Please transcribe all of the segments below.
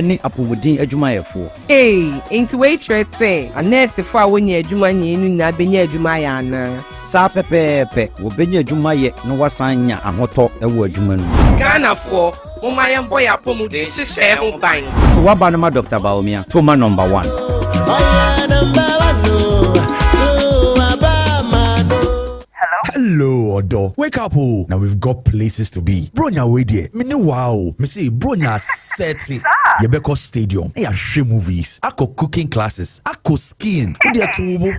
ne apɔmuden adwumayɛfoɔ. Ei, enti wei kyerɛ sɛ anɛɛsefo a wonnya adwuma nyɛe no nyinaa benya adwuma ayɛ anaa? Saa pɛpɛɛpɛ, wɔbɛnya adwuma ayɛ na wɔasan anya ahotɔ wɔ adwuma no mu. Ghanafoɔ, momma yɛmbɔ yɛn apɔmuden nhyehyɛe ho ban. To w'aba no ma Dɔkta Bawumia, to ma number one. Hello ɔdɔ, wake up o, na we've got places to be. Bronya wei deɛ, me ne wo ara o, mese Bronya asɛte. Yɛbɛkɔ stadium na yɛahwɛ movies, akɔ cooking classes, akɔ skiing, wo deɛ to wo bo.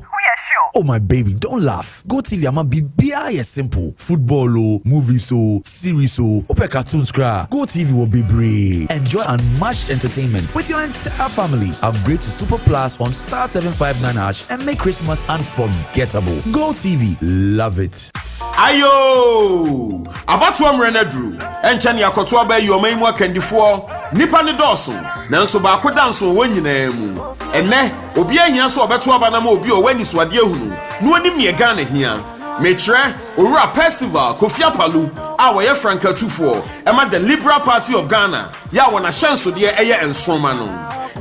Oh my baby, don't laugh, GoTv ama biribiara yɛ simple, football o, movies o, series o, wopɛ cartoons koraa a, GoTv wɔ bebree. Enjoy unmatched entertainment with your entire family. Upgrade to Super Plus on star 759 hash and make Christmas unforgettable. GoTv, love it. Ayoo! Abatoɔ mmerɛ no aduru. Ɛnkyɛ ne yɛakɔto aba ayi ɔman yi mu akandifoɔ. Nnipa no dɔɔso, nanso baako da nso wɔ wɔn nyinaa mu. Ɛnnɛ, obiara hia sɛ ɔbɛto aba no ama obi a ɔwɔ anisoadeɛ hunu na ɔnim neɛ Ghana hia. Mekyerɛ Owura Percival Kofi Apalu a ɔyɛ frankatufoɔ ma The Liberal Party of Ghana yɛ a wɔn ahyɛnsodeɛ yɛ nsoroma no.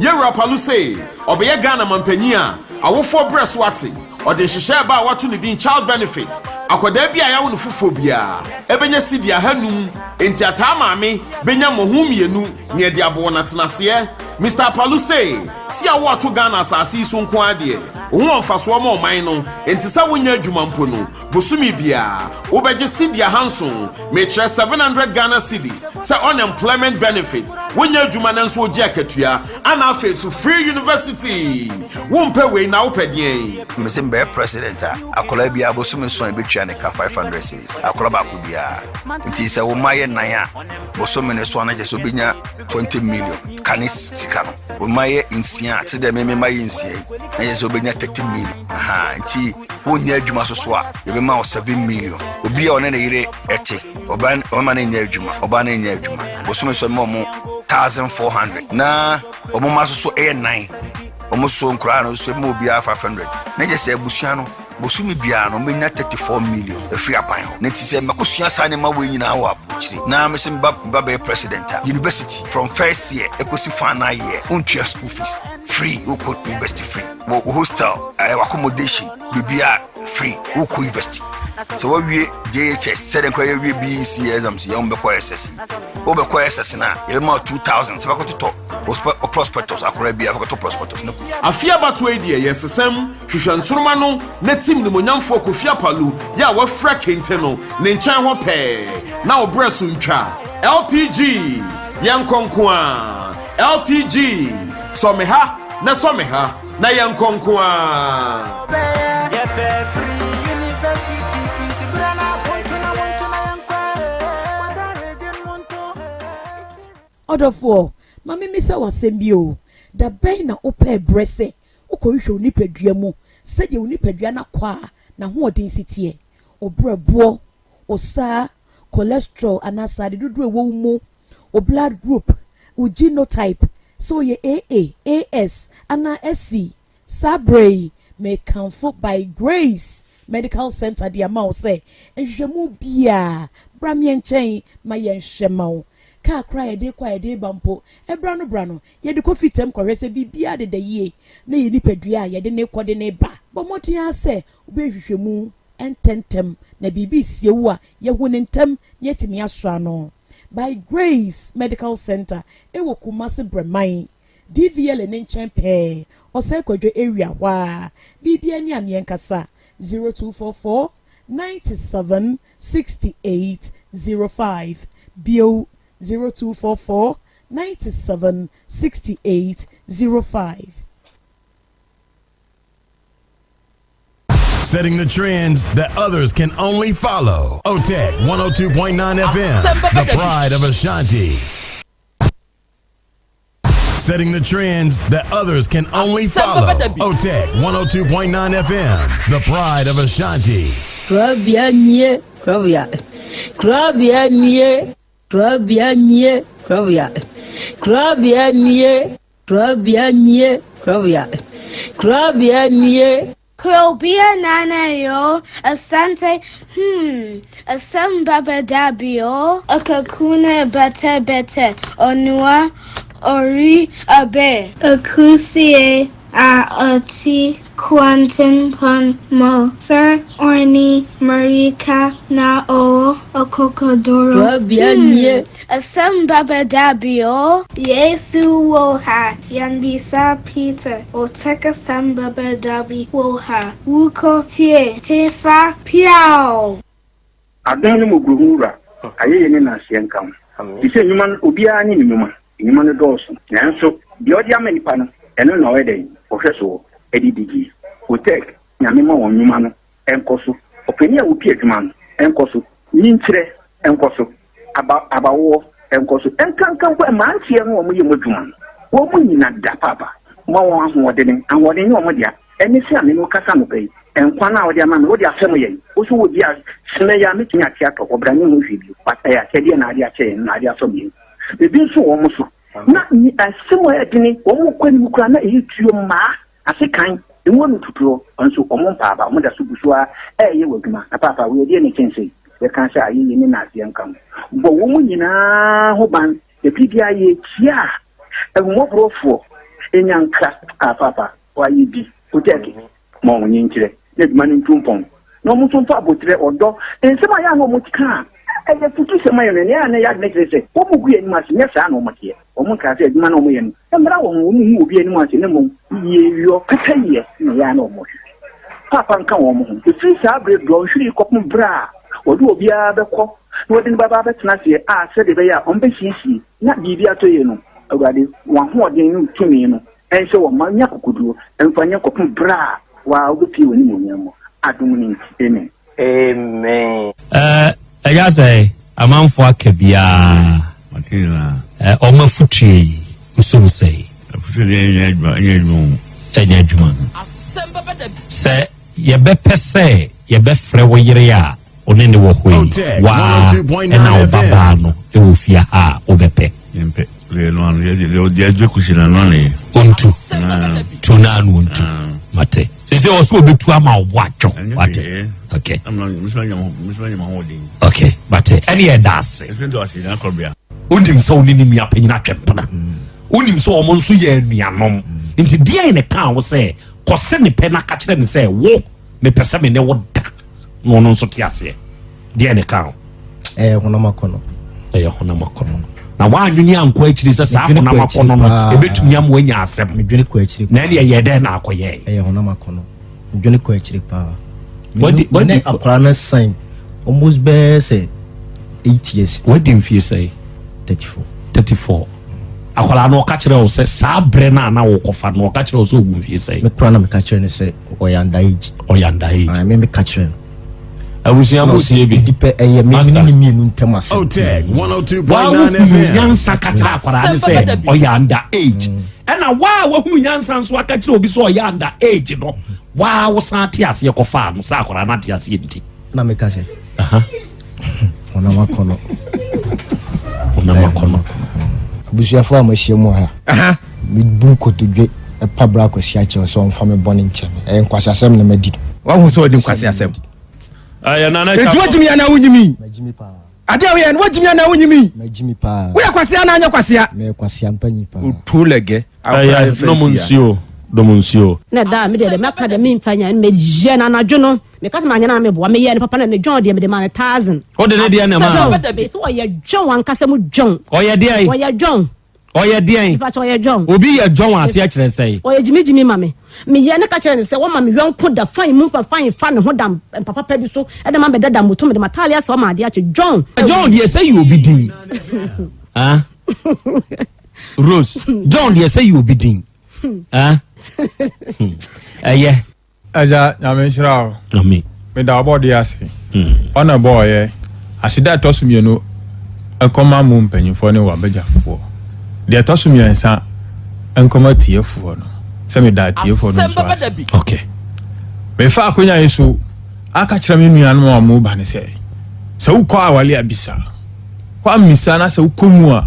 Yɛwura Apalu se ɔbɛyɛ Ghana manpanyin a awofoɔ brɛ so ate. Ɔde nhyehyɛɛ ba a wɔato ne din Child Benefit, akwadaa bi a yɛawo no foforɔ biara bɛnya sidi ahanum, enti ataa maame bɛnya mmɔho mmienu nea ɛde abɔ wɔn atenaseɛ. Mister Apalu se, si a woato Ghana asase yi so nko ara deɛ, wo ho wɔ mfasoɔ ma ɔman no, enti sɛ wonyɛ adwuma mpo no, bosome biara wobɛgye sidi ahanson, mekyerɛ 700 Ghana cedis, sɛ unemployment benefit, wonyɛ adwuma nanso wogye akatua, ana afei so free university. Wompɛ wei na wopɛ deɛn? Mese mebɛyɛ president a, akwadaa biara bosome nson a yɛbɛtua ne ka 500 cedis, akwadaa baako biara. Nti sɛ wo mma yɛ nnan a, bosome no so a na kyerɛ sɛ wobɛnya 20 million ka ne sika no. Wo mma yɛ nsia a, te dɛ me me mma yɛ nsia yi, na kyerɛ sɛ wobɛnya 30 million. Aha, nti wonyɛ adwuma so so a, yɛbɛma wo 7 million. Obi a ɔne ne yere ɛte, ɔba ɔma no nyɛ adwuma, ɔba no nyɛ adwuma. Bosome so ɛma ɔmo 1400 na wɔn mma so so ɛyɛ nnan. Wɔn so nkoraa no so ɛma obiara 500. Na kyerɛ sɛ abusua no bosome biara no wɔbɛnya 34 million afiri aban hɔ. Na nti sɛ mɛkɔsua saa nneɛma wei nyinaa wɔ aburokyire na mese meba meba bɛyɛ president a, university from first year ɛkɔsi final year wontua school fees free, wokɔ university free, wɔ hostel ɛɛ accommodation biribiara free, wokɔ university. Sɛ woawie JHS sɛdeɛ nkora yɛwie BEC exams yɛ wɔbɛkɔ SS wobɛkɔ SS no a yɛbɛma wo 2000 sɛ bɛkɔtotɔ wo prospectus akora bi a bɛkɔtɔ prospectus no kɔ sukuu. Afe abatoɔ yi deɛ yɛsesam hwehwɛ nsoroma no na tim nimonyamfoɔ Kofi Apalu yɛ a wafira kente no ne nkyɛn hɔ pɛɛ na wo berɛ so ntwa. LPG! Yɛnkɔ nko ara! LPG! Sɔ me ha na sɔ me ha na yɛnkɔ nko ara! Ɔdɔfoɔ, ma memmisa wo asɛm bi o, da bɛn na wopɛɛ berɛ sɛ wokɔhwehwɛ wo nipadua mu sɛdeɛ wo nipadua no akwaa a n'ahoɔden si teɛ, wo berɛboɔ, wo saa, cholesterol anaa sradedodoɔ a ɛwɔ wo mu, wo blood group, wo genotype, sɛ woyɛ AA, AS anaa SC? Saa berɛ yi, mekamfo By Grace Medical Center de ama wo sɛ nhwehwɛmu biara, bra me nkyɛn ma yɛnhwɛ ma wo. Kaa koraa a yɛde rekɔ a yɛde reba mpo, ɛberɛ ano berɛ ano, yɛde kɔ fitam kɔhwɛ sɛ biribiara deda yie na yɛn nipadua a yɛde no rekɔ de no reba. Bɔ mmɔden ara sɛ wobɛyɛ nhwehwɛmu ntɛmntɛm na biribi resie wo a, yɛahu no ntɛm na yɛatumi asɔ ano. By Grace Medical Center wɔ Kumasi Brɛman. DVLA ne nkyɛn pɛɛ, Ɔsɛe Kwadwo area hɔ ara. Biribiara ni a meɛnkasa, 0244 97 68 05, bio, 0244 97 68 05. Setting the trends that others can only follow. OTEC 102.9 FM, the pride of Ashanti. Setting the trends that others can only follow. OTEC 102.9 FM, the pride of Ashanti. Krabea nie, krabea. Krabea nie, krabea nie, krabea. Krabea nie, krabea nie, krabea. Krabea nie. Krobea nana yo, asante hmm, asɛm baba dabi o. Akakuna bɛtɛ bɛtɛ, onua. Ɔre ɔbɛ. Akusie a ɔte kwantempɔn mu sɛ ɔne mmirika na ɔwɔ akokoduru. Korabea nie. Asɛm bɛba da bi o. Yesu wɔ ha, yɛmmisa Peter. Otec asɛm bɛba da bi wɔ ha. Wokɔ tie hefa? Piaw! Adom ne mmɔborɔhunu Wura, ayɛyie ne nnaseɛ nka wo. Te sɛ nnwuma no, obiara ne ne nnwuma. Nnwuma no dɔɔso, nanso deɛ ɔde ama nnipa no, ɛno na ɔyɛ dɛn? Ɔhwɛ soɔ de di die. Otec, Nyame ma wɔn nnwuma no nkɔ so. Ɔpanin a ɔdi adwuma no nkɔ so. Nyinkyerɛ nkɔ so. Aba, abawoɔ nkɔ so. Ɛnkanka mpo mmeranteɛ no a wɔyɛ mu adwuma no, wɔn nyina da paapa. Ma wɔn ahoɔdene. Ahoɔden nyɛ wɔn dea. Ɛne sɛ a me ne wo kasa anɔpa yi, nkwa no a wode ama me, wode afɛm yɛn. Wo nso wɔ bi a, sene yi a mɛtumi ate atɔ hɔ, bra menhu hwee bio. But ɛyɛ akyɛdeɛ na ade akyɛ yɛn, na ade asɔ yɛn. Ebi nso wɔ wɔn so. Na asɛm a ɛyɛ dene, wɔn kɔ anim koraa na ɛyɛ tuo mmaa, asekan, ngo no tutuo, nso wɔn mpa aba, wɔn da so gu so ara ɛreyɛ wɔ adwuma. Na paapa, wei ɛdeɛn na ɛkyɛn sei? Yɛka sɛ ayɛyie ne nnaseɛ nka ho. Bɔ wɔn nyinaa ho ban, na biribiara yɛkyia a, ahummɔborɔfoɔ, nyankra, ah paapa, Wɔayɛ bi, Kotɛɛke, ma wɔn nkyerɛ na adwuma no ntu mpɔn, na wɔn nso mfa aboterɛ, ɔdɔ, nsɛm a ɛyɛ a na wɔka a ɛyɛ afutusɛm ma yɛn no, nea ɛyɛ a na ɛyɛ adwene kyerɛ sɛ wɔgu yɛn anim ase, nyɛ saa na wɔteɛ. Wɔnkaa sɛ adwuma no a wɔyɛ no mmra wɔn ho, wɔnhu obi anim ase, na mmom yieyɔ, pɛpɛyɛ na ɛyɛ a na wɔhwehwɛ. Paapa nka wɔn ho. Ɛfiri saa berɛ dɔnhwere yi kɔpem berɛ a wɔde obiara bɛkɔ na wɔde no bɛba abɛtena aseɛ a sɛdeɛ ɛbɛyɛ a wɔbɛsiesie na biribi atɔ yie no, Awurade, wɔn ahoɔden ne wo tumi no Ɛnsɛ wɔn mma nya akokoduro mfa nyɛ kɔpem berɛ a wo ara wobɛpue w'animuonyam mu. Adom no nti, amen. Amen. Ɛɛ ɛyɛ sɛ amanfoɔ aka biara. Mate nyinaa. Ɛɛ wɔn afutuo yi wosom sɛn? Afutuo deɛ ɛnyɛ adwuma ɛnyɛ adwuma o. Ɛnyɛ adwuma. Sɛ yɛbɛpɛ sɛ yɛbɛfrɛ wo yere a wo ne ne wɔ hɔ yi, wo ara na wo babaa no wɔ fie ha a, wobɛpɛ? Yɛmpɛ. Deɛ no ano yɛ deɛ deɛ ɛdwe kusi na no ano yɛ. Ontu. Tu na ano ontu. Mate. Sɛ sɛ ɔsɛ obetu ama wo bo atwo. Wate. Okay. Okay. Mate. Ɛne yɛ da ase. Wonim sɛ wo ne ne nua panyin atwe mpena. Wonim sɛ wɔn nso yɛ anuanom. Nti deɛn na ɛkaa wo sɛ kɔse ne pɛ na ka kyerɛ ne sɛ wo mepɛ sɛ me ne wo da na ɔno nso te aseɛ deɛ ne ka ho ɛyɛ honam akɔnɔ ɛyɛ honam akɔnɔ na woanwene ankɔ akyiri sɛ saa honam akɔnɔ no ɛbɛtumi ama woanya asɛm medwene kɔ akyiri na ɛne ɛyɛ dɛn na akɔyɛ ɛyɛ honam akɔnɔ medwene kɔ akyiri paa mene akwaraa no san almost bɛɛ sɛ 8 years wadi mfie sɛe 34 34 Akwadaa no ɔka kyerɛɛ wo sɛ saa berɛ no a na wokɔfa no ɔka kyerɛɛ wo sɛ ɔwu mfie sɛn? Me koraa na meka kyerɛ no sɛ ɔyɛ under age. Ɔyɛ under age. Ayi me meka kyerɛ no. Abusua mo tie bi. Edi pɛ ɛyɛ me ne ne mmienu ntɛm asɛm. Otec 102.9 Waa wohunu FM. nyansa ka kyerɛ akwadaa no sɛ ɔyɛ under age. Ɛna waa wahunu nyansa nso aka kyerɛ obi sɛ ɔyɛ under age no waa wosan te aseɛ kɔfaa no sɛ akwadaa no ate aseɛ nti. Na meka sɛ. Honam akɔnɔ. Honam akɔnɔ. Abusuafoɔ a moahyia mu wɔ ha, mebu nkotodwe pa bra Kwasi akyɛw sɛ ɔmfa me bɔne nkyɛ me. Ɛyɛ nkwaseasɛm na madi. Wahu sɛ ɔdi nkwaseasɛm. Enti woagyimi anaa wonyimi? Magyimi paa. Adeɛ a woyɛ no woagyimi anaa wonyimi? Magyimi paa. Woyɛ kwasea anaa anyɛ kwasea? Meyɛ kwasea mpanyin paa. Otuo lɛgɛ. Akora Ɛyɛ mfa nom nsi ya. nsuo, nom nsuo. Na da a me deɛ deɛ mɛka deɛ memfa nya no meyɛ no anadwo no meka sɛ manyɛ no a na meboa meyɛɛ no papa na ne dwɔn deɛ mede maa no thousand. Wode ne deɛ na ɛmaa no? Dwɔn mese ɔyɛ dwɔn ankasa mu dwɔn. Ɔyɛ deɛn? Ɔyɛ dwɔn. Ɔyɛ deɛn? Mepa kyɛ ɔyɛ dwɔn. Obi yɛ dwɔn a aseɛ kyerɛ sɛn? Ɔyɛ gyimigyimi ma me. Meyɛ no ka kyerɛ no sɛ wɔma me yɔnko da fine mu fa fine fa ne ho da mpa papa bi so de ma bɛda da moto mede m'ataade asɛ ɔma adeɛ akye dwɔn. Dwɔn deɛ sɛ yɛ obi din. Ah? Rose, John deɛ sɛ yɛ obi din. Ah? Ɛyɛ. Agya, Nyame nhyira wo. Amen. Meda ɔbɔdeɛ ase. Ɔna ɛbɔɔ yɛ. Aseda a ɛtɔ so mmienu nkɔma mo mpanyinfoɔ ne w'abadwafoɔ. Deɛ ɛtɔ so mmiɛnsa nkɔma atiefoɔ no. Sɛ meda atiefoɔ no nso ase. Okay. Mefa akonya yi so aka kyerɛ me nuanom a wɔn ba no sɛ, sɛ wokɔ awale a bisa. Woammisa na sɛ wokɔ mu a,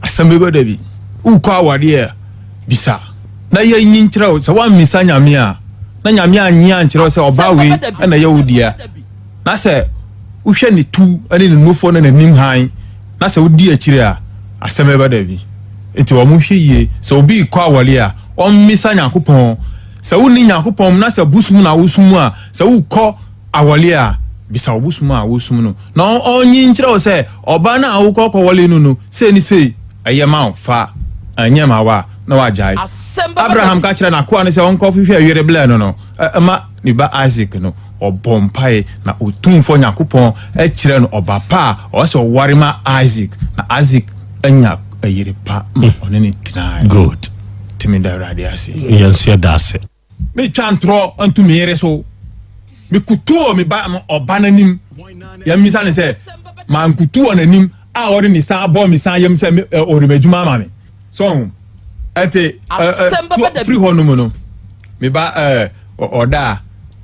asɛm bɛba da bi. Wokɔ awadeɛ a, bisa na yɛnyi nkyerɛ wo. Sɛ woammisa Nyame a, na Nyame annye ankyerɛ wo sɛ ɔbaa wei na ɛyɛ wo dea, na sɛ wohwɛ ne tu ne ne nufoɔ ne n'anim hann, na sɛ wodi akyire a, asɛm bɛba da bi. Nti wɔn hwɛ yie sɛ obi rekɔ awɔre a ɔmmisa Nyankopɔn. Sɛ wonni Nyankopɔn mu na sɛ bosom na wosom a, sɛ wokɔ awɔre a, bisa wo bosom a wosom no na ɔnyi nkyerɛ wo sɛ ɔbaa no a wokɔ kɔwɔre no no sei ne sei ɛyɛ ma wo fa, ɛnyɛ ma wo a na wagyae. Abraham ka kyerɛɛ n'akoa no sɛ ɔnkɔhwehwɛ yere blɛ no no ma ne ba Isak no, ɔbɔɔ mpae na Otumfoɔ Nyankopɔn kyerɛɛ no ɔba pa a ɔwɔ sɛ ɔware ma Isak, na Isak anya yere pa ma ɔne no tenae. Good. Nti meda Awurade ase. Yɛn nso yɛda ase. Metwa ntorɔ nto me yere so. Mekutu wɔ me ba ɔba no anim. Yɛmmisa no sɛ, mankutu wɔ n'anim a ɔde ne nsa abɔ me nsa yam sɛ ɔrema adwuma ama me. So ho? Ɛnti firi hɔ nom no, me ba ɔda a,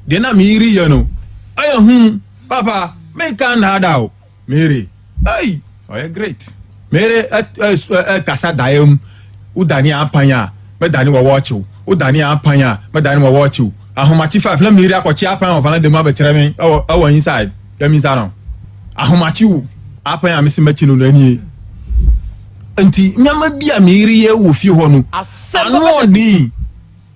deɛ na me yere yɛ no, ɛyɛ hu. Papa, menka nnaadaa o. Mary, ei, ɔyɛ great. Mary kasa daeɛ mu, wodane apan a, mɛdane wɔ wɔɔkyew. Wodane apan a, mɛdane wɔ wɔɔkyew. Ahomakye five na Mary akɔkye apan wɔ valanda mu abɛkyerɛ me ɛwɔ ɛwɔ inside. Yɛmisa no. Ahomakye o, apan a mese mɛkye no no anie. Nti nneɛma bi a Mary yɛ wɔ fie hɔ no, ano ɔden.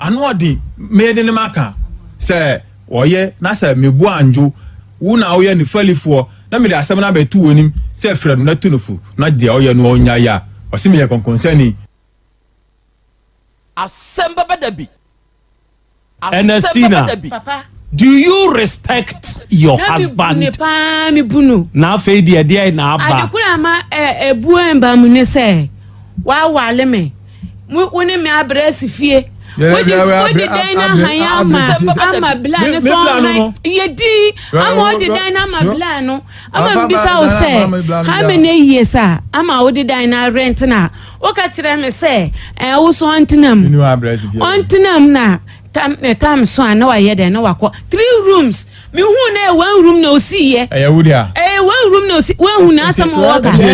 Ano ɔden, mede ne maka sɛ ɔyɛ na sɛ mebu andwo wo na woyɛ ne falifoɔ na mede asɛm no abɛto w'anim sɛ frɛ no na tu no fo na deɛ ɔyɛ no ɔnnyae a, ɔse meyɛ kɔnkɔnsani. Asɛm bɛba da bi. Asɛm Ernestina, bɛba da bi. Papa. do you respect your Na mebu husband? ne paa, mebu no. Na afei deɛ ɛdeɛn na aba? Ade koro a ama ɛbuo mba mu ne sɛ wawale me. Wo ne me abrɛ asi fie. Wode wode dan no ahan ama ama bla no so ɔhan yɛ din ama wode dan no ama bla no ama mbisa wo sɛ how many years a ama wode dan no arent na woka kyerɛ me sɛ ɛɛ wo so ɔntena mu ɔntena mu na tam ne tam so a na wayɛ dɛn na wakɔ three rooms mehu na ɛyɛ one room na osi yɛ ɛyɛ wo dea ɛyɛ one room na osi wahu na asɛm a wɔka me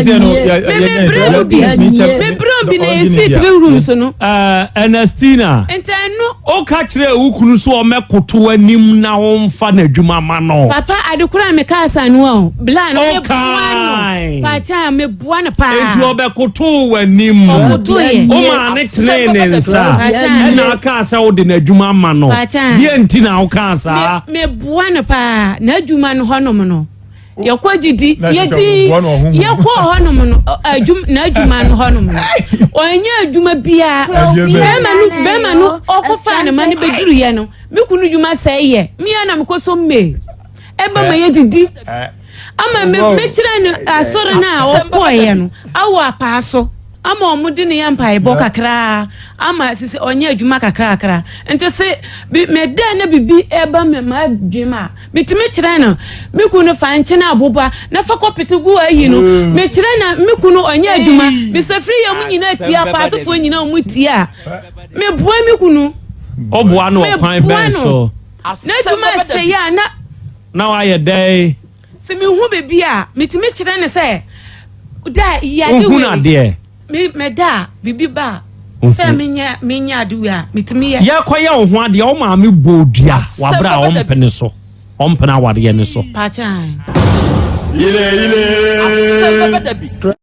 me brɛ mu bi me brɛ mu bi na esi three rooms no. Ɛɛ Ernestina. Nti ɛno. Woka kyerɛ wo kunu so ɔmɛkoto anim na ɔmfa n'adwuma ma no. Papa ade koro a meka asa no o bla no meboa no paakyɛ a meboa no paa. Enti ɔbɛkotoo w'anim. Ɔkotoeɛ. Womaa ne tenee ne nsa. Ɛna akaa sɛ wode n'adwuma ama no. Deɛ nti na wokaa saa? Meboa no paa. N'adwuma no hɔnom no yɛkɔ gyidi yɛdi yɛkɔ hɔnom no n'adwuma no hɔnom no ɔnyɛ adwuma biara bɛrima no bɛrima no ɔkɔfaa ne ma no bɛduruyɛ no me kunu dwuma sɛe yɛ mmea na mekɔ so mmee ɛba ma yɛdidi ama me mekyerɛ no asɔre no a ɔkɔeɛ no awɔ apaa so ama wɔn de ne yɛ mpaebɔ kakraa ama sisi ɔnyɛ adwuma kakrakra nti se bi meda na bibi ɛba me ma adwene a metumi kyerɛ no me kunu fa nkyene aboba na fa kɔpete gu ayi no mm. mekyerɛ na me kunu ɔnyɛ adwuma mesafiri yɛ mu nyinaa tia apaasofoɔ nyinaa wɔn tia meboa me kunu ɔboa no ɔkwan bɛn so n'adwuma ɛsɛ yɛ a na Na wayɛ dɛn? Sɛ mehu biribi a, metumi kyerɛ no sɛ, da yi ade Wohunu wei. adeɛ? Me meda a, biribi ba a, sɛ menyɛ menyɛ ade wei a, metumi yɛ. Yɛrekɔyɛ wo ho adeɛ, wo maame bɔɔ dua wɔ aberɛ a ɔmpene so, ɔmpene awareɛ no so. Pakyɛ. Yile yile. Asɛm bɛba da bi.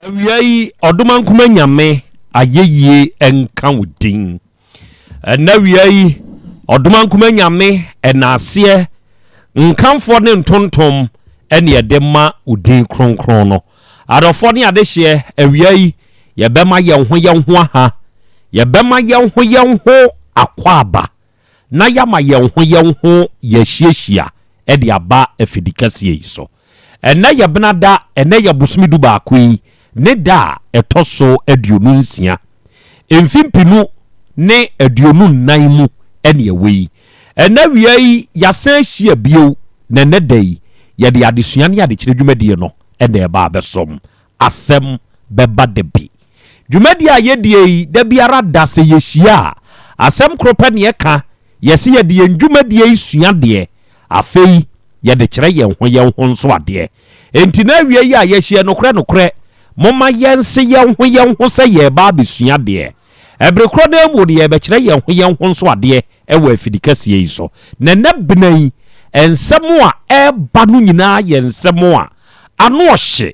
Awia yi, Ɔdomankoma Nyame ayɛyie nka wo din. Ɛnɛ awia yi, Ɔdomankoma Nyame ɛnaaseɛ, nkamfoɔ ne ntontom ɛne ɛde ma wo din kronkron no. Adɔfoɔ ne adehyeɛ, awia yi, yɛbɛma yɛn ho yɛn ho aha, yɛbɛma yɛn ho yɛn ho akwaaba. na yɛama yɛn ho yɛn ho yɛahyiahyia de aba afidikɛseɛ yi so. Ɛnnɛ yɛ Benada, ɛnnɛ yɛ bosome dubaako yi ne da a ɛtɔ so 26, mfe 2024 mu ne ɛwɔ yi. Ɛnnɛ awia yi yɛasan ahyia bio, na ɛnnɛ da yi yɛde adesua ne adekyerɛ dwumadie no na ɛreba abɛsom. Asɛm bɛba da bi. Dwumadi a yɛdie yi, da biara da sɛ yɛhyia a, asɛm koro pɛ na yɛka, yɛse yɛde yɛn dwumadie yi sua adeɛ, afei yɛde kyerɛ yɛn ho yɛn ho nso adeɛ. Enti na awia yi a yɛahyia nokorɛ nokorɛ, momma yɛnse yɛn ho yɛn ho sɛ yɛreba abɛsua adeɛ. Ɛbere korɔ no ara mu no yɛrebɛkyerɛ yɛn ho yɛn ho nso adeɛ wɔ afidikɛseɛ yi so. Na ɛnnɛ bena yi, nsɛm a ɛreba no nyinaa yɛ nsɛm a ano ɔhye.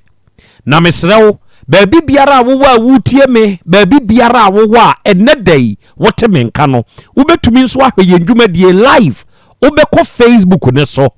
Na mesrɛ wo, baabi biara a wowɔ a woretie me, baabi biara a wowɔ a ɛnnɛ da yi wote me nka no, wobɛtumi nso ahwɛ yɛn dwumadie live. Wobɛkɔ Facebook no so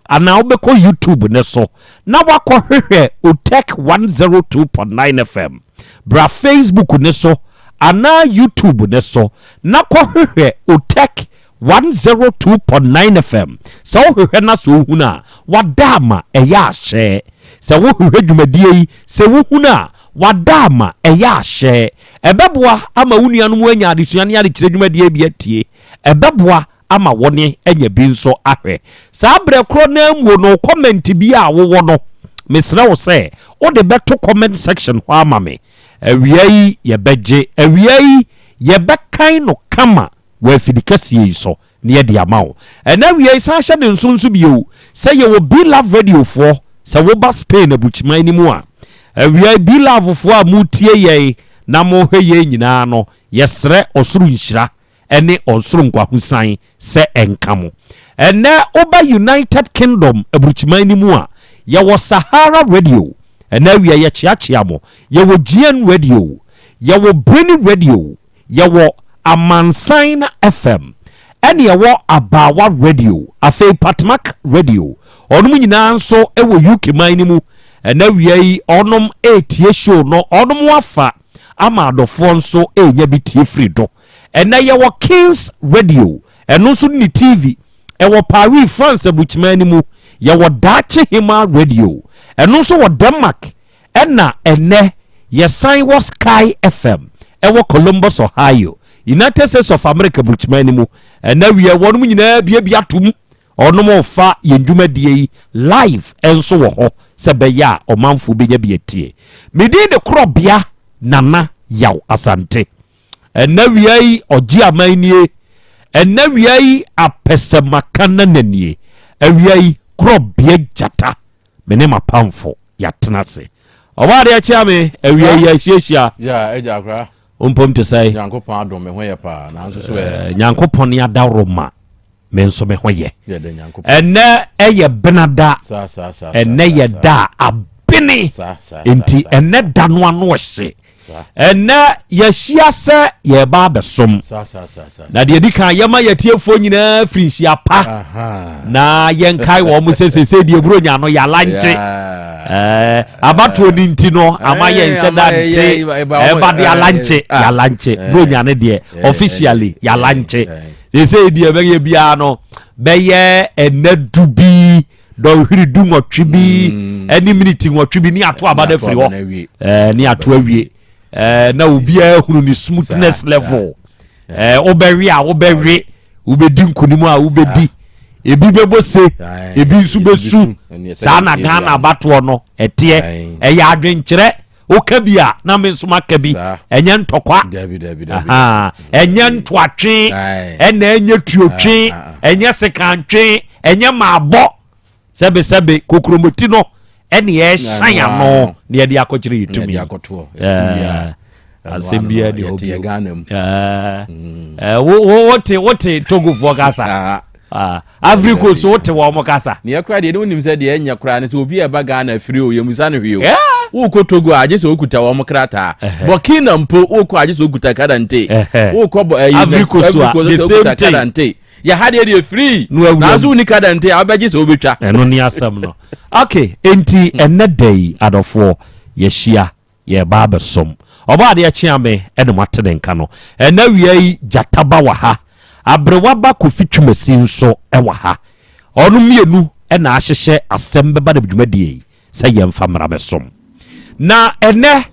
anaa wobɛkɔ YouTube no so na woakɔhwehwɛ Otec 102.9 FM. Bra Facebook no so anaa YouTube no so na kɔhwehwɛ Otec 102.9 FM. Sɛ wohwehwɛ na sɛ wohunu a, wada ama ɛyɛ ahyɛ. Sɛ wohwehwɛ dwumadie yi, sɛ wohunu a, wada ama ɛyɛ ahyɛ. Ɛbɛboa ama wo nuanom anya adesua ne adekyerɛ dwumadie bi atie. Ɛbɛboa ama wɔne anya bi nso ahwɛ. Saa berɛ korɔ no ara mu no, comment bi a wowɔ no, mesrɛ wo sɛ wode bɛto comment section hɔ ama me. Awia yi yɛbɛgye, awia yi yɛbɛkan no kama wɔ afidikɛseɛ yi so na yɛde ama wo. Ɛna awia yi san hyɛ ne nso nso bio sɛ yɛwɔ Be Love Radio foɔ, sɛ woba Spain aburukyiman no mu a, awia yi Be Love foɔ a motie yɛn na mohwɛ yɛn nyinaa no, yɛsrɛ ɔsoro nhyira ne ɔsoro nkwahosan sɛ ɛnka mo. Ɛnnɛ woba United Kingdom aburukyiman no mu a, yɛwɔ Sahara Radio, ɛnnɛ awia yɛkyeakyea mo, yɛwɔ GN Radio, yɛwɔ Breni Radio, yɛwɔ Amansan FM, ɛne yɛwɔ Abaawa Radio, afei Patmak Radio. Ɔnom nyinaa nso wɔ UK man no mu. Ɛnnɛ awia yi ɔnom ɛretie show no, ɔnom afa ama adɔfoɔ nso ɛrenya bi tie firi do. Ɛnnɛ yɛwɔ Kings Radio, ɛno nso ne TV, ɛwɔ Paris, France aburukyiman no mu. Yɛwɔ Daakye Hemaa Radio, ɛno nso wɔ Denmark, ɛna ɛnnɛ yɛsan wɔ Sky FM, ɛwɔ Columbus, Ohio, United States of America aburukyiman no mu. Ɛnnɛ wiɛ wɔnom nyinaa biabia atom, wɔnom refa yɛn dwumadie yi live nso wɔ hɔ sɛ ɛbɛyɛ a ɔmanfoɔ bɛnya bi atie. Me din de Korɔbea Nana Yaw Asante. Ɛnna wia yi ɔgye aman nie. Ɛnna wia yi apɛsɛmaka nana nie. Awia yi korɔbea gyata. Me ne m'apamfo yɛatena ase. Ɔbaa adeɛ kyea me awia yi ahyiahyia. Ya agya akora. Mpom te sɛ. Nyankopɔn adom me ho yɛ paa nanso so ɛ. Nyankopɔn ne adaworoma me nso me ho yɛ. Ɛnɛ ɛyɛ benada. Ɛnɛ yɛ da a abene. Nti ɛnɛ da no ano ɔhye. Ɛnɛ yɛahyia sɛ yɛreba abɛsom. Na deɛ di kan yɛma yɛtiefoɔ nyinaa firi nhyia pa. Na yɛnkae wɔn sɛ sese deɛ buronya no yɛalankye. Eh, abatoɔ no nti no ama yɛnhyɛ da nte ɛba de alankye yɛalankye buronya no deɛ officially yɛalankye. Sese deɛ bɛyɛ biara no bɛyɛ ɛnɛ du bi dɔnhwere 18 bi ɛne miniti 8 bi ne ato aba no afiri hɔ ɛɛ ne ato awie ɛɛ na obiara hunu ne smoothness level ɛɛ wobɛwe a wobɛwe wobɛdi nkunim a wobɛdi ebi bɛbɔ se ebi nso bɛsu saa na Ghana abatoɔ no ɛteɛ ɛyɛ adwenkyerɛ woka bi a na me nso maka bi ɛnyɛ ntɔkwa ɛnyɛ ntoatwe ɛna ɛnyɛ tuotwe ɛnyɛ sekantwe ɛnyɛ maabɔ sɛbesɛbe kokuromoti no ɛne ɛhyɛn ano na yɛde akɔkyerɛ yɛ tumi asɛm biara ni hɔ bio wote wote togofoɔ kasa ah, Ivory Coast wote wɔn mo kasa. Neɛ koraa deɛ ne wonim sɛ deɛ ɛnyɛ koraa ne sɛ obi a ɛba Ghana afiri o yɛmusa no hwee o. Wokɔ Togo a, agye sɛ wokuta wɔn krataa. Burkina mpo, wokɔ agye sɛ wokuta kadante. Wokɔ bɔ ɛyi Ivory Coast a, the same thing. Kadante. Yɛ ha deɛ deɛ free. Nanso wonni kadante a, wobɛgye sɛ wobɛtwa. Ɛno ne asɛm no. Ok, enti ɛnnɛ da yi, adɔfoɔ, yɛahyia, yɛreba abɛsom. Ɔbɔadeɛ Kyeame na moate ne nka no. Ɛnnɛ awia yi, Gyata ba wɔ ha. Aberewa ba Kofi Twumasi nso wɔ ha. Ɔno mmienu na ahyehyɛ asɛm bɛba no dwumadie yi sɛ yɛmfa mmra bɛsom. Na ɛnnɛ,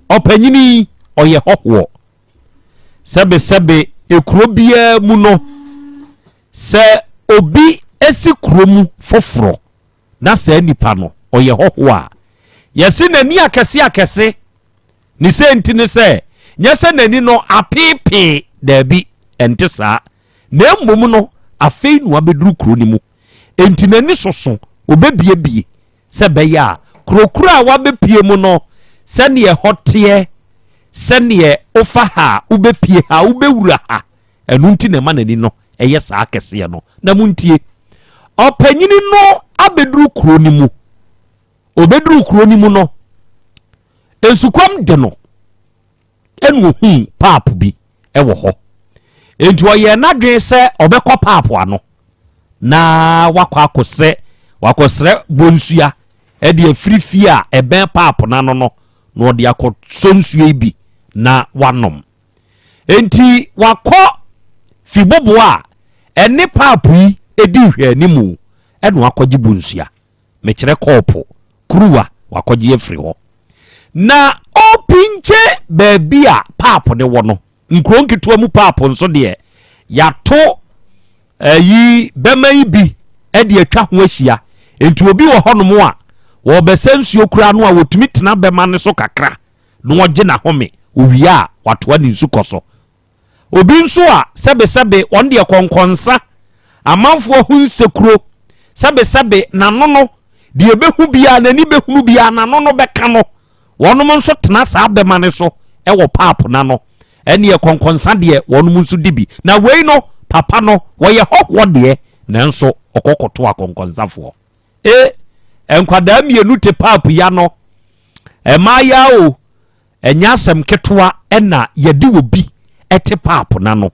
ɔpanyini yi, ɔyɛ hɔhoɔ. Sɛbesɛbe, ekuro biara mu no, sɛ obi si kuro mu foforɔ na saa nipa no ɔyɛ hɔhoɔ a, yɛse n'ani akɛse akɛse. Ne sɛ nti ne sɛ, nyɛ sɛ n'ani no apeepee, daabi, ɛnte saa. Na mmom no, afei na wabɛduru kuro no mu. Enti n'ani soso, ɔbɛbiebie sɛ ɛbɛyɛ a kuro koro a wabɛpie mu no, sɛdeɛ ɛhɔ teɛ, sɛdeɛ wofa ha a wobɛpie ha, wobɛwura ha. Ɛno nti na ɛma n'ani no yɛ saa kɛseɛ no. Na montie, ɔpanyini no abɛduru kuro no mu. Ɔbɛduru kuro no mu no, nsukɔm de no, ɛna ɔhuu paapo bi wɔ hɔ. Enti ɔyɛɛ n'adwene sɛ ɔbɛkɔ paapo ano na wakɔ akɔsɛ wakɔsrɛ bonsua de afiri fie a ɛbɛn paapo no ano no na ɔde akɔsɔ nsuo yi bi na wanom. Enti wakɔ fi boboa a ɛne paapo yi di nhwɛanimu ɛna wakɔgye bonsua. Mekyerɛ kɔɔpo, kuruwa, wakɔgye afiri hɔ. Na ɔrepinkye baabi a paapo no wɔ no, nkuro nketewa mu paapo nso deɛ, yɛato ayi bɛma yi bi de atwa ho ahyia. Nti obi wɔ hɔnom a, wɔbɛsɛ nsuo koraa no a, wɔtumi tena bɛma no so kakra na ɔgye n'ahome, owie a, watoa ne nsu kɔ so. Obi nso a sɛbesɛbe ɔno deɛ kɔnkɔnsa, amanfoɔ ho nsekuro, sɛbesɛbe n'ano no, deɛ ɛbɛhu biara, n'ani bɛhunu biara, n'ano no bɛka no. Wɔnom nso tena saa bɛma no so wɔ paap no ano. Ɛneɛ kɔnkɔnsa deɛ wɔnom nso di bi. Na wei no, papa no, wɔyɛ hɔhoɔ deɛ, nanso ɔkɔ kɔto akɔnkɔnsafoɔ. E, nkwadaa mmienu te paap yi ano. Mmaayaa o, Ɛnyɛ asɛm ketewa na yɛde obi te paap no ano.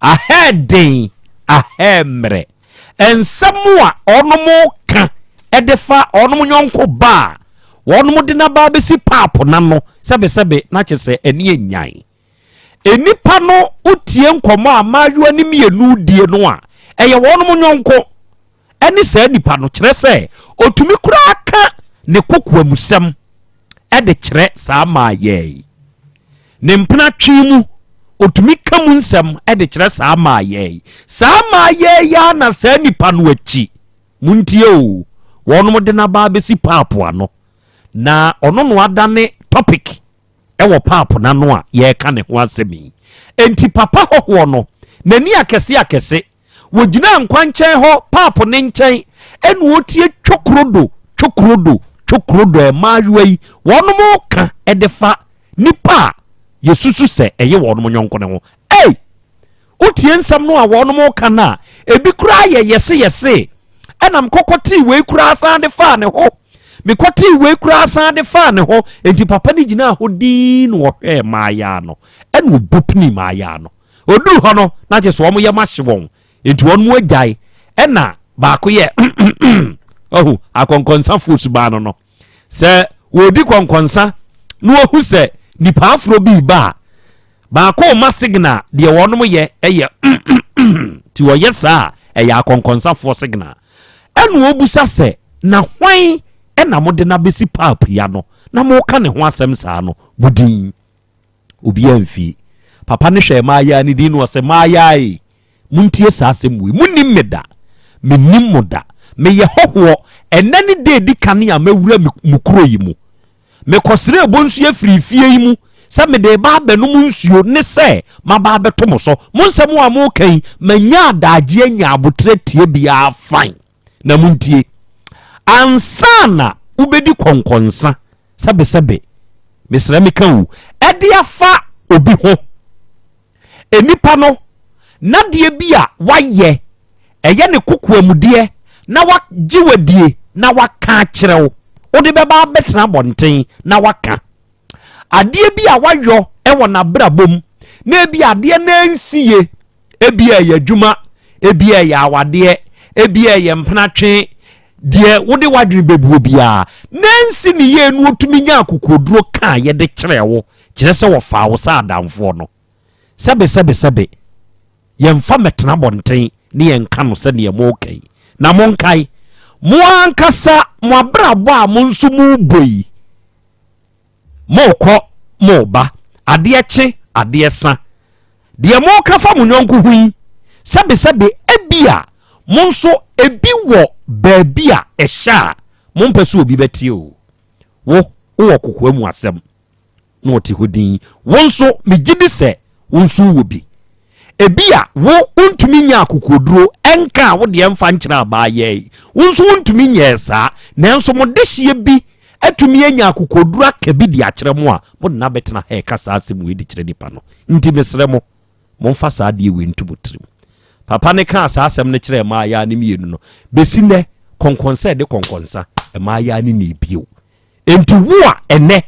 Ahɛɛ den, ahɛɛ mmerɛ. Nsɛm a wɔnom ka de fa wɔnom yɔnko ba a wɔnom de n'aba abɛsi paap no ano sɛbesɛbe na kyerɛ sɛ ani anyan. Nnipa no wotie nkɔmmɔ a mmaayewa no mmienu die no a, ɛyɛ wɔnom yɔnko ne saa nipa no, kyerɛ sɛ ɔtumi koraa ka ne kokoamusɛm de kyerɛ saa mmaayɛɛ yi. Ne mpena twe mu, ɔtumi ka mu nsɛm de kyerɛ saa mmaayɛɛ yi. Saa mmaayɛɛ yi ara na saa nipa no akyi, montie o, wɔnom de n'aba abɛsi paapo ano, na ɔno no adane topic wɔ paapo no ano a yɛreka ne ho asɛm yi. Enti papa hɔhoɔ no, n'ani akɛse akɛse, Wɔgyinaa nkwankyɛn hɔ paapo ne nkyɛn ɛna wɔtie twokrodo twokrodo twokrodo a mmaayewa yi wɔnom ka de fa nipa a yɛsusu sɛ ɛyɛ wɔnom yɔnko no ho. Ei! Wotie nsɛm no a wɔnom ka no a, ebi koraa yɛ yɛse yɛse. Ɛna mekɔkɔtee wei koraa san de faa ne ho. Mekɔtee wei koraa san de faa ne ho. Enti papa no gyinaa hɔ dinn na ɔhwɛɛ mmaayaa no. Ɛna ɔbɔ pinii mmaayaa no. Ɔduru hɔ no, na kyerɛ sɛ wɔn yam ahye wɔn, enti wɔn mu agyae. Ɛna baako yɛ ɔhu akɔnkɔnsafoɔ suban no no. Sɛ wɔredi kɔnkɔnsa na wɔhu sɛ nipa aforɔ bi reba a, baako ma signal deɛ wɔnom yɛ ɛyɛ nti wɔyɛ saa a ɛyɛ akɔnkɔnsafoɔ signal. Ɛna ɔbusa sɛ na hwan ɛna mode no abɛsi paap yi ano na moka ne ho asɛm saa no, mo din. Obiara mfii. Papa no hwɛɛ mmaayaa no din na ɔsɛ, Mmaayaa ei, montie saa asɛm wei. Monnim me da. Mennim mo da. Meyɛ hɔhoɔ. Ɛnnɛ ne da ɛdi kan a mawura mo kuro yi mu. Mekɔsrɛɛ bonsuo firii fie yi mu sɛ mede reba abɛnom nsuo ne sɛ maba abɛto mo so. Mo nsɛm a moreka yi, manya adagyeɛ anya aboterɛ tie biara fann. Na montie. Ansa na wobɛdi kɔnkɔnsa Sɛbesɛbe, mesrɛ meka o, ɛde afa obi ho. Nnipa no, n'adeɛ bi a wayɛ, ɛyɛ ne kokoamudeɛ na wagye wadie na waka akyerɛ wo. wode bɛba abɛtena abɔnten na waka adeɛ bi a wayɔ wɔ n'abrabɔ mu na ebi adeɛ no ansi ye, ebi ɛyɛ adwuma, ebi ɛyɛ awadeɛ, ebi ɛyɛ mpenatwe, deɛ wode w'adwene bɛbuo biara na ansi ne yie no otumi nya akokoɔduro kaa yɛde kyerɛ wo, kyerɛ sɛ wɔfaa wo sɛ adamfoɔ no. Sɛbe sɛbe sɛbe, yɛmfa mmɛtena abɔnten ne yɛnka no sɛdeɛ moreka yi. Na monkae, mo ankasa mo abrabɔ a mo nso morebɔ yi, morekɔ, moreba, adeɛ kye, adeɛ sa. Deɛ moreka fa mo yɔnko ho yi, sɛbe sɛbe, ebia mo nso ebi wɔ baabi a ɛhyɛ a mompɛ sɛ obi bɛtie o. Wo, wowɔ kokoa mu asɛm. na ɔte hɔ dinn. Wo nso, megye di sɛ wo nso wowɔ bi. Ebia wo wontumi nyɛ akokoɔduro nka a wo deɛ mfa nkyerɛ abaayaa yi. Wo nso wontumi nyɛɛ saa. Nanso mo dehyeɛ bi atumi anya akokoɔduro aka bi de akyerɛ mo a, mode no abɛtena ha reka saa asɛm wei de kyerɛ nipa no. Nti mesrɛ mo, momfa saa adeɛ wei nto mo tirim. Papa no kaa saa asɛm no kyerɛɛ mmaayaa no mmienu no. Bɛsi nnɛ, kɔnkɔnsa ɛde kɔnkɔnsa, mmaayaa no nnii bio. Enti wo a ɛnnɛ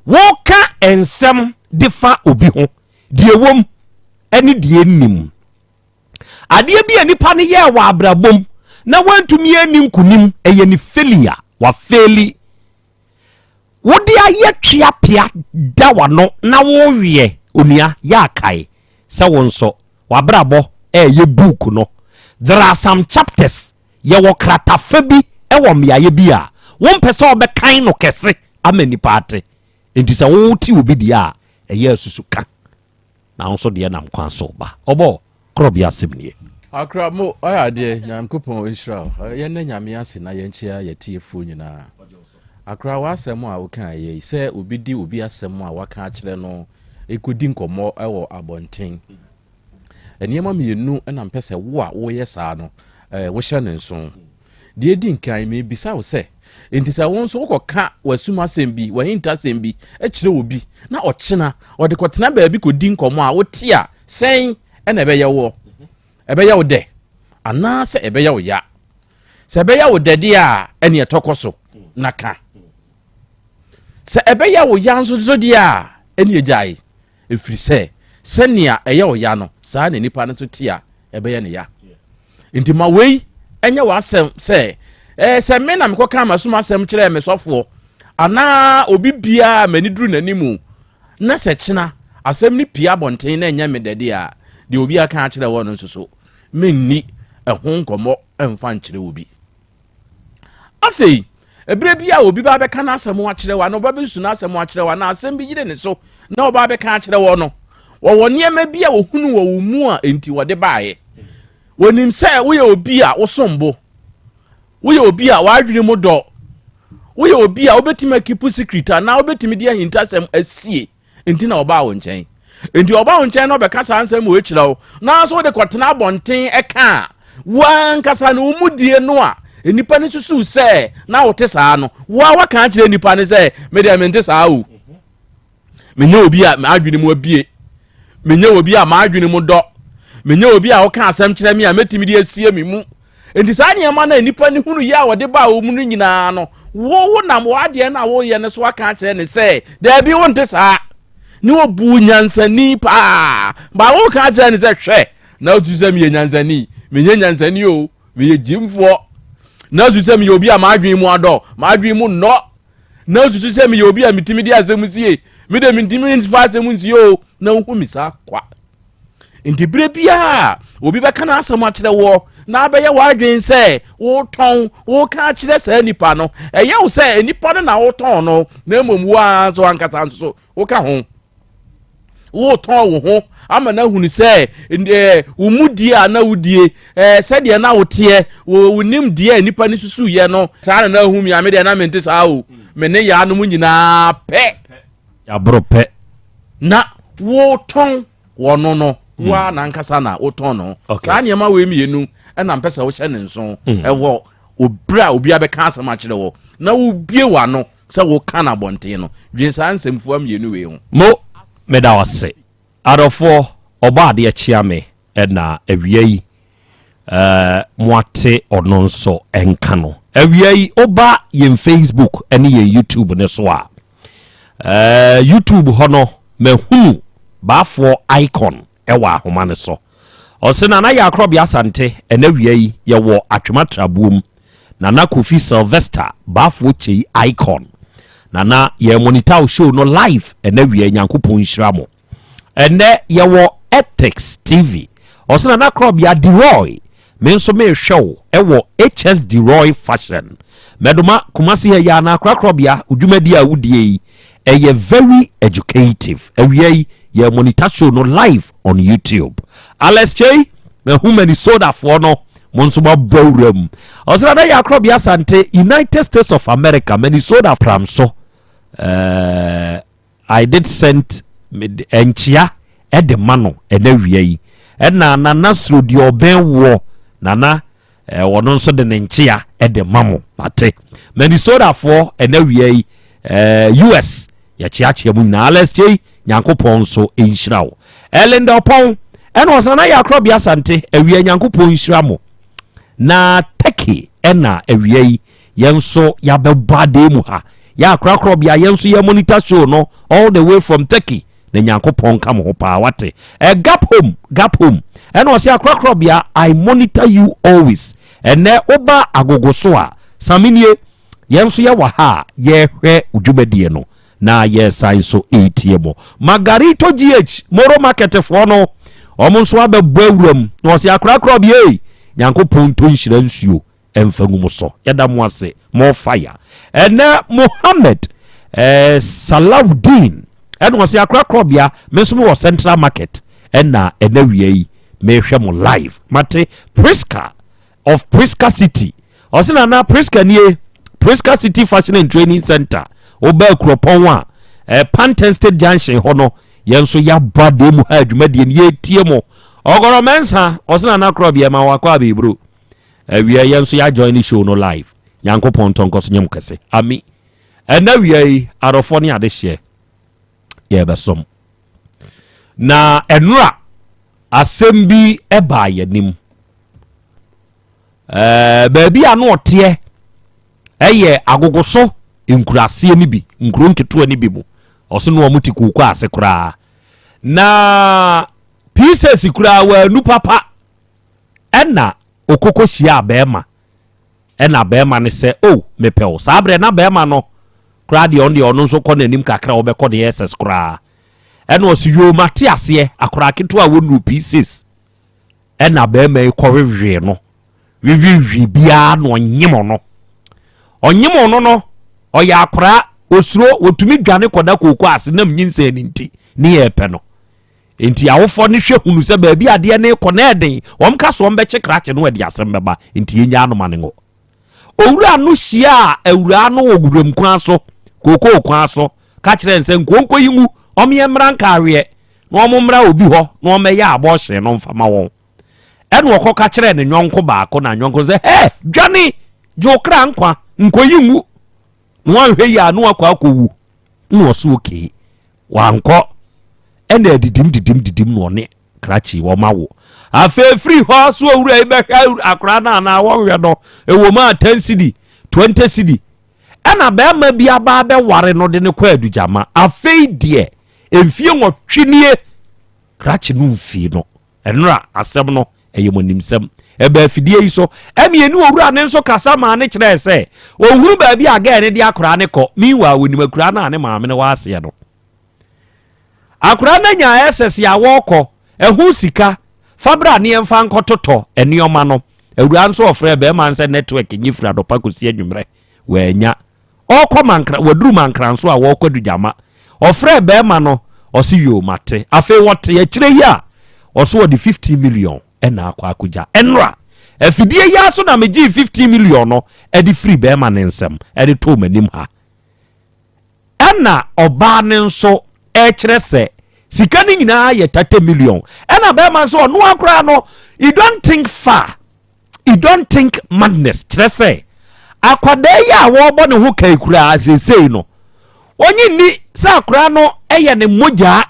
woka nsɛm de fa obi ho, deɛ ɛwom ne deɛ ɛnnim, adeɛ bi a nipa no yɛɛ wɔ abrabɔ mu na wantumi anni nkonim, ɛyɛ ne failure, wafeeli. Wode ayɛ tweapea da w'ano na woweɛ, onua, yɛ akae sɛ wo nso w'abrabɔ ɛyɛ book no. There are some chapters Yɛwɔ kratafa bi wɔ mmeaeɛ bi a wompɛ sɛ wɔbɛkan no kɛse ama nnipa ate. Enti sɛ wote obi deɛ a, ɛyɛ a susu ka. Na wo nso deɛ nam kwan so ba. Ɔbɔ, korɔbea asɛm nie. Akra mo ɔyɛ adeɛ Nyankopɔn nhyira wo. Yɛnna Nyame ase na yɛnkyea yɛtiefoɔ nyinaa. Akra w'asɛm a wokaeɛ yi sɛ obi de obi asɛm a waka akyerɛ no kɔdi nkɔmmɔ wɔ abɔnten. Nneɛma mmienu na mpɛ sɛ wo a woyɛ saa no, wohyɛ no nso. Deɛ ɛdi nkan, mebisa wo sɛ, enti sɛ wo nso wokɔka w'asum asɛm bi, w'ahintasɛm bi kyerɛ obi, na ɔkyena ɔde kɔtena baabi kɔdi nkɔmmɔ a, wote a, sɛn na ɛbɛyɛ woɔ? Ɛbɛyɛ wo dɛ anaasɛ ɛbɛyɛ wo ya? Sɛ ɛbɛyɛ wo dɛ deɛ a, ɛneɛ tɔ kɔ so na ka. Sɛ ɛbɛyɛ wo ya nso so deɛ a, ɛneɛ gyae. Ɛfiri sɛ, sɛnea ɛyɛ wo ya no, saa ara na nnipa no nso te a, ɛbɛyɛ no ya. Enti ma wei nyɛ w'asɛm sɛ, Ɛɛ, sɛ me na mekɔkaa m'asom asɛm kyerɛɛ me sɔfoɔ anaa obi biara a m'ani duru n'anim, na sɛ kyena asɛm no pue abɔnten na ɛnyɛ me dɛ deɛ a, deɛ obi aka akyerɛ wɔ no nso so, menni ɛho nkɔmmɔ mfa nkyerɛ obi. Afei, ɛberɛ bi a obi ba bɛka n'asɛm akyerɛ wo anaa ɔba bɛsu n'asɛm akyerɛ wo anaa asɛm bi yere ne so na ɔba bɛka akyerɛ wɔ no, wɔwɔ nneɛma bi a wɔhunu wɔ wo mu a enti wɔde baeɛ. Wɔnim sɛ woyɛ obi a wosom bo, woyɛ obi a w'adwene mu dɔ, woyɛ obi a wobɛtumi akipu secret anaa wobɛtumi de ahintasɛm asie. Enti na ɔbaa wo nkyɛn. Enti ɔba wo nkyɛn na ɔbɛka saa nsɛm wei kyerɛ wo, na nso wode kɔtena abɔnten ɛka a, wo ankasa no wo mudie no a nnipa no susuw sɛ na wote saa no, wo a waka akyerɛ nnipa no sɛ, me deɛ mente saa o. Menyɛ obi a m'adwene mu abie. Menyɛ obi a m'adwene mu dɔ. Menyɛ obi a woka asɛm kyerɛ me a mɛtumi de asie me mu. Enti saa nneɛma no a nnipa no hunu yɛ a wɔde baa wɔn mu no nyinaa no, wo wonam w'adeɛ no a woyɛ no so aka akyerɛ ne sɛ, daabi wonte saa. Ne wɔbu nyansani paa. Ba woka akyerɛ ne sɛ, hwɛ, na wotu sɛ meyɛ nyansani. Menyɛ nyansani o, meyɛ gyimfoɔ. Na wotu sɛ meyɛ obi a m'adwene mu adɔ, m'adwene mu nnɔ. Na wosusu sɛ meyɛ obi a metumi de asɛm sie. Me de mentumi mfa asɛm nsie o, na wohu me saa kwa. Nti berɛ biara a obi bɛka n'asɛm akyerɛ woɔ na abɛyɛ w'adwene sɛ wotɔn woka akyerɛ saa nipa no, ɛyɛ wo sɛ nipa no na wotɔn no, na mmom wo ara nso ankasa nso so woka ho. Wotɔn wo ho ama no ahunu sɛ eh, wo mu die a na wodie, eh, sɛdeɛ na woteɛ, wo nimdeɛ a nipa no susuiɛ no, saa na na ahu me a me deɛ na mente saa o, me ne yaanom nyinaa pɛ. Yɛaboro pɛ. Na wotɔn wɔno no, wo ara n'ankasa na wotɔn no. Saa nneɛma wei mmienu na mpɛ sɛ wohyɛ ne nso hmm. ɛwɔ obere a obi abɛka asɛm akyerɛ wɔ na wobie w'ano sɛ woka no abɔnten no. Dwen saa nsɛmfua mmienu wei ho. Mo, meda wo ase. Adɔfoɔ, ɔbɔ adeɛ kyea me ɛna awia yi. Moate ɔno nso nka no. Awia yi woba yɛn Facebook ne yɛn YouTube ne so a, YouTube hɔ no mahunu baafoɔ icon ɛwɔ ahoma no so. Ɔse Nana yɛ akorɔbea Asante ɛna wia yi yɛwɔ Atwema Trabuom. Nana Kofi Sylvester baafoɔ kyei icon. Nana yɛ monitor show no live ɛna wia yi, Nyankopɔn nhyira mo. Ɛnɛ yɛwɔ Ethics TV. Ɔsɛ Nana Korɔbea Deroy, me nso mehwɛ wo ɛwɔ HS Deroy Fashion. Mɛdoma Kumasi ha yi a na akora Korɔbea dwumadi a wodie yi ɛyɛ very educative. Awia yi yɛ monitor show no live on YouTube. Alex Chei, mahu Minnesota foɔ no mo nso mabɔ wura mu. Ɔsɛ Nana yɛ Akorɔbea Asante, United States of America, Minnesota pram so. I did send nkyea ɛde ma no ɛna wia yi. Ɛna Nana suro deɛ ɔbɛn wɔ Nana ɔno nso de ne nkyea ɛde ma mo mate. Minnesotafoɔ ɛna wia yi US yɛkyeakyea mu nyinaa. Alex Kyei, Nyankopɔn nso nhyira wo. Ɛlinda Ɔpɔn ɛna ɔsɛ Nana yɛ Akorɔbea Asante awia, Nyankopɔn nhyira mo. Na Turkey ɛna awia yi yɛn nso yɛabɛbɔ adeɛ mu ha yɛ akorakorɔbea, yɛn nso yɛ monitor show no all the way from Turkey na Nyankopɔn ka mo ho paa wate. Gap home, gap home ɛna ɔsɛ akorakorɔbea, I monitor you always. Ɛnɛ woba agogo so a saminie yɛn nso yɛwɔ ha a yɛhwɛ dwumadie no na yɛsan so ɛretie mo. Margarito GH Moro Marketfoɔ no ɔmo nso abɛbɔ awuram na ɔsɛ akorakorɔbea yi, Nyankopɔn ntɔ nhyira nsuo ɛmfa ngu mo so. Yɛda mo ase, more fire. Ɛnɛ Mohammed Salawudeen ɛna ɔsɛ akorakorɔbea, me nso mewɔ Central Market ɛna ɛnɛ wia yi mehwɛ mo live mate. Priska of Priska City ɔsɛ Nana Priska nie, Priska City Fashion and Training Center. Wobaa kuropɔn a Panten State Junction hɔ no yɛn nso yɛabɔ adeɛ mu ha adwumadie no yɛtie mo. Ɔgɔrɔ Mɛnsa ɔsɛ Nana Korɔbea ma wakɔ abɛɛburo awia, yɛn nso yɛajoin ne show no live. Nyankopɔn ntɔnkɔ so nyɛ mo kɛse ami. Ɛnɛ wia yi adɔfoɔ ne adehyeɛ yɛbɛsom na ɛnora asɛm bi ɛbaa yɛnim baabi a no ɔteɛ ɛyɛ agogo so nkuraseɛ no bi, nkuro nketewa no bi mu. Ɔso no ɔmo te kooko ase koraa na pieces koraa wɔanu papa ɛna okoko hyia bɛrima ɛna bɛrima no sɛ o mepɛ wo. Saa berɛ na bɛrima no koraa deɛ ɔno deɛ ɔno nso kɔ n'anim kakra, wɔbɛkɔ ne SS koraa. Ɛna ɔsi yoo mate aseɛ. Akwaraa ketewa a wɔnuru P6 ɛna bɛrima yi kɔwewee no wewewe biara na ɔnyem no ɔnyem no. Ɔyɛ akwaraa osuro, wɔtumi dwane kɔda kooko ase nam nyinsɛn ne nti ne yɛ pɛ no nti awofoɔ no hwɛ hunu sɛ baabi adeɛ ne kɔ na ɛden wɔn ka so wɔn bɛkye krakye no ɛde asɛm bɛba nti yɛnya anoma ne ngo. Owura no hyia a awuraa no wɔ wuram kwan so, kookoo kwan so, ka kyerɛ nsɛ nkonko yi ngu wɔn yɛ mmra nkaaweɛ na wɔn mmra obi hɔ na wɔn bɛyɛ abɔɔhyɛn no mfama wɔn. Ɛna ɔkɔ ka kyerɛ ne nyɔnko baako na nyɔnko sɛ hɛ dwane gye okra nkwa nkoyi ngu na wɔanhwɛ yi a na wakɔ akɔwu. Na ɔso okay wankɔ ɛna adidim didim didim na ɔne krakye wɔn awo. Afei firi hɔ so owura yi bɛhwɛ akwaraa no anaa wɔnhwɛ no ɛwɔ mu a 10 cedi, 20 cedi ɛna bɛrima bi aba abɛware no de ne kɔ adugyama. Afei deɛ mfie 8 nie krakye no mfie no. Ɛnora asɛm no ɛyɛ mo animsɛm ɛbɛ afidie yi so ɛmienu. Owura ne nso kasa maa ne kyerɛɛ sɛ ohunu baabi a gɛɛ ne de akwaraa ne kɔ. Meanwhile wɔnim akwaraa no a ne maame no wɔ aseɛ no akwaraa no anya SS a wɔrekɔ ɛho sika fabra ne yɛmfa nkɔtotɔ nneɛma no. Awura nso ɔfrɛ bɛrima sɛ network nyi firi adɔpa kɔsi anwummerɛ wɔanya ɔrekɔ mankra waduru mankra nso a wɔrekɔ adugyama. Ɔfrɛ bɛrima no ɔsi yoo mate. Afei wɔte akyire yi a ɔso wɔde 50 million ɛna akɔ akɔgya. Ɛnora afidie yi aso na megye 50 million no ɛde firi bɛrima ne nsɛm ɛde too m'anim ha. Ɛna ɔbaa ne nso ɛkyerɛ sɛ sika no nyinaa yɛ 30 million. Ɛna bɛrima nso ɔno akora no, you don't think far, you don't think madness. Kyerɛ sɛ akwadaa yi a wɔrebɔ ne ho kai koraa seesei no ɔnye nni sɛ akwadaa no yɛ ne mogyaa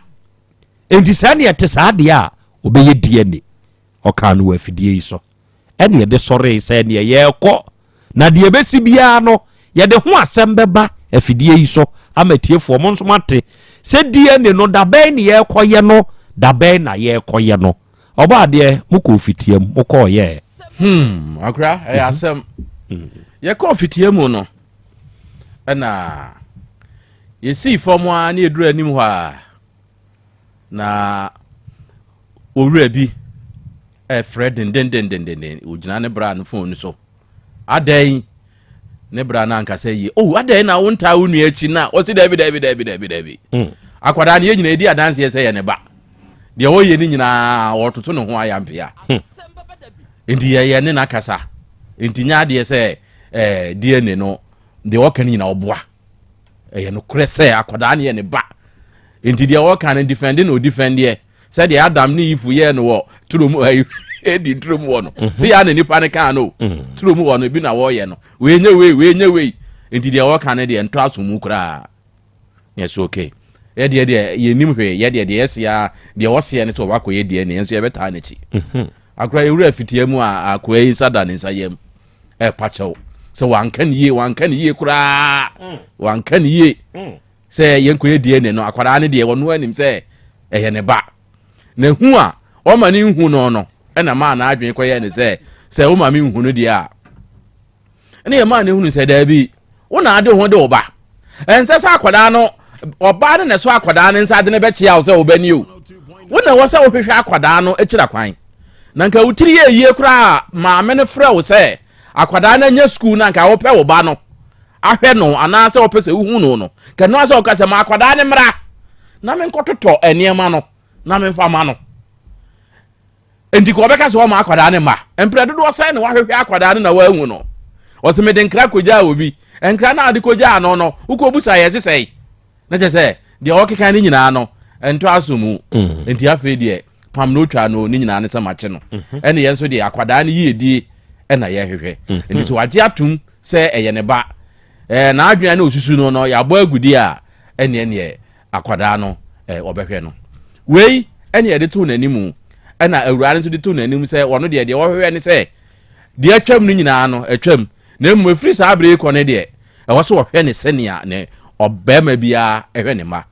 nti saa neɛ te saa deɛ a ɔbɛyɛ DNA. Ɔkaa no wɔ afidie yi so. ɛne yɛde sɔree sɛ neɛ yɛrekɔ na deɛ ɛbɛsi biara no yɛde ho asɛm bɛba afidie yi so ama atiefoɔ mo nso moate sɛ DNA no dabɛn ne yɛrekɔyɛ no dabɛn na yɛrekɔyɛ no ɔbɔ adeɛ mokɔɔ fitiam mokɔɔyɛɛ. Hmm, akora ɛyɛ mhm. asɛm. Mhm. Yɛkɔɔ fitia mu no ɛna yɛsii fam a ne yɛduru anim hɔ a na owura bi ɛfrɛ dendendendenden ogyina ne bra no fon no so adɛn ne bra no ankasa yie oh adɛn na wontaa wo nua akyi na ɔsi daabi daabi daabi daabi daabi hmm. akwadaa no yɛ nyinaa edi adanseɛ sɛ yɛ ne ba deɛ ɔyɛ ne nyinaa ɔtoto ne ho ayampea hmm. nti yɛyɛ ne n'akasa nti nyɛ adeɛ sɛ ɛɛ eh, dna no deɛ ɔka no nyinaa ɔboa Ɛyɛ nokorɛ sɛ akwadaa no yɛ ne ba. Enti deɛ ɔreka no defɛnde na ɔdifɛndeɛ sɛdeɛ Adam ne Eve yɛɛ no wɔ turo mu Eden turo mu hɔ no. Mhm. Sɛ yɛ na nipa no kaa no mhm. turo mu hɔ no ebi na wɔreyɛ no. Wei nyɛ wei, wei nyɛ wei. Enti deɛ ɔreka no deɛ ntɔ aso mu koraa. Na ɛsɛ okay. Yɛ deɛ deɛ yɛnim hwee, yɛ deɛ deɛ yɛse a deɛ ɔseɛ no sɛ ɔwakɔyɛ deɛ ne yɛn nso yɛbɛtaa n'akyi. Mhm. Akora yɛwura fitia mu a akoa yi nsa da ne nsa yam. ɛrepa kyɛw sɛ wanka ne yie wanka ne yie koraa mm. wanka ne yie mm. sɛ yɛnkɔyɛ dna no akwadaa no deɛ ɔno anim sɛ ɛyɛ ne ba na hu a ɔma ne nhu no no ɛna maa n'adwene kɔyɛ ne sɛ sɛ woma me nhu no deɛ a ɛne yɛ maa ne hunu sɛ daabi wo na ade ho de wo ba ɛnsɛ sɛ akwadaa no ɔbaa no na ɛso akwadaa no nsa ade no bɛkyea wo sɛ wobɛni o wo na ɛwɔ sɛ wohwehwɛ akwadaa no akyira kwan na nka wo tiri yɛ yie koraa maame no frɛ wo sɛ akwadaa no anya sukuu na nka wopɛ wo ba no ahwɛ no anaasɛ wopɛ sɛ wohu no no ka no sɛ ɔka sɛ ma akwadaa no mmra na menkɔtotɔ nneɛma no na memfa ma no Enti ka ɔbɛka sɛ ɔma akwadaa no mma. Mprɛ dodoɔ sɛn na wahwehwɛ akwadaa no na wanhu no? Ɔsɛ mede nkra kɔgyaa obi. Nkra no a wode kɔgyaa no no, wokɔbusa yɛ sesɛe. Na kyerɛ sɛ deɛ ɔkeka no nyinaa no, ɛntɔ aso mu. Mm. Enti afei deɛ pam na otwa no ne nyinaa ne sɛ makye no. Mhm. Ɛne yɛn nso deɛ akwadaa no yiedie ɛna yɛhwehwɛ. Mhm. Enti sɛ wagye atom sɛ ɛyɛ ne ba, ɛɛ n'adwene a na osusu no no yɛabɔ agudie a ɛneɛ neɛ akwadaa no eh, wɔbɛhwɛ no. Wei ɛne yɛde too n'anim, ɛna awuraa no nso de too n'anim sɛ wɔno deɛ deɛ wɔhwehwɛ ne sɛ deɛ atwam no nyinaa no atwam, na mmom ɛfiri saa berɛ yi kɔ no deɛ ɛwɔ sɛ wɔhwɛ ne sɛnea ne ɔbarima biara ɛhwɛ ne mma.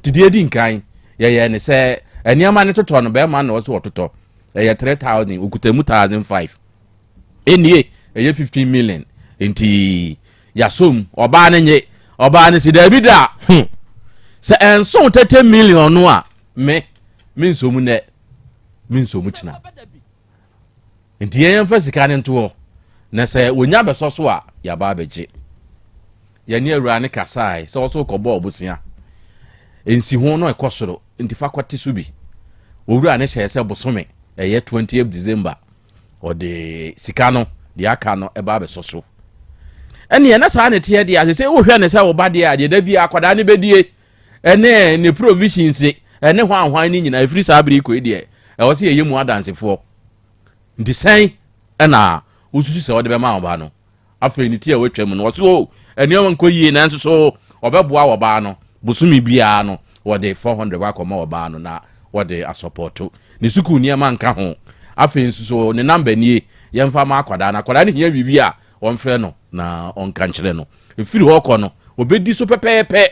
Nti deɛ ɛdi nkan yɛyɛ ne sɛ nneɛma no totɔ no bɛrima na ɛwɔ sɛ wɔtotɔ, ɛyɛ 3000 okuta mu 1005 ɛnie ɛyɛ 15 million nti yasom ɔbaa no nye ɔbaa no si daabi da hmm. sɛ ɛnso 30 million no a me me nso mu nɛ me nso mu kyena nti yɛn yɛmfa sika no ntoɔ na sɛ wɔnya bɛsɔ so a yɛaba abɛgye yɛne awura ne kasae sɛ wɔso kɔbɔ ɔbosea nsi ho no ɛkɔ soro nti fa kɔte so bi owura ne hyɛɛ sɛ bosome ɛyɛ 20 December ɔde sika no deɛ aka no ɛba abɛsɔ so ɛneɛ na saa ne teɛ deɛ asɛ sɛ wohwɛ ne sɛ wo ba deɛ a deɛ da bi akwadaa no bɛdie ɛne ne provisions ɛne hwanhwan no nyinaa ɛfiri saa bere kɔi deɛ ɛwɔ sɛ yɛyɛ mu adansefoɔ nti sɛn ɛna wosusu sɛ wɔde bɛma wo ba no Afei ne ti a watwa mu no, ɔse o, nneɛma nkɔ yie nanso so ɔbɛboa ɔbaa no. Bosome biara no, wɔde 400 wakɔma ɔbaa no na wɔde asɔpɔto ne sukuu nneɛma nka ho. Afei nso so ne namba nie, yɛmfa ma akwadaa no. Akwadaa no hia biribi a, wɔmfrɛ no na ɔnka nkyerɛ no. Ɛfiri hɔ kɔ no, ɔbɛdi so pɛpɛɛpɛ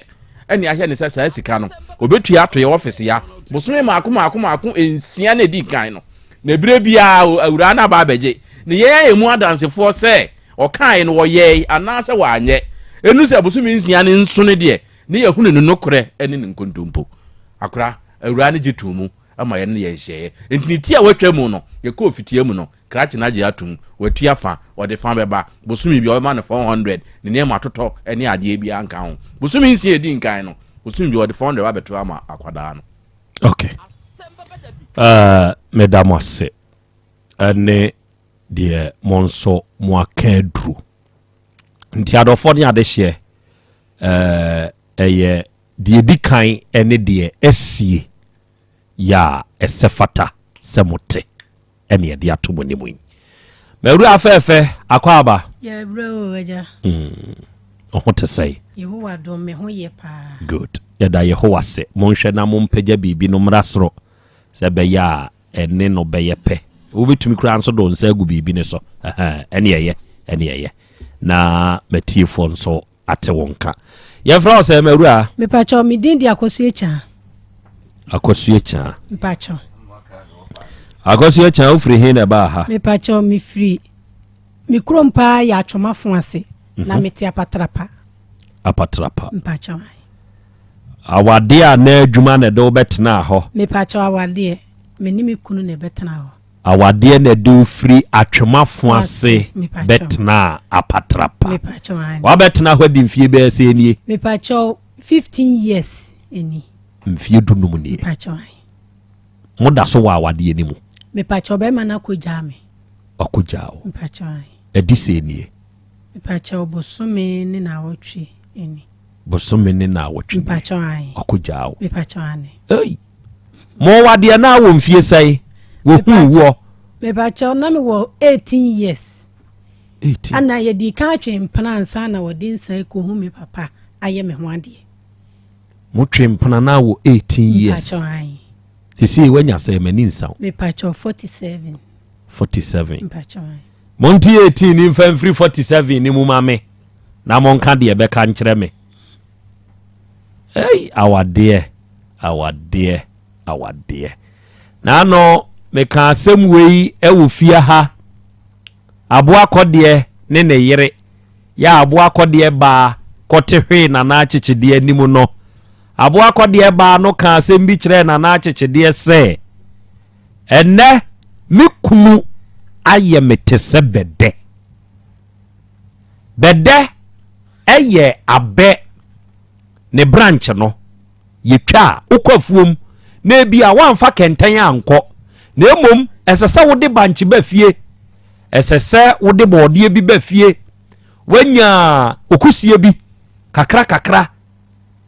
ɛne ahyɛ ne sɛ saa sika no, ɔbɛtua ato yɛ ɔfese ya bosome maako maako maako nsia na ɛdi kan no. Na berɛ biara awuraa no aba abɛgye, na yɛn ayɛ mu adansefoɔ sɛ ɔkaeɛ no ɔyɛe anaasɛ wanyɛ. Ɛnu sɛ bosome nsia no nso no deɛ, ne yɛhunu ne nokorɛ ne ne nkontompo. Akora, awuraa no gye too mu ma yɛne no yɛɛ nhyehyɛeɛ. Enti ne ti a watwa mu no, yɛkɔɔ fitia mu no, krakye no agye atom, watua fa, ɔde fa bɛba. Bosome biara ɔbɛma no 400, ne nneɛma atotɔ ne adeɛ biara nka ho. Bosome nsia a ɛdi nkan no, bosome biara ɔde 400 ba abɛto ama akwadaa no. Ok uh, meda mo ase ɛne deɛ mo nso mo aka aduru nti adɔfoɔ ne adehyeɛ ɛyɛ uh, deɛ di kan ɛne deɛ asie yɛ a ɛsɛ fata sɛ mote ɛne ɛde ato mo anim yi. Mawura afɛɛfɛ, akɔ aba. Yɛbrɛ o agya. Mm, ho te sɛe? Yehowa dom me ho yɛ paa. Good. Yɛda Yehowa se. Monhwɛ na mompagya biribi no mmra soro sɛ ɛbɛyɛ a ɛne no bɛyɛ pɛ. Wobɛtumi koraa nso de wo nsa agu biribi ne so. Ɛne ɛyɛ, ɛne ɛyɛ. Na matiefoɔ nso ate wo nka. Yɛmfrɛ wo sɛ mawura? Mepakyɛw, me din de Akosua Kyaa. Akosua Kyaa. Mepakyɛw. Akosua Kyaa, wofiri he na ɛbaa ha? Mepakyɛw, mefiri me kurom paa yɛ Atwomafo ase na mete Apatrapa. Apatrapa. Mepakyɛw. Awadeɛ a na adwuma na ɛde wo bɛtenaa hɔ? Mepakyɛw, awadeɛ, me ne me kunu na ɛbɛtenaa hɔ. Awadeɛ na ɛde wo firi Atwomafo ase bɛtenaa Apatrapa. Wabɛtena hɔ adi mfie bɛyɛ sɛ nie? Mepakyɛw, 15 years ni. Mfie dunum nie. Mepakyɛw. Moda so wɔ awadeɛ no mu? Mepakyɛw, bɛrima no akɔgyaa me. Wakɔgyaa wo. Mepakyɛw. Ɛdi sɛ nie? Mepakyɛw, bosome ne naawɔtwe ni. Bosome ne naawɔtwe nie. Mepakyɛw, ae. Wakɔgyaa wo. Mepakyɛw, ane. Ei! Mo wadeɛ na wɔ mfie sɛe? Wɔhuu woɔ? Mepakyɛw, na mewɔ 18 years. 18. Ana yɛdii kan atwe mpena ansa na wɔde nsa kɔhu me papa ayɛ me ho adeɛ. Motwe mpena na wɔ 18 years. Mepakyɛw, ae. Seesei woanya sɛ m'ani nsa wo. Mepakyɛw, 47. 47. Mepakyɛw, ae. Monte 18 ni mfa mfiri 47 ni mu ma me na monka deɛ ɛbɛka nkyerɛ me. Ei, awadeɛ, awadeɛ, awadeɛ. Naano meka asɛm wei wɔ fie ha. Aboa kɔdeɛ ne ne yere yɛ aboa kɔdeɛ baa kɔte hwee Nana Akyekyedeɛ anim no. Aboa kɔdeɛ baa no ka asɛm bi kyerɛɛ Nana Akyekyedeɛ sɛ, ɛnɛ me kunu ayɛ me te sɛ bɛdɛ. Bɛdɛ yɛ abɛ ne branch no yɛtwa a wokɔ afuom na ebi a woamfa kɛntɛn ankɔ na mmom ɛsɛ sɛ wode bankye ba fie, ɛsɛ sɛ wode bɔɔdeɛ bi ba fie, woanya okusie bi kakra kakra,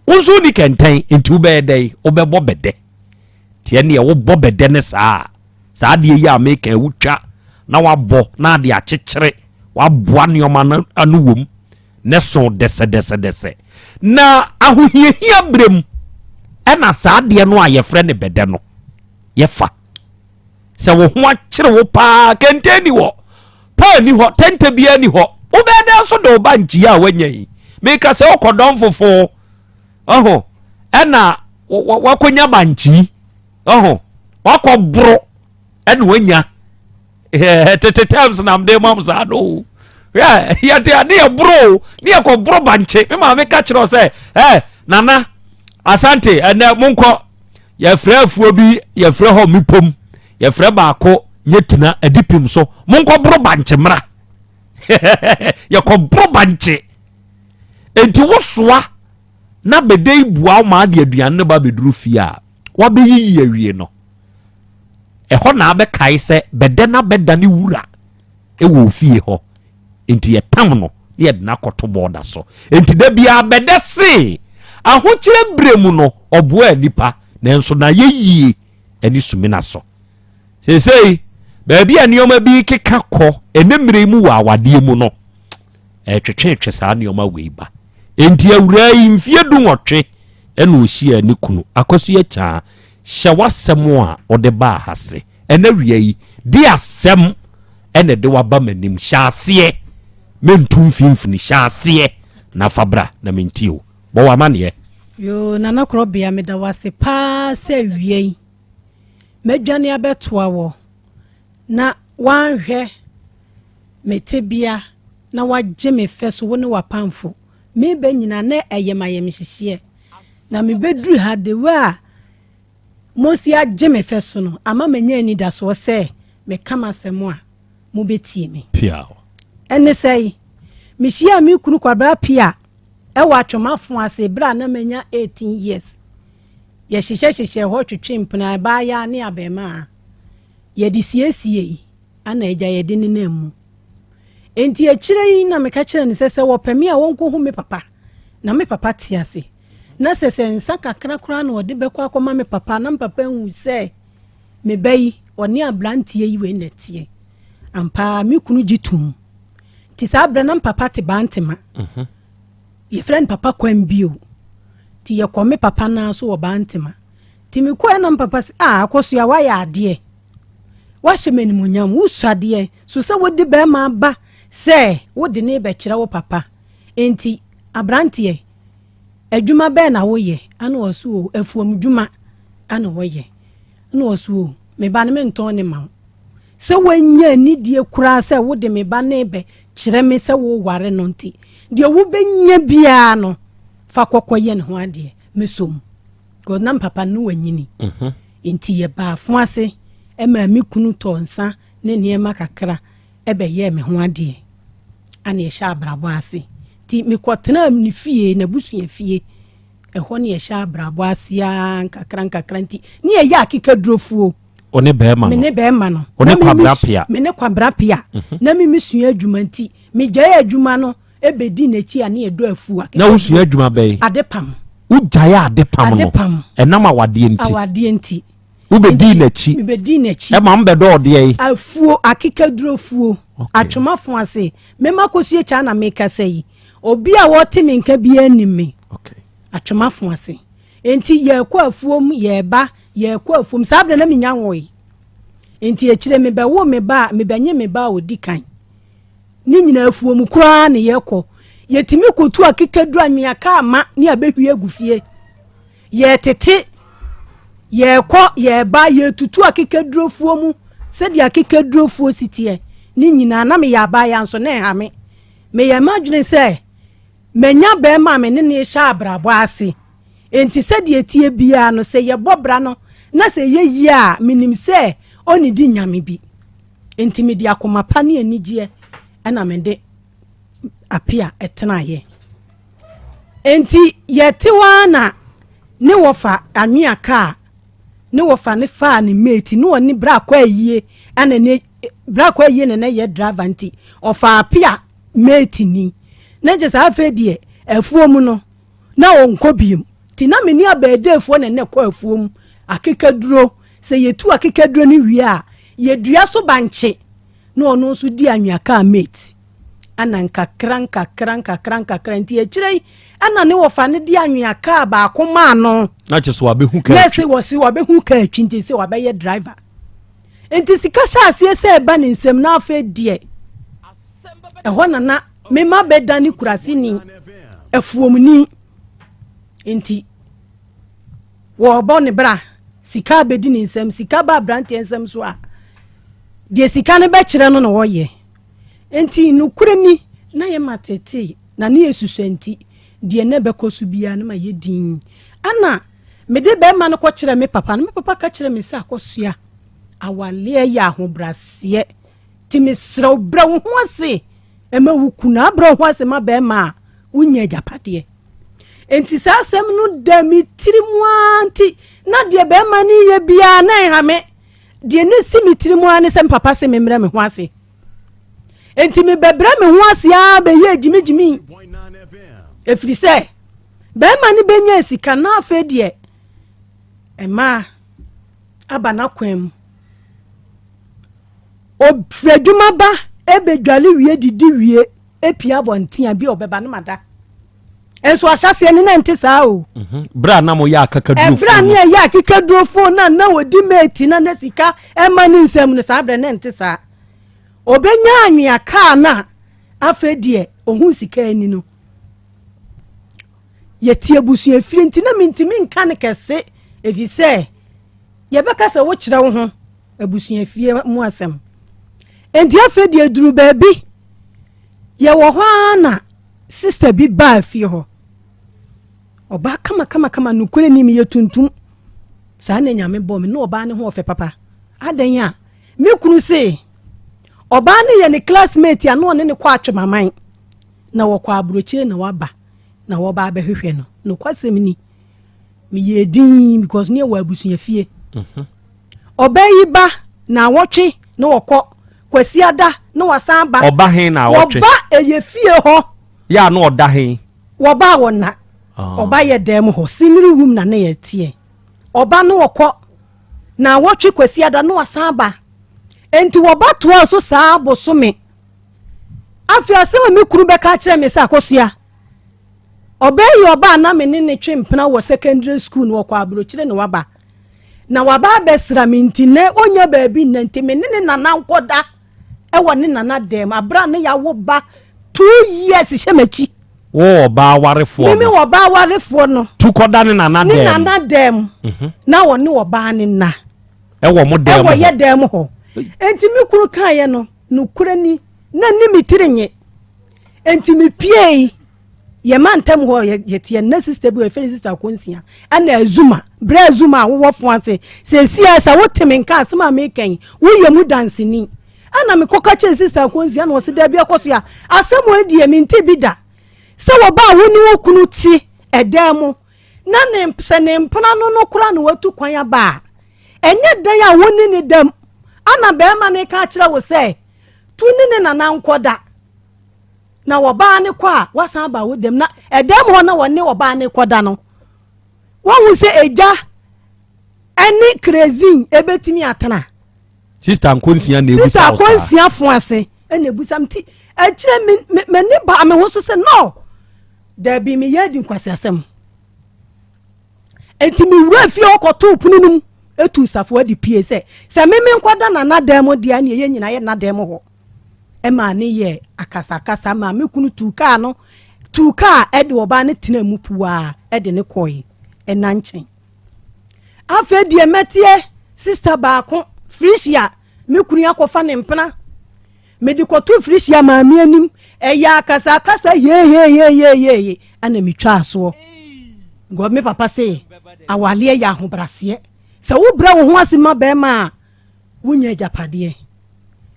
wo nso wonni kɛntɛn nti wobɛyɛ dɛn? Wobɛbɔ bɛdɛ. Nti ɛneɛ wobɔ bɛdɛ ne saa a, saa adeɛ yi a meka yi wotwa na wabɔ na ade akyekyere, waboa nneɛma no ano wom ne so dɛsɛdɛsɛdɛsɛ. Na ahohiahia berɛ mu ɛna saa adeɛ no a yɛfrɛ no bɛdɛ no yɛfa. Sɛ wo ho akyere wo paa, kente ni hɔ, paa ni hɔ, tɛntɛ biara ni hɔ, wobɛyɛ dɛn nso de wo ba nkyia a woanya yi? Meka sɛ wokɔ dɔm fofo ɔho ɛna wakɔnya bankyi ɔho wakɔ boro ɛna wanya tete terms na mde mam saa no yɛde a ne yɛ boro ne yɛkɔ boro bankye. Me maame ka kyerɛ sɛ ɛ nana asante ɛnɛ monkɔ yɛfrɛ afuo bi yɛfrɛ hɔ mepom yɛfrɛ baako nyɛ tena adi pim so monkɔ boro bankye mmra. Yɛkɔ boro bankye enti wosoa na bɛdɛ yi bua wo maa de aduane no ba bɛduru fie a wabɛyiyi awie no ɛhɔ na abɛkae sɛ bɛdɛ na bɛda ne wura ɛwɔ ofie hɔ nti yɛtam no na yɛde no akɔto bɔɔda so. Nti da biara bɛdɛ se ahokyerɛ berɛ mu no ɔboa nipa nanso na yɛyie ɛne sumina so. Seesei baabi a nneɛma bi keka kɔ ɛne mmerɛ mu wɔ awadeɛ mu no ɛtwetwetwe saa nneɛma wei ba. Nti awuraa yi mfie 18 ɛna ɔhyia ne kunu Akosua Kyaa. Hyɛ w'asɛm a ɔde baa ha se ɛna wia yi de asɛm ɛna ɛde waba m'anim. Hyɛ aseɛ, mentu mfimfini, hyɛ aseɛ na fa bra na mentie o. Bɔ w'amanneɛ. Yoo, Nana Korɔbea, meda wo ase paa sɛ awia yi madwane abɛtoa wɔ na woanhwɛ me tebea na woagye me fɛ so, wo ne w'apamfo. Meba nyinaa na ɛyɛ m'ayamhyehyeɛ, na mebɛduru ha the way a mosi agye me fɛ so no ama manya anidasoɔ sɛ meka m'asɛm a mobɛtie me. Piaw. Ɛne sɛe, mehyiaa me kunu Kwabena Pia ɛwɔ Atwomafo ase berɛ a na manya 18 years. Yɛhyehyɛhyehyɛ hɔ twetwe mpena, abaayaa ne abarimaa. Yɛde siesiei ana agya yɛde nenam mu. Enti akyire yi na meka kyerɛɛ no sɛ sɛ wɔpɛ me a wɔnkɔhu me papa, na me papa te ase. Na sɛ sɛ nsa kakra koraa na ɔde bɛkɔ akɔma me papa na me papa ahu sɛ me ba yi ɔne aberanteɛ yi wei na ɛteɛ. Ampa ara me kunu gye tom. Nti saa berɛ na me papa te Bantema. Yɛfrɛ no Papa Kwan bio. Nti yɛkɔ me papa nan so wɔ Bantema. Nti mekɔɛ na me papa sɛ, ah, Akosua woayɛ adeɛ. Woahyɛ me animuonyam, wosua adeɛ, so sɛ wode barima aba sɛ wode no rebɛkyerɛ wo papa. Enti, aberanteɛ, adwuma bɛn na woyɛ? Ɛna ɔse o, afuomdwuma na ɔyɛ. Ɛna ɔse o, me ba no mentɔn no ma wo. Sɛ woanya anidie koraa sɛ wode me ba no rebɛkyerɛ me sɛ woreware no nti, deɛ wobɛnya biara no, fa kɔ kɔyɛ ne ho adeɛ. Mesɔ mu. Because na me papa no wanyini. Mhm. Nti yɛbaa fo ase maa me kunu tɔɔ nsa ne nneɛma kakra bɛyɛɛ me ho adeɛ. Ana yɛhyɛ abrabɔ ase. Nti mekɔtenaa ne fie, n'abusua fie. Ɛhɔ ne yɛhyɛ abrabɔ ase ara nkakra nkakra nti ne yɛyɛ akekadurofuo. Wo ne bɛrima no? Me ne bɛrima no. Wo ne Kwabena Pia? Me ne Kwabena Pia. Mhm. Na me mesua adwuma nti megyae adwuma no bɛdi n'akyi a ne yɛdɔ afuo akekaduo. Na wosua adwuma bɛn? Adepam. Wogyae adepam no? Adepam. Ɛnam awadeɛ nti? Awadeɛ nti. Wobɛdii n'akyi? Mebɛdii n'akyi. Ɛma mobɛdɔɔ deɛ yi? Afuo, akekadurofuo. Atwomafo ase. Mema kɔsue kyaa na mekasa yi. Obi a ɔte me nka biara nim me. Atwomafo ase. Enti yɛkɔ afuom, yɛba, yɛkɔ afuom. Saa berɛ na menya nwoe. Enti akyire mebɛwo me ba a, mebɛnye me ba a ɔdi kan. Ne nyinaa afuom koraa ne yɛkɔ. Yɛtumi kɔtu akekaduru anwea kaa ma ne abɛhwie agu fie. Yɛtete, yɛkɔ, yɛba, yɛtutu akekadurofuo mu sɛdeɛ akekadurofuo si teɛ. Ne nyinaa na meyɛ abaayewa nso na ɛha me. Meyɛɛ m'adwene sɛ manya barima a me ne no rehyɛ abrabɔ ase. Enti sɛdeɛ ɛteɛ biara no, sɛ yɛbɔ bra no na sɛ ɛyɛ yie a, menim sɛ ɔnnidi nnya me bi. Enti mede akoma pa ne anigyeɛ na mede Apia tenaeɛ. Enti yɛte hɔ ara na ne wɔfa anwea kaa ne wɔfa ne faa ne mate ne ɔne bra kɔ ayie ɛna ne bra kɔ ayie na ne yɛ driver nti ɔfaa Apia mate ni na kyɛ sɛ afei deɛ afuo mu no na ɔnkɔ biem nti na me ne abɛɛdɛɛfoɔ na ne kɔ afuo mu akekaduro sɛ yɛtu akekaduro no wie a yɛdua so bankye na ɔno nso di anwea kaa mate Ɛna nkakra nkakra nkakra nkakra nti akyire yi ɛna ne wɔfa no de anwea kaa baako maa no. Na kyerɛ sɛ wabɛhu kaa twi. Na sɛ wɔsi wabɛhu kaa twi nti sɛ wabɛyɛ driver. Nti sika hyɛ aseɛ sɛ ɛba ne nsam na afei deɛ ɛhɔ na na mema bɛda ne kuraseni afuomni nti wɔrebɔ ne bra sika abɛdi ne nsam sika ba aberanteɛ nsam so a deɛ sika no bɛkyerɛ no na wɔyɛ. Enti nokorɛ ni, na yɛma tetee, na ne yɛsusua nti, deɛ na ɛbɛkɔ so biara no ma yɛ dinn. Ɛna mede barima no kɔkyerɛɛ me papa no, me papa ka kyerɛɛ me sɛ, Akosua, awaleɛ yɛ ahobraseɛ, nti mesrɛ wo brɛ wo ho ase ma wo kunu, abrɛ wo ho ase ma barima a, wonya agyapadeɛ. Enti saa asɛm no da me tiri mu ara nti, na deɛ barima no yɛ biara na ɛha me. Deɛ na ɛsi me tiri mu ara ne sɛ me papa se memmrɛ me ho ase. Enti mebɛbrɛ me ho ase ara bɛyɛɛ gyimigyimi. Ɛfiri sɛ, bɛrima no bɛnyaa sika na afei deɛ mmaa aba n'akwan mu. Ɔfiri adwuma ba ɛbɛdwale wie didi wie ɛpie abɔnten a bi a ɔbɛba no mada. Nso ahyɛseɛ no na ɛnte saa o. Mhm. Berɛ a na moyɛ akakadurofoɔ Ɛberɛ a ne yɛyɛ akekadurofoɔ na na wɔdi mate na na sika ɛma ne nsam no saa berɛ na ɛnte saa. Ɔbɛnya anwea kaa no a afei deɛ ɔhu sika ani no. Yɛte abusuafie nti na mentumi nka no kɛse ɛfiri sɛ yɛbɛka sɛ wokyerɛ wo ho abusuafie mu asɛm. Nti afei deɛ duru baabi yɛwɔ hɔ ara na Sista bi baa fie hɔ. Ɔbaa kamakamakama, nokorɛ ni meyɛ tuntum. Saa na Nyame bɔɔ me, na ɔbaa no ho ɔfɛ papa. Adɛn a? Me kunu se, ɔbaa no yɛ ne classmate a na ɔne no kɔ atwemaman. Na wɔkɔ aburokyire na waba, na wɔba abɛhwehwɛ no. Nokwasɛm ni, meyɛɛ dinn because ne yɛwɔ abusua fie. Mhm. Ɔbaa yi ba naawɔtwe na ɔkɔ, Kwasiada na wasan ba. Ɔba he naawɔtwe? Wɔba ɛyɛ fie hɔ. Yɛ a na ɔda he? Wɔba a wɔnna. Ah. Ɔba yɛ dan mu hɔ, senior room na ne yɛ teɛ. Ɔba na ɔkɔ naawɔtwe Kwasiada na wasan ba. Enti wɔba toa so saa bosome. Afei asɛm a me kunu bɛka akyerɛ me sɛ Akosua, ɔbaa yi ɔba a na me ne ne twe mpena wɔ secondary school no ɔkɔ aburokyire na waba. Na waba abɛsra me nti nɛ ɔnya baabi nna nti me ne ne nana nkɔda ɛwɔ ne nana dɛm abere a ne yawo ba 2 years hyɛ m'akyi. Wo ɔbaa warefoɔ no. Mimi ɔbaa warefoɔ no. Tu kɔda ne nana dɛm. Ne nana dɛm. Na ɔne ɔbaa ne nna. Ɛwɔ mo dɛm hɔ. Ɛwɔ yɛ dɛm hɔ. Enti me kunu kaeɛ no, nokorɛ ni, na ne me tiri nye. Enti me piei, yɛ mantam hɔ yɛteɛ na sista bi wɔ yɛfrɛ no sista Akonsia, ɛna Azuma, berɛ Azuma a wowɔ fo ase, seesia sɛ wote me nka asɛm a meka yi, woyɛ mu danseni. Ɛna mekɔka kyerɛ sista Akonsia na ɔse daabi akɔ so a, asɛm wei deɛ mente bi da. Sɛ wɔba a wo ne wo kunu te ɛdan mu, na ne sɛ ne mpena no no koraa na watu kwan aba a, ɛnyɛ dan a wo ne ne dam ana bɛrima no ka akyerɛ wo sɛ tu ne ne nana nkɔda na wɔbaa ne kɔ a wasan aba wo dam na ɛdam hɔ na wɔne ɔbaa ne kɔda no wɔhu sɛ egya ɛne kerezin ebetumi atena. Sista nkonsia na ebusa Sista wo saa. nkonsia fo ase ɛna ebusa m ti akyerɛ me me m'ani baa me ho so sɛ no dabi meyɛ adi nkwaseasɛm enti mewura fie hɔ kɔtoo pono no mu etu safoa de pie sɛ sɛ me me nkɔda nana dan mu deɛ ɛne ɛyɛ nyina yɛ nna dan mu hɔ ɛmaa ne yɛ akasakasa maa me kunu tuu kaa no tuu kaa ɛde ɔbaa no tena mu puaa ɛde ne kɔe ɛna nkyɛn Afei deɛ mɛteɛ sista baako Frisia me kunu akɔfa ne mpena mede kɔto Frisia maame anim ɛyɛ akasakasa yeeyeeyeeyeye ɛna metwaa soɔ nkɔ me papa se awaleɛ yɛ ahobraseɛ sɛ wobrɛ wo ho ase ma bɛrima a wonya agyapadeɛ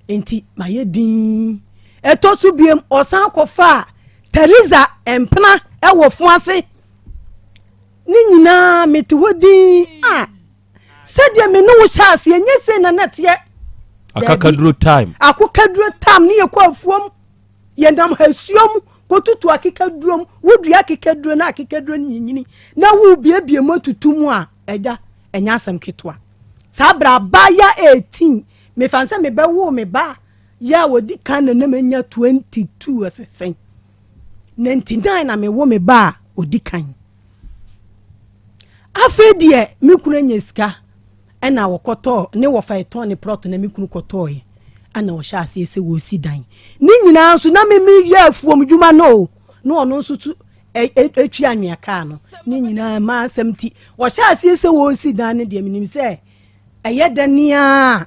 nti mayɛ din ɛtɔ so biem ɔsan kɔfaa Teresa mpena ɛwɔ fo ase Ne nyinaa mete hɔ dinn a sɛdeɛ me ne wo hyɛ aseɛ nyɛ sei na na ɛteɛ. Akakaduro time. Akokaduro time ne yɛkɔ afuom yɛnam hasuo mu kɔtutu akekaduro mu wodua akekaduro na akekaduro no nyinyini na wobiebie mu atutu mu a ɛgya ɛnyɛ asɛm ketewa saa berɛ abaya 18 mefa sɛ mebɛwoo me ba yɛ a wɔdi kan na na manya 22 ɛsɛsɛn 99 na mewo me ba a ɔdi kan. Afei deɛ me kunu anya sika ɛna wɔkɔtɔɔ ne wɔfa ɛtɔn ne prɔto na me kunu kɔtɔɔɛ ɛna ɔhyɛ aseɛ sɛ wɔresi dan. Ne nyinaa nso na me meyɛ afuom dwuma no o na ɔno nso tu ɛtwi anwea kaa no ne nyinaa maa asɛm ti wɔhyɛ aseɛ sɛ wɔresi dan no deɛ menim sɛ ɛyɛ dɛ nea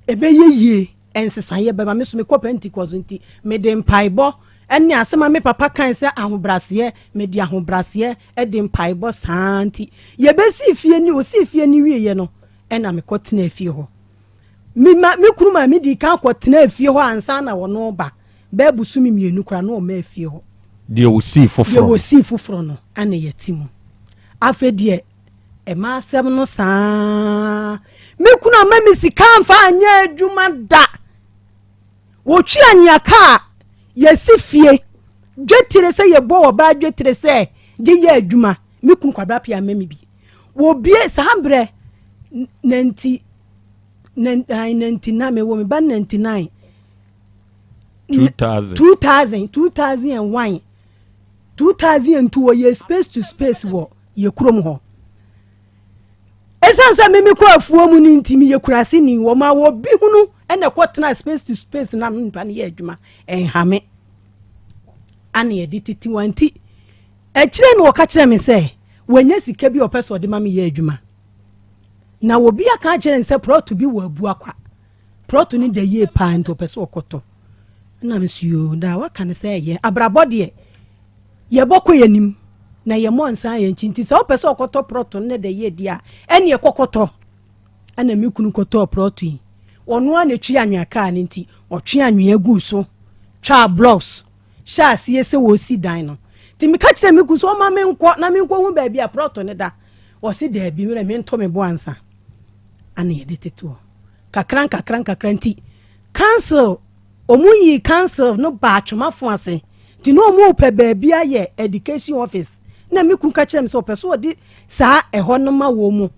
ɛbɛyɛ yie. Nsesaeɛ bɛba. Me nso mekɔ Pentecost nti, mede mpaebɔ ne asɛm a me papa kae sɛ ahobraseɛ, mede ahobraseɛ de mpaebɔ saa nti, yɛbɛsii fie ni, ɔsii fie no wieɛ no, ɛna mekɔtenaa fie hɔ. Me ma, me kunu maa medii kan kɔtenaa fie hɔ ansa na ɔno ba. Bɛɛ bosome mmienu koraa na ɔmaa fie hɔ. Deɛ ɔsii foforɔ no. Deɛ ɔsii foforɔ no, ɛna yɛte mu. Afei deɛ, Ɛma asɛm no saa. Me kunu amma me sika amfa anyɛ adwuma da. Wɔtwi anwea kaa yɛsi fie dwetire sɛ yɛbɔ ɔbaa dwetire sɛ gye yɛ adwuma. Me kunu Kwabena Appiah amma me bi. Wɔbie saa berɛ nanti nanti na mewɔ me ba 99 2000 2000 2001 2002 wɔyɛ space to space wɔ yɛ kurom hɔ. Ɛsiane sɛ meme kɔ afuo mu no nti meyɛ kuraseni wɔma wɔbi hunu ɛna ɛkɔ tena space to space na nipa no yɛ adwuma ɛnhame ana yɛde tete wɔn nti akyire no wɔka kyerɛ me sɛ wɔanya sika bi a ɔpɛ sɛ ɔde ma me yɛ adwuma na obi aka akyerɛ no sɛ prɔto bi wɔ abu akwa prɔto no da yie paa nti ɔpɛ sɛ ɔkɔtɔ na mesuo da waka no sɛ ɛyɛ abrabɔ deɛ Yɛbɔkɔ yɛn anim na yɛmmɔ nsan yɛn akyi nti sɛ wopɛ sɛ ɔkɔtɔ prɔto no na da yie deɛ a ɛneɛ kɔkɔtɔ. Ɛna me kunu kɔtɔɔ prɔto yi. Ɔno ara na ɛtwi anwea kaa no nti ɔtwe anwea guu so twaa blocks hyɛɛ aseɛ sɛ wɔresi dan no. Nti meka kyerɛɛ me kunu sɛ ɔmma menkɔ na menkɔhu baabi a prɔto no da. Ɔse daabi merɛ mento me bo ansa. Ana yɛde tete hɔ kakra nkakra nkakra nti council Ɔmo yii council no baa Twomafo ase nti na ɔmo repɛ baabi ayɛ education office na me kunu ka kyerɛ me sɛ ɔpɛ sɛ ɔde saa ɛhɔ no ma wɔn mu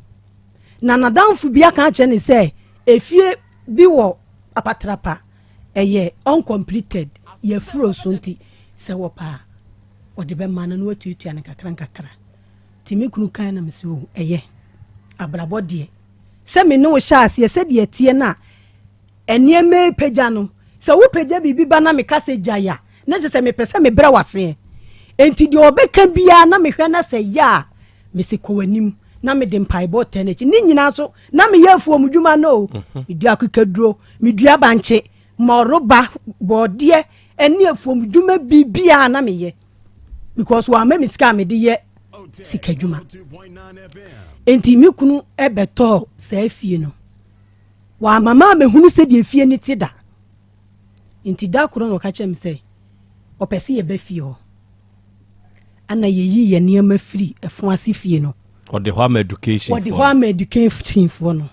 na n'adamfo bi aka akyerɛ ne sɛ efie bi wɔ Apatrapa ɛyɛ uncompleted yɛfuro so nti sɛ wɔpɛ a ɔde bɛma no na watuatua no nkakra nkakra nti me kunu kan na me sɛ oh ɛyɛ. Abrabɔ deɛ, sɛ me ne wo hyɛ aseɛ sɛdeɛ ɛteɛ no a nneɛma repagya no, sɛ wopagya biribi ba na meka sɛ gyae a, na kyerɛ sɛ mepɛ sɛ mebrɛ wo aseɛ. Enti deɛ ɔbɛka biara na mehwɛ na sɛ ɛyɛ a, mese kɔ w'anim na mede mpaebɔ taa n'akyi. Ne nyinaa nso, na meyɛ afuom dwuma no o. Mhm. Medua akekaduro, medua bankye, mɔroba, bɔɔdeɛ, ɛne afuom dwuma biribiara na meyɛ. Because wɔama me sika a mede yɛ sika dwuma. Enti me kunu bɛtɔɔ saa fie no. Wamma mammɛhunu sɛdeɛ fie no te da. Nti da koro na ɔka kyerɛɛ me sɛ ɔpɛ sɛ yɛba fie hɔ. Ana yɛyi yɛn nneɛma firi ɛfo ase fie no. Ɔde hɔ ama education Ɔde hɔ ama education foɔ no.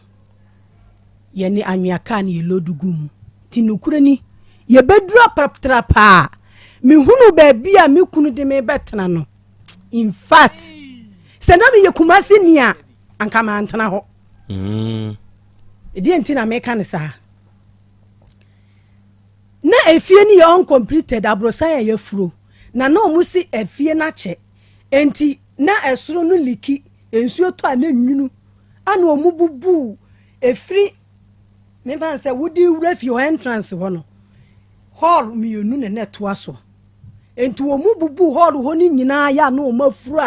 Yɛne anwea kaa no yɛlodu gu mu. Nti nokorɛ ni, yɛbɛduru apraptra paa. Mehunu baabi a me kunu de me bɛtena no. In fact, sɛ na meyɛ Kumasi ni a, anka mantena hɔ. Mm. Ɛdeɛ nti na meka no saa. Na efie no yɛ uncompleted, aborosan a yɛafuro, na na wɔn si efie no akyɛ, enti na ɛsoro no liki, nsuo tɔ a na nwunu, ana wɔn bubuu efiri, memfa no sɛ wode wura fie hɔ entrance hɔ no, hall mmienu na na ɛtoa so, enti wɔn bubuu hall hɔ no nyinaa yɛ a na wɔn afuro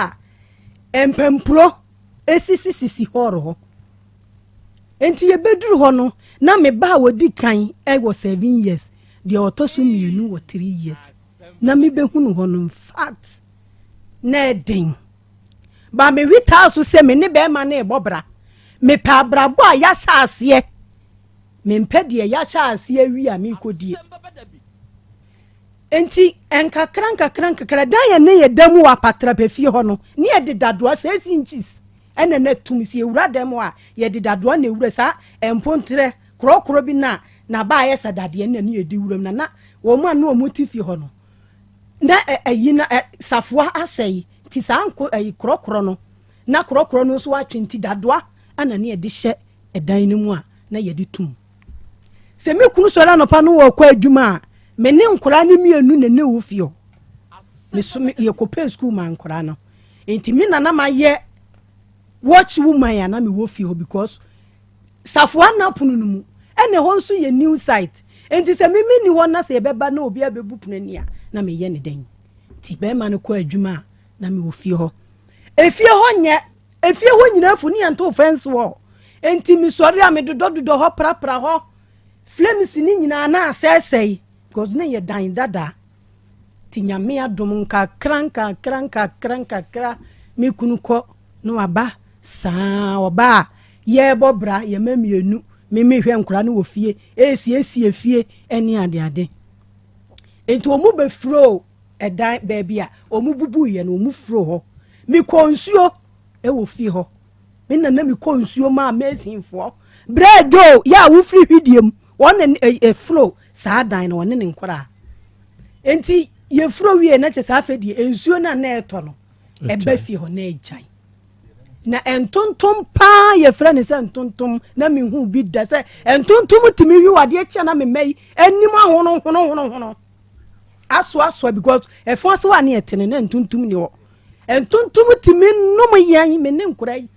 a mpampuro esisisisi hall hɔ. Enti yɛbɛduru hɔ no, na me ba a ɔdi kan wɔ seven years, deɛ ɔtɔ so mmienu wɔ three years. Na mebɛhunu hɔ no, in fact, na ɛden. Ba mewi taa so sɛ me ne bɛrima no rebɔ bra. Mepɛ abrabɔ a yɛahyɛ aseɛ. Mempɛ deɛ yɛahyɛ aseɛ awie a merekɔdie. Enti nkakra nkakra nkakra, dan yɛn ne yɛda mu wɔ apatrapa fie hɔ no, ne yɛde dadoa six inches Ɛna na tumi sɛ yɛwura dɛm hɔ a, yɛde dadoa na ɛwura saa mponterɛ korɔkorɔ bi no a n'aba ayɛ sɛ dadeɛ no na ne yɛde wura mu na na wɔn a na wɔn te fie hɔ no na ɛyi na safoa asɛe nti saa nko ɛyi korɔkorɔ no na korɔkorɔ no nso atwe nti dadoa ɛna ne yɛde hyɛ ɛdan no mu a na yɛde tum sɛ me kunu sɔre anɔpa no wɔkɔ adwuma a me ne nkwadaa no mmienu na ne wɔ fie hɔ me so yɛkɔpɛ sukuu ma nkwadaa no Nti me na na mayɛ watch woman a na mewɔ fie hɔ because Safoa nna pono no mu ɛna ɛhɔ nso yɛ new site nti sɛ me menni hɔ na sɛ yɛbɛba na obi abɛbu pono ani a na meyɛ ne dɛn nti bɛrima no kɔ adwuma a na mewɔ fie hɔ efie hɔ nyɛ efie hɔ nyinaa fu ne yɛnto fence wɔ nti mesɔre a medodɔdodɔ hɔ prapra hɔ flames ne nyinaa na asɛesɛe because na yɛ dan dada Nti Nyame adom nkakra nkakra nkakra nkakra me kunu kɔ na waba saa ɔba a yɛbɔ bra yɛma mmienu me mehwɛ nkora no wɔ fie ɛresiesie fie ɛne ade ade nti wɔn bɛfuro ɛdan baabi a wɔn bubu yɛ no wɔn furo hɔ mekɔ nsuo ɛwɔ fie hɔ Me na na mekɔ nsuo maa masonfoɔ. Berɛ Joe yɛ a wofiri hwidie mu, wɔn na ɛfuro saa dan no, wɔne ne nkoraa. Nti yɛfuro wie na kyɛ sɛ afei deɛ nsuo no a na ɛtɔ no, ɛba fie hɔ na ɛgyae. Na ntontom paa yɛfrɛ no sɛ ntontom na mehu bi da sɛ ntontom tumi wi wadeɛ kyɛ na mema yi anim ahono hono hono hono asoasoa because ɛfo ase hɔ a ne yɛte no na ntontom ni hɔ. Ntontom tumi nom yɛn, me ne nkora yi,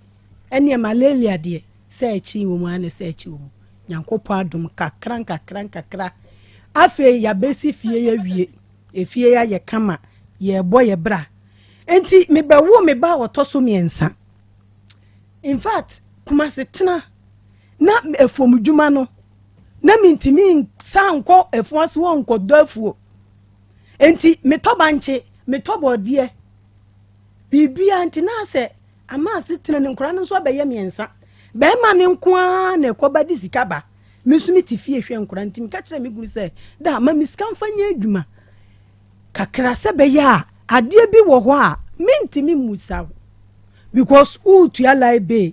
ɛneɛ malaria deɛ, sɛ akyi wɔ mu ara na sɛ akyi wɔ mu. Nyankopɔn adom kakra nkakra nkakra. Afei yɛabɛsi fie yi awie, efie yi ayɛ kama, yɛrebɔ yɛ bra. Nti mebɛwoo me ba a ɔtɔ so mmiɛnsa. In fact, Kumasi tena na afuom dwuma no, na mentumi nsan nkɔ afuo ase hɔ nkɔdɔ afuo. Enti metɔ bankye, metɔ bɔɔdeɛ, biribiara nti na sɛ ama asetena no nkwadaa no nso abɛyɛ mmiɛnsa. Bɛrima no nko ara na ɛkɔba de sika ba. Me nso mete fie hwɛ nkwadaa nti meka kyerɛ me kunu sɛ da ma me sika mfa nyɛ adwuma kakra sɛ bɛyɛ a adeɛ bi wɔ hɔ a mentumi mmusa wo because woretua light bill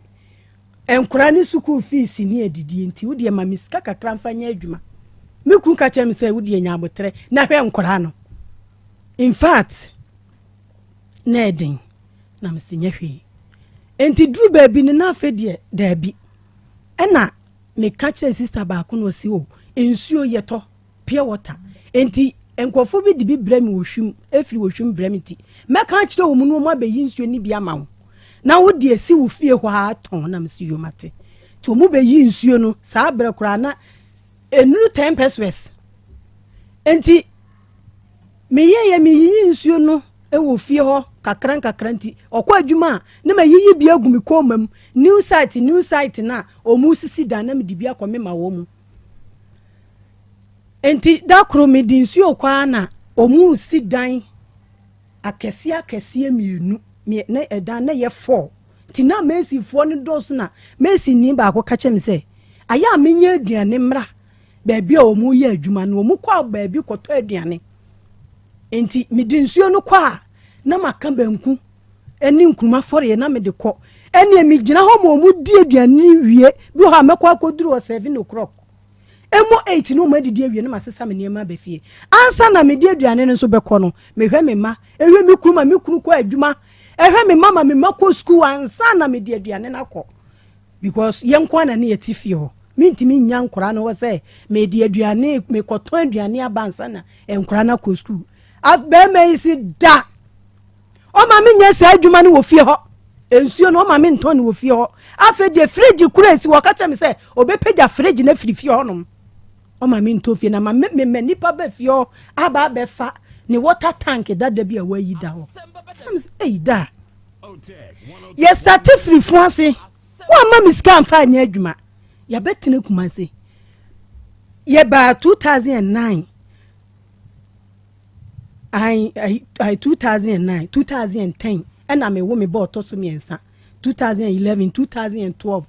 Nkwadaa no sukuu fees ne adidie nti, wo deɛ ma me sika kakra mfa nyɛ adwuma. Me kunu ka kyerɛ me sɛ, wo deɛ nya aboterɛ na hwɛ nkwadaa no. In fact, na ɛden na mese nyɛ hwee. Nti duru baabi no na afei deɛ daabi. Ɛna meka kyerɛ sista baako na ɔsi o oh, nsuo yɛtɔ pure water. Nti nkurɔfoɔ bi de bi brɛ me wɔ hwim, ɛfiri wɔ hwim brɛ me nti mɛka akyerɛ wɔn na wɔn abɛyi nsuo no bi ama wo. na wode asi wo fie hɔ ara tɔn. Na mese yo mate. Nti wɔn bɛyi nsuo no saa berɛ koraa na ɛnuru 10 pesewas. Nti meyɛyɛ meyiyi nsuo no wɔ fie hɔ kakra nkakra nti ɔkɔ adwuma a na mayiyi bi agu me kɔn mu new site new site na wɔn sisi dan na mede bi akɔ mema wɔn mu. Nti da koro mede nsuo kɔ ara na wɔn si dan akɛseɛ akɛseɛ mmienu na ɛdan na yɛ four nti na mesifoɔ no dɔɔso na mesini baako ka kyerɛ me sɛ ayɛ a menyɛ aduane mmra baabi a wɔn yɛ adwuma no wɔn kɔ baabi kɔtɔ aduane nti mede nsuo no kɔ a na maka banku ne nkuruma afɔreɛ na mede kɔ ɛnneɛ megyina hɔ ma wɔn di aduane no wie bi wɔ hɔ a mɛkɔ akɔduru wɔ 7 o'clock ɛmɔ 8 na wɔn adidi awie na masesa me nneɛma aba fie. Ansa na mede aduane no nso bɛkɔ no, mehwɛ me mma, ɛhwɛ me kunu ma me kunu kɔ adwuma, ɛhwɛ me mma ma me mma kɔ sukuu ansa na mede aduane no akɔ because yɛn nko ara na ne yɛte fie hɔ. Mentumi nnya nkwadaa no hɔ sɛ mede aduane mekɔtɔn aduane aba ansa na nkwadaa no akɔ sukuu. Bɛrima yi si da ɔma menyɛ saa adwuma no wɔ fie hɔ, nsuo no ɔma me ntɔn no wɔ fie hɔ. Afei deɛ fridge kura esi wɔka kyerɛ me sɛ ɔbɛpagya fridge no afiri fie hɔnom, ɔma me ntɔ fie na ma me me nipa bɛ fie hɔ aba abɛfa ne water tank dada bi a wayi da hɔ. Ɛyi da yɛsate firi fo ase wɔama me sika mfa anyɛ adwuma. Yɛbɛtena Kumase, yɛbaa 2009 ayi ayi 2009, 2010 ɛna mewo me bɔ ɔtɔ so mmiɛnsa. 2011, 2012,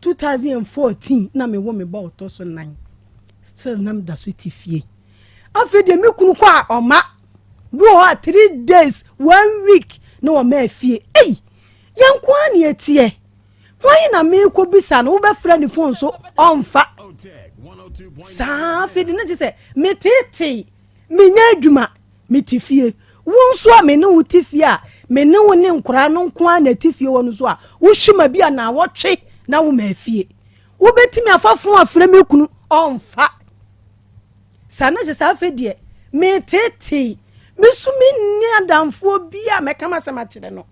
2014 na mewo me bɔ ɔtɔ so nan. Still na meda so te fie. Afei deɛ me kunu kɔ a ɔma bi wɔ hɔ a 3 days, one week na wɔma afie. Ei, yɛn nko ara ne ɛteɛ. Wɔn na meekɔ bisa no, wobɛfrɛ ne phone so ɔmfa saa. Afei de ne kye sɛ metetee menya adwuma, mete fie. Wo nso a me ne wo te fie a me ne wo ne nkoraa no nko ara na ɛte fie hɔ no so a wohyi ma bi a na awɔtwe na wo ma afie wobɛtumi afa fo afrɛ me kunu ɔmfa saa. Na kyɛ sɛ afei deɛ metetee me so menni adamfoɔ bi a mɛka m'asɛm akyerɛ no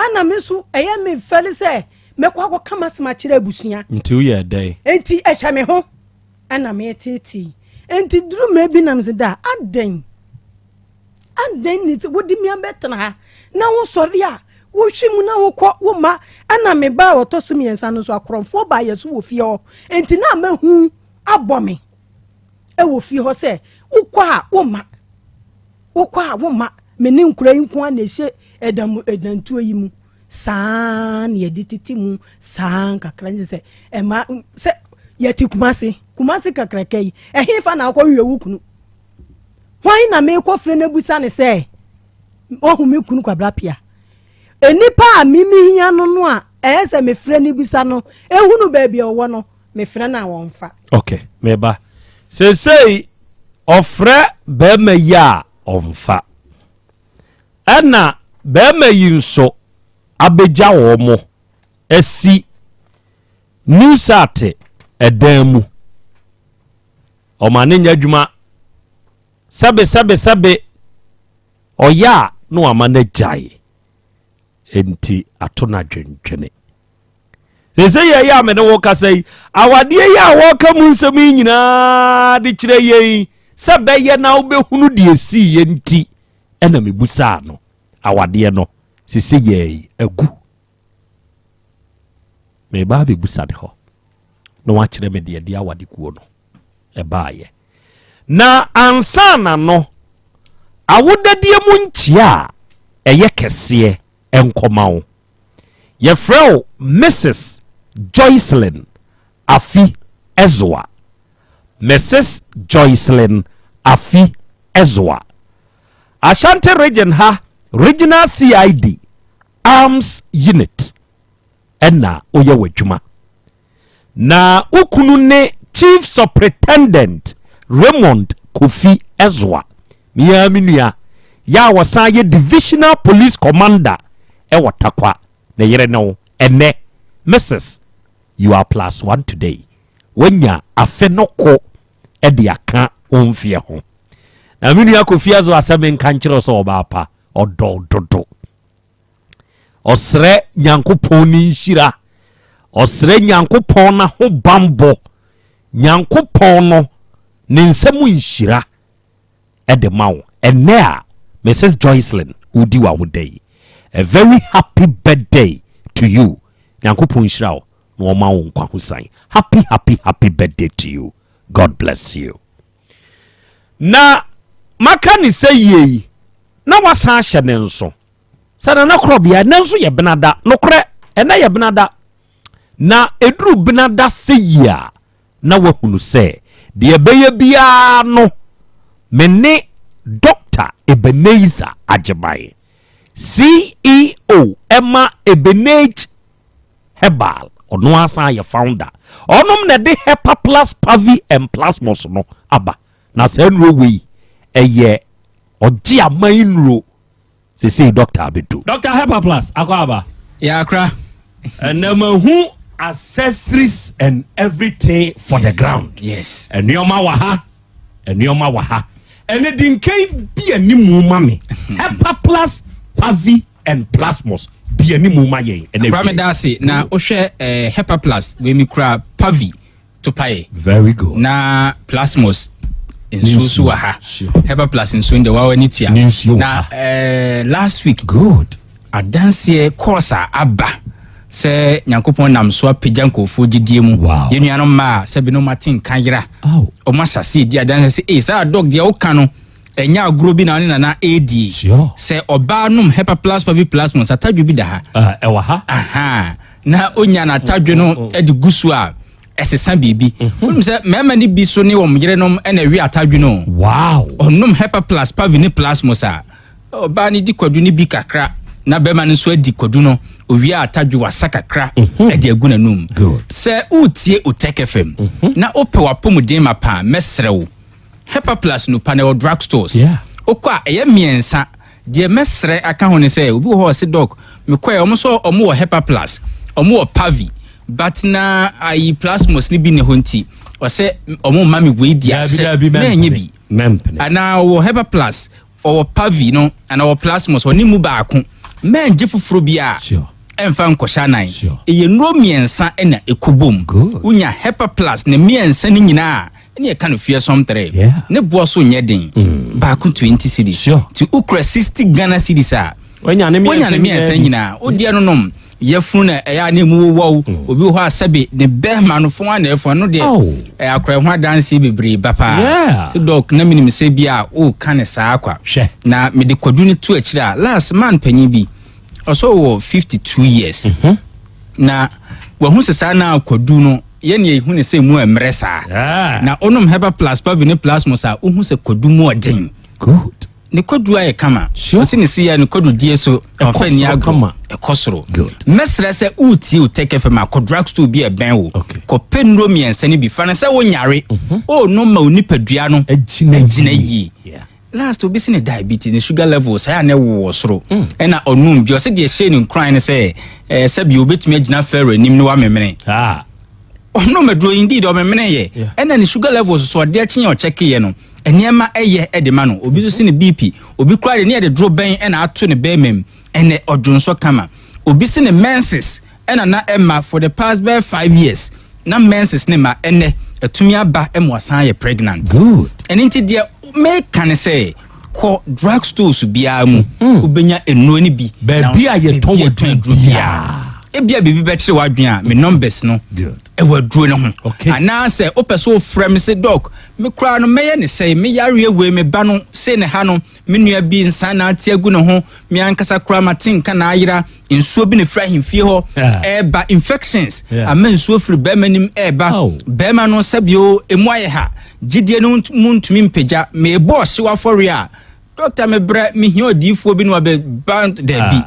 ana me nso ɛyɛ me fɛre sɛ mɛkɔ akɔka m'asɛm akyerɛ abusua. Nti woyɛ dɛn? Nti ɛhyɛ me ho ɛna metetee. Nti duru mmerɛ bi nam sɛ da adɛn adɛn ne sɛ wode me abɛtena ha na wosɔre a wohwe mu na wokɔ wo ma ɛna me ba a ɔtɔ so mmiɛnsa no nso akorɔmfoɔ baa yɛ so wɔ fie hɔ nti na mahu abɔ me ɛwɔ fie hɔ sɛ wokɔ a woma wokɔ a woma me ne nkura yi nko a na ɛhyɛ ɛdam ɛdantuo yi mu saa na yɛde tete mu saa nkakra ne sɛ ɛma sɛ yɛte Kumase. Kumase kakraka yi, ɛhe fa na akɔ hwehwɛ wo kunu? Hwan na meekɔ frɛ no abusa ne sɛ ɔhu me kunu Kwabra Pia? Nipa a mimi hia no no a ɛyɛ sɛ mefrɛ no bisa no ehunu baabi a ɔwɔ no, mefrɛ no a wɔmfa. Ok, meba. Seesei ɔfrɛ bɛrima yi a ɔmfa, ɛna bɛrima yi nso abɛgya wɔ mo asi newsat ɛdan mu ɔma ne nyɛ adwuma sɛbe sɛbe sɛbe ɔyɛ a na wama no agyae. Enti ato no adwendwene sɛ yɛyɛ a me ne wo kasa yi, awadeɛ yi a wɔka mu nsɛm yi nyinaa de kyerɛ yɛn sɛ bɛyɛ na wobɛhunu deɛ sii yɛ nti ɛna mebusaa no awadeɛ no sese yɛi agu. Meba abɛbusa ne hɔ na wakyerɛ me deɛ de awade kuo no ɛbaayɛ. Na ansa na no awodadeɛ mu nkyia a ɛyɛ kɛseɛ nkɔma wo, yɛfrɛ wo Mrs Joycelyn Afi Ɛzoa, Mrs Joycelyn Afi Ɛzoa, Ashanti Region ha Regional CID Arms Unit ɛna woyɛ w'adwuma na wo kunu ne Chief Superintendent Raymond Kofi Ɛzoa, mea me nua yɛ a wɔsan yɛ Divisional Police Commander ɛwɔ Takwa ne yere ne wo. Ɛnɛ Mrs, you are plus one today. Wanya afe no ko ɛde aka wo mfeɛ ho. Na me nua Kofi Ɛzoa, sɛ menka nkyerɛ wo sɛ ɔbaa pa ɔdɔ dodo. Ɔsrɛ Nyankopɔn ne nhyira. Ɔsrɛ Nyankopɔn n'ahobanbɔ. Nyankopɔn no ne nsam nhyira de ma wo. Ɛnnɛ a Mrs. Joycelyn wodi w'awoda yi, a very happy birthday to you. Nyankopɔn nhyira wo na ɔma wo nkwa ho san. Happy happy happy birthday to you. God bless you. Na maka ne sɛ yie yi na wasan ahyɛ ne nso sɛ Nana Korɔbea ɛnɛ nso yɛ benada. Nokorɛ ɛnɛ yɛ benada. Na ɛduru benada sɛ yie a na wahunu sɛ deɛ ɛbɛyɛ biara no me ne Dɔkta Ebenezer Agyemang, CEO ɛma Ebenage Herbal, ɔno ara san yɛ founder. Ɔnom na ɛde Hepaplus Pavi and Plasmos no aba. Na saa nnuro wei ɛyɛ ɔgye aman nnuro. Sesei doctor abedu. Doctor Hepaplus akɔ aba. Yeah, akra. Ɛnɛ mahu accessories and everything for the ground. Yes. Nneɛma wɔ ha. Nneɛma wɔ ha. Ɛnɛ di nkan bi animu ma me. Hepaplus Pavi and Plasmos bi animu ma yɛn. Ɛnɛ Akra me da ase na wohwɛ eh, Hepaplus wei mi kura Pavi topaeɛ. Very good. Na plasmos nsuo nso wɔ ha. Herbal plus nsuo deɛ wawa ne tua. Na eh, last week. Good. Adanseɛ course a aba sɛ Nyankopɔn nam so apagya nkurɔfoɔ gyidie mu. Wow. Yɛn nuanom mmaa sɛ binom ate nka yera. Wɔn ahyɛ aseɛ di adanseɛ sɛ ee saa dɔg deɛ woka no ɛnyɛ agorɔ bi na ɔne nana ɛredie. Sure. Sɛ ɔbaa nom Hepaplus paviplasmos atadwe bi da ha. Uh, ɛwɔ ha. Aha. Na onya n'atadwe no mm, mm. de gu so a ɛsesa biribi. Mhm. Wonim sɛ mmarima no bi so ne wɔn yerenom na ɛwe atadwe no. Wow. Ɔnom Hepaplus pavi ne plasmos a ɔbaa no di kwadu no bi kakra na bɛrima no nso adi kwadu no owie atadwe wasa kakra mhm. de agu n'anum. Sɛ woretie Otec FM mhm. na wopɛ w'apɔmuden ma paa mɛsrɛ wo Hepaplus no pa na ɛwɔ drug stores. Wokɔ a ɛyɛ mmiɛnsa. Deɛ mɛsrɛ aka ho ne sɛ obi wɔ hɔ ɔse doc mekɔɛ ɔmo sɛ ɔmo wɔ Hepaplus, ɔmo wɔ Pavi but na ayi Plasmos no bi nni hɔ nti ɔsɛ ɔmo mma me wei di ahyɛ na ɛnyɛ bi. Anaa ɔwɔ Hepaplus, ɔwɔ Pavi no anaa ɔwɔ Plasmos ɔne mu baako mɛngye foforɔ biara ɛmfa nkɔhyɛ anan. Ɛyɛ nnuro mmiɛnsa na ɛkɔ bom. Wonya Hepaplus ne mmiɛnsa no nyinaa a Ɛne ɛka no fearsome trɛ. Ne boɔ so nyɛ den. Mm. Baako 20 cedis. Sure. Ti wokura 60 Ghana cedis a. Wanya ne mmiɛnsa nyinaa. Wodeɛ no nom. Yɛfunu na ɛyɛ a na emu wowɔ wo. Mm. Obi wɔ hɔ a sɛbe ne bɛrima no fon a na ɛfon no deɛ. Oh. Ɛyɛ akora ho adanseɛ bebree ba paa. Yeah. Ti dɔk na menim sɛ bi a woka ne saa kwa. Hwɛ. Na mede kwadu no to akyire a last man panyin bi ɔsɛ wɔ 52 years. Mm -hmm. Na wahu sɛ saa na kwadu no yɛ nea ehu ne sɛ emu ɛmmerɛ saa. Na onom Herbal Plus, Pavi ne Plasmos a, wohu sɛ kwadu mu ɔden. Good. Ne kwadu ayɛ kama. Sure. Ɔsi ne si yɛ ne kwadu die so ɔfɛ ni agorɔ. Ɛkɔ soro. Good. Mɛsrɛ sɛ wotie Otec FM a, kɔ drug store bi a ɛbɛn wo. Okay. Kɔpɛ nnuro mmiɛnsa no bi. Fa no sɛ wonyare. Mm-hmm. O nom ma wo nipadua no agyina yie. Yeah. Last obi se ne diabetes ne sugar level saa a na ɛwowɔ soro ɛna ɔnom bi ɔsɛ deɛ ɛhyɛ ne nkuran ne sɛ ɛɛ sɛbi obetumi agyina Pharaoh anim ne wamemene. Ah. Ɔnom aduro indeed ɔmemene yɛ ɛna ne sugar levels so ɔde akyi yɛ ɔkyɛke yɛ no nneɛma ɛyɛ ɛde ma no obi nso se ne BP obi koraa de ne yɛde duro bɛn ɛna ato ne bɛrima mu ɛnɛ ɔdwonsɔ kama obi se ne menses ɛna na ɛma for the past bɛyɛ 5 years na menses ne ma ɛnɛ ɛtumi aba ɛma wasan ayɛ pregnant. Good. Ɛno nti deɛ meka ne sɛ kɔ drug stores biara mu wobɛnya nnuro no bi. Baabi a yɛtɔn aduro biara. Ebia biribi bɛkyere w'adwene a me numbers no ɛwɔ aduro no ho. Okay. Anaasɛ wopɛ sɛ wofrɛ me sɛ doc me koraa no mɛyɛ ne sɛe me yareɛ wei me ba no sei ne ha no Me nua bi nsa na ate agu ne ho, me ankasa koraa mate nka na ayera, nsuo bi na ɛfiri ahemfie hɔ ɛreba, infections ama nsuo firi bɛrima nim ɛreba, bɛrima no sɛbio emu ayɛ ha, gyidie no mu ntumi mpagya, merebɔ ɔhyew afɔreɛ a, dɔkta mebrɛ, mehia odiyifoɔ bi na wabɛba, daabi,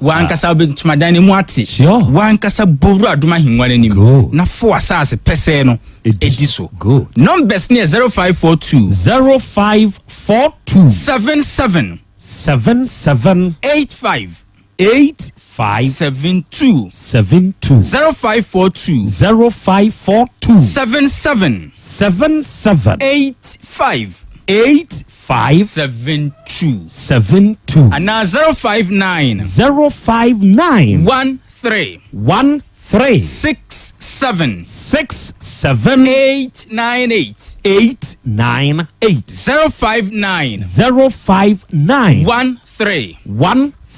wankasa ntomadan no mu ate, wankasa bɔwura adom ahengua no anim, na fo asase pɛsɛɛ no ɛdi so. Numbers no yɛ 0542. 0542. 77. 77. 85. 85. 72. 72. 0542. 0542. 77. 77. 85. 85 72. 72. Anaa 059. 059. 13. 13. 67. 67. 898. 898. 059. 059. 13.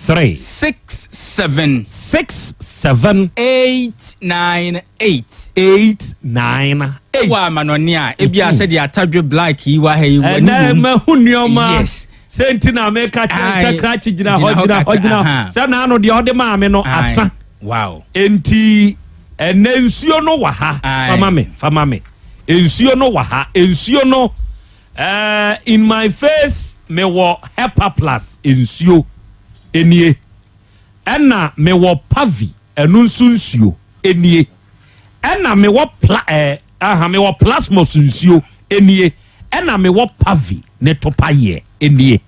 13. 67. 67. 898. 898. Wɔ amanɔne a, ebia sɛdeɛ atadwe black yi wɔ ha yi, w'ani Ɛnɛ wom. mahu nneɛma. Yes. Sɛ nti na meka kyerɛ Aye. sɛ krakye gyina hɔ Gyina hɔ gyina hɔ kakra, gyina hɔ. aha. Sɛ naano deɛ ɔde maa me no Aye. asa. Wow. Enti ɛnɛ nsuo no wɔ ha. Aye. Fama me, fama me. Nsuo no wɔ ha. Nsuo no eh, in my face mewɔ Hepa Plus nsuo enie. Ɛna mewɔ Pavi ɛno nso nsuo enie. Ɛna mewɔ pla eh, aha mewɔ Plasmos nsuo enie. Ɛna mewɔ Pavi ne topayeɛ enie.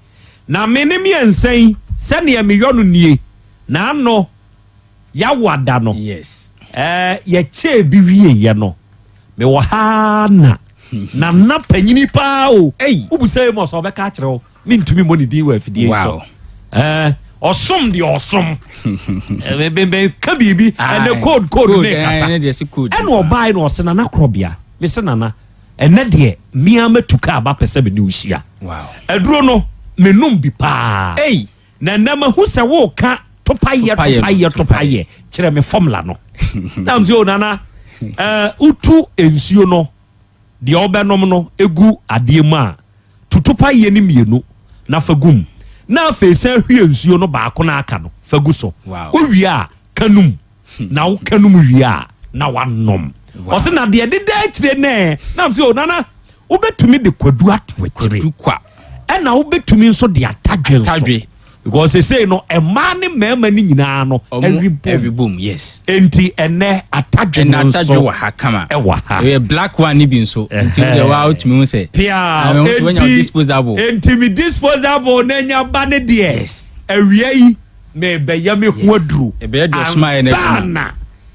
Na me ne mmiɛnsa yi sɛdeɛ meyɔ no nie. N'ano Yawoada no, Yes. eh, yɛkyɛɛ bi wieeɛ no, mewɔ ha na Nana panyini paa o. Ei. Wobisa Amos a ɔbɛka akyerɛ wo. Mentumi mmɔ ne din wɔ afidie yi so. Wow. Eh, ɔsom deɛ ɔsom. Eh, me- me- meka biribi ɛnɛ Aye. code code Code, ne eh, kasa. ɛnɛ deɛ sɛ code. Ɛna ɔbae na ɔse Nana Korɔbea. Mese Nana, ɛnɛ deɛ mea matu kaa ba pɛ sɛ me ne wo hyia. Wow. Aduro no, menom bi paa. Ei. Na nnɛ mahu sɛ woreka topayɛ Topayɛ no, topayɛ topayɛ kyerɛ me formula no. Na mse o Nana, eh, wotu nsuo no deɛ wobɛnom no gu adeɛ mu a, tu topayɛ no mmienu na fa gu mu. Na afei san hwie nsuo no baako no aka no fa gu so. Wow. Wowie a, ka num. Na woka num wie a, na wanom. Ɔse na deɛ ɛdeda akyire nɛ. Na mse o Nana, wobɛtumi de kwadu ato akyire. Kwadu kwa. Ɛna wobɛtumi nso de atadwe nso. Atadwe. Because sesei no mmaa ne mmarima no nyinaa no Ɔmo ɛwe bom. ɛwe bom, yes. Enti ɛnɛ atadwe no Ɛna nso atadwe wɔ ha kama. ɛwɔ ha. Ɛyɛ black one ne bi nso. Nti wo deɛ waa wotumi hu sɛ. Pia. Ah, mehu sɛ wanya wo Enti disposable. enti me disposable na nya ba ne deɛ. Yes. Awia yi mebɛyɛ me ho Yes. aduru. Ɛbɛyɛ deɛ ɔsoma yɛ no Ansa adwuma. na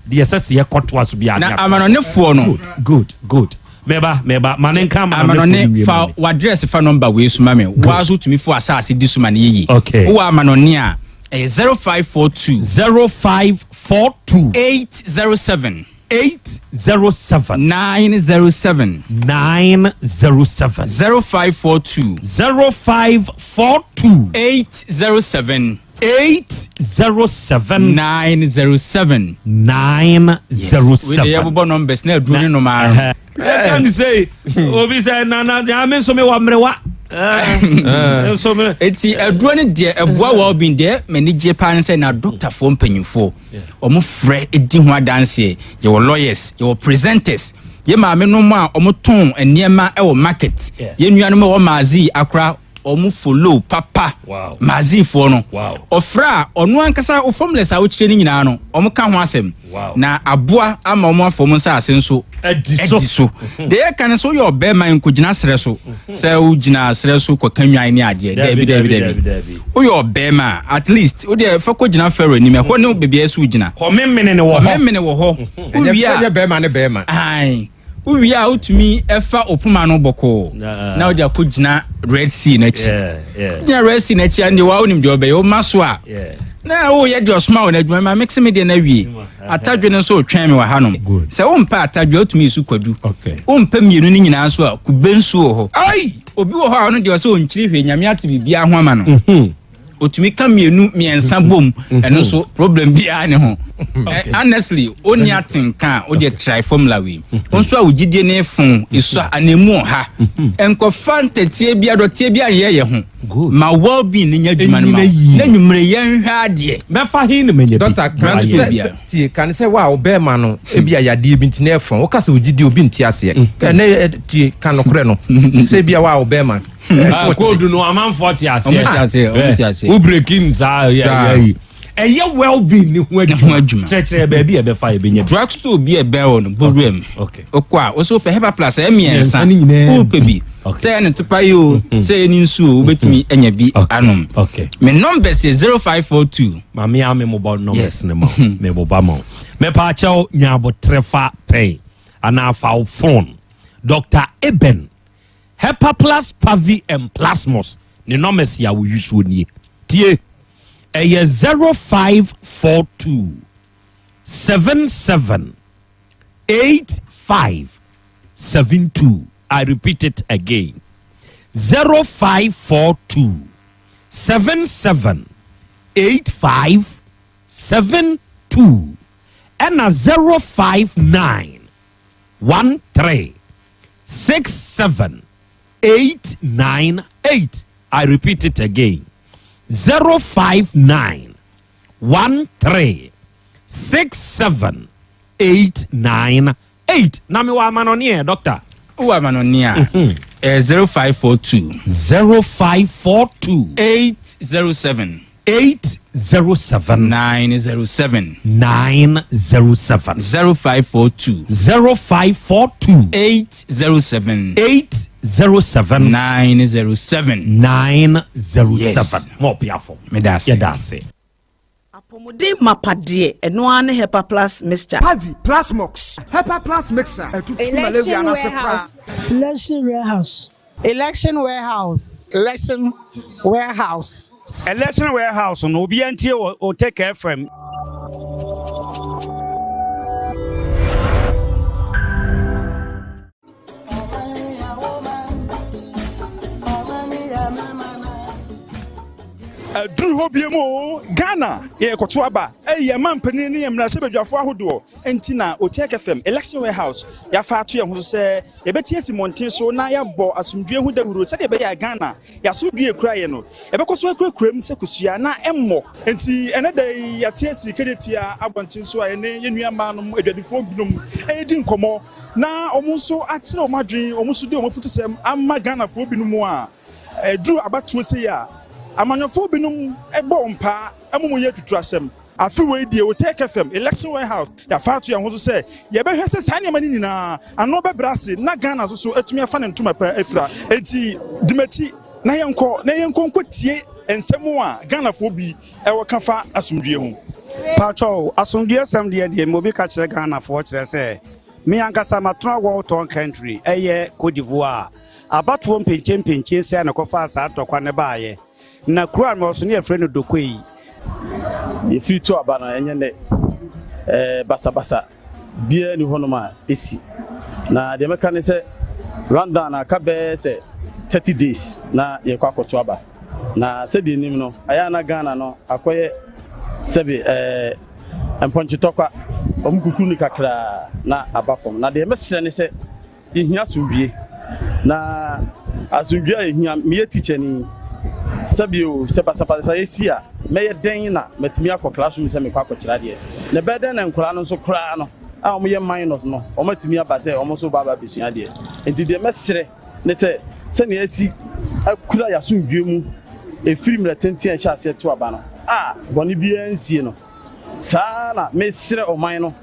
deɛ ɛsɛ sɛ yɛkɔtoa so biara Na ne atoa so. amanɔnefoɔ no. Good, good, good. Meba, meba, ma ne nka amanɔnefoɔ Amanɔne no wie fa ma me. w'address fa number wei so ma me. Woa nso wotumi fo asaase di so ma no yɛ yie. Okay. Wowɔ amanɔne a, ɛyɛ 0542. 0542. 807. 807. 907. 907. 0542. 0542. 807. 807. 907. 907. Wei deɛ yɛbobɔ numbers na aduro ne nom ara. Ɛka ne sɛ obi sɛ nana deɛ me nso mewɔ mmerewa. Nso me. Eti aduro no deɛ ɛboa well-being deɛ m'ani gye paa ne sɛ na dɔktafoɔ mpanyinfoɔ wɔn frɛ di ho adanseɛ. Yɛwɔ lawyers, yɛwɔ presenters, yɛ maame nom a wɔn tɔn nneɛma wɔ market, yɛn nuanom a wɔ Maazi akora wɔn follow papa Maazi foɔ no. Ɔfrɛ a ɔno ankasa wo formulas a wokyerɛ no nyinaa no wɔn ka ho asɛm na aboa ama wɔn afa wɔn nsaase nso adi so. Deɛ yɛka no sɛ woyɛ ɔbɛrima nkɔgyina serɛ so sɛ wogyina serɛ so kɔka nnwan ne adeɛ. Daabi daabi daabi. Woyɛ ɔbɛrima a at least wodeɛ fa kɔgyina Pharaoh anim ɛhɔ ne baabi a ɛsɛ wogyina. Kɔmemene wɔ hɔ. Kɔmemene wɔ hɔ. Wowie a ɛnyɛ bɛrima ne bɛrima. Ae. Wowie a wotumi fa opoma no bɔkɔɔ na wode akɔgyina Red Sea no akyi. Gyina Red Sea no akyi a deɛ wa wonim deɛ ɔbɛyɛ woma so a na woyɛ deɛ ɔsoma wɔ no adwuma ma mekse me deɛ no awie. Atadwe no nso retwɛn me wɔ hanom. Sɛ wompɛ atadwe a wotumi su kwadu. Wompɛ mmienu no nyinaa nso a kube nsuo wɔ hɔ. Obi wɔ hɔ a ɔno deɛ ɔsɛ ɔnkyiri hwee Nyame ate biribiara ho ama no. Otumi ka mmienu mmiɛnsa bom ɛno nso problem biara ne ho. Honestly wonni atenka a wodeɛ try formula wei. Wo nso a wo gyidie ne fon esua anaa ɔha. Nkɔfa ntɛteɛ bi adɔteɛ bi anyɛ yɛ ho. Ma well being ne nya adwuma no ma wo. Na nwummere yɛnhwɛ adeɛ. Mɛfa he na manya bi. Doctor, kan sɛ tie kan sɛ wa ɔbɛrima no ebi a yadeɛ bi nti na ɛfɔn woka sɛ ogyidie obi nte aseɛ ɛnɛ tie ka nokorɛ no sɛ ebi a wa ɔbɛrima Koodu no amanfoɔ te aseɛ. Ɔmo te aseɛ, ɔmo te aseɛ. Wo breaking saa yɛ yi. Ɛyɛ well being ne ho adwuma. Kyerɛkyerɛ baabi a ɛbɛfa yɛbɛnya bi. Drug store bi a ɛbɛn hɔ no, bɔ mu. Wokɔ a, wosɛ wopɛ Hepa Plus ɛyɛ mmiɛnsa. Wopɛ bi. Sɛ ɛyɛ ne topa yi o, sɛ ɛyɛ ne nsuo o, wobɛtumi anya bi anom. Me numbers yɛ 0542. Maame a mebobɔ numbers no ma wo. Mebobɔ ma wo. Mepaakyɛw nya abotrɛ fa pɛn anaa fa wo phone. Dr. Eben. Hepaplus Pavi and Plasmos ne nɔmɛs a woyi soɔ nie. Tie, ɛyɛ 0542 77 85 72. I repeat it again, 0542 77 85 72, ɛna 059 13 67 898. I repeat it again, 059 13 67 898. Na mewɔ amanɔne ɛ, doctor? Wowɔ amanɔne a, ɛyɛ 0542. 0542. 807. 807. 907. 907. 0542. 0542. 807. 807. 907. 907. Yes. Ma ɔpiafo. Meda ase. Yɛda ase. Apɔmuden mapadeɛ, ɛno ara ne Hepa Plus Mixture. Pavi, Plasmox, Hepa Plus Mixture, ɛtutu malaria no ase koraa. Election warehouse. Election warehouse. Election warehouse. Election warehouse no, obiara ntie wɔ Otec FM. Aduru hɔ bio mu o, Ghana yɛrekɔto aba ayi yɛn mampanin ne yɛn mmarahyɛbadwafoɔ ahodoɔ nti na Otec FM Election Warehouse yɛafa ato yɛn ho so sɛ yɛbɛte asi mmɔnten so na yɛabɔ asomdwoeɛ ho dawuro sɛdeɛ ɛbɛyɛ a Ghana yɛn asomdwoeɛ kura yɛn no yɛbɛkɔ so akurakura mu sɛ kosua na ɛmmɔ. Enti ɛnnɛ da yi yɛate asi Kejetia abɔnten so a yɛne yɛn nua mmaanom adwadifoɔ binom redi nkɔmmɔ na wɔn nso akyerɛ wɔn adwene, wɔn nso de wɔn afutusɛm ama Ghanafoɔ binom a ɛduru abatoɔ sei a amanyɔfoɔ binom bɔ mpaa ma wɔyɛ atuturasɛm. Afe wei deɛ Otec FM, Election Warehouse, yɛafa ato yɛn ho so sɛ yɛbɛhwɛ sɛ saa nneɛma no nyinaa ano bɛbrɛ ase na Ghana nso so atumi afa ne ntoma pa afira. Enti di m'akyi na yɛnkɔ na yɛnkɔ nkɔtie nsɛm a Ghanafoɔ bi wɔ ka fa asomdwoeɛ ho. Pakyɛw, asomdwoeɛsɛm deɛ deɛ me obi ka kyerɛ Ghanafoɔ kyerɛ sɛ me ankasa matena war torn country ɛyɛ Cote d'Ivoire a abatoɔ mpenkye mpenkye sɛɛ na ɛkɔfaa saa ntɔkwa no baeɛ. Na kuro a mewɔ so no yɛfrɛ no Dokoi. Yɛfiri to aba no, ɛnyɛ nnɛ. Ɛɛ, basabasa biara nni hɔnom a ɛsi. Na deɛ mɛka ne sɛ, rundown aka bɛyɛ sɛ 30 days na yɛkɔ akɔto aba. Na sɛdeɛ nim no, ɛyɛ a na Ghana no akɔyɛ sɛbe ɛɛ mpɔnkye-tɔkwa. Wɔn kukuru no kakraa na aba fam. Na deɛ mɛsrɛ ne sɛ, Yɛhia asomdwie. Na asomdwie a yɛhia, meyɛ tikyani. Sɛbi o, sɛ basabasayɛ si a, mɛyɛ dɛn na matumi akɔ classroom sɛ mekɔ akɔkyerɛ adeɛ? Na ɛbɛyɛ dɛn na nkwadaa no nso koraa no a wɔyɛ minors no, wɔatumi aba sɛ wɔn nso reba aba abɛsua adeɛ? Nti deɛ mɛsrɛ ne sɛ, sɛnea yɛasi akura yɛn asomdwie mu ɛfiri mmerɛ tenten a yɛhyɛɛ aseɛ to aba no a bɔne biara nsie no, saa ara na mesrɛ ɔman no,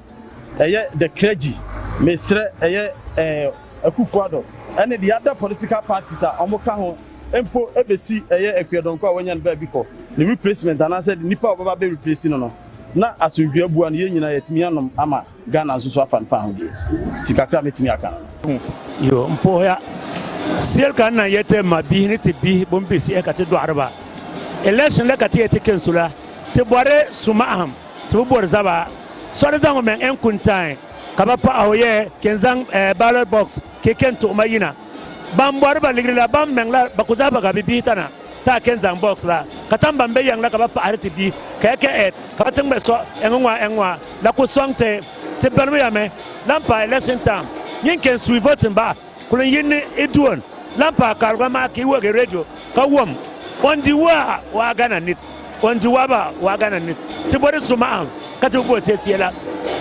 ɛyɛ the clergy, mesrɛ ɛyɛ eh, Akufo Addo ɛne the other political parties a wɔn ka ho mpo ɛbɛsi ɛyɛ Akua Donkor a wanya no baabi kɔ ne replacement anaasɛ nipa a ɔbɛba abɛ replace no no na asomdwoeɛ abua no yɛn nyinaa yɛatumi anom ama Ghana nso so afa ne fahodie. Nti kakra a mɛtumi aka no. Yo, n puhiya seli ka n na yɛti ma bihi ni ti bihi bɔn ka ti dɔɣiriba election la ka ti yɛ ti kensu la ti bɔri suma'ahim ti bi bori zaba sɔri zaŋ o mɛŋ en kuntain ka ba paɣa o yɛ ken zaŋ ballot box ke ken tuɣima yina. Ban bɔri ba ligiri la ban mɛŋ la ba ku zaa ba ka bi bihi tana ta ken zaŋ box la ka tam ban be yɛŋ la ka ba paɣiri ti bihi ka ya kɛ ɛt ka ba ti ŋmɛ sɔ ɛŋ ŋwa ɛŋ ŋwa la ku sɔŋ ti ti balimi ya mi lan paai election time nyin ken sui voting ba kuli n yi ni i duon lan paai kariga maa ka i wegi radio ka wom o ni di waa waa gana nit o ni di waa ba waa gana nit ti bɔri suma'am ka ti bi bo sesie la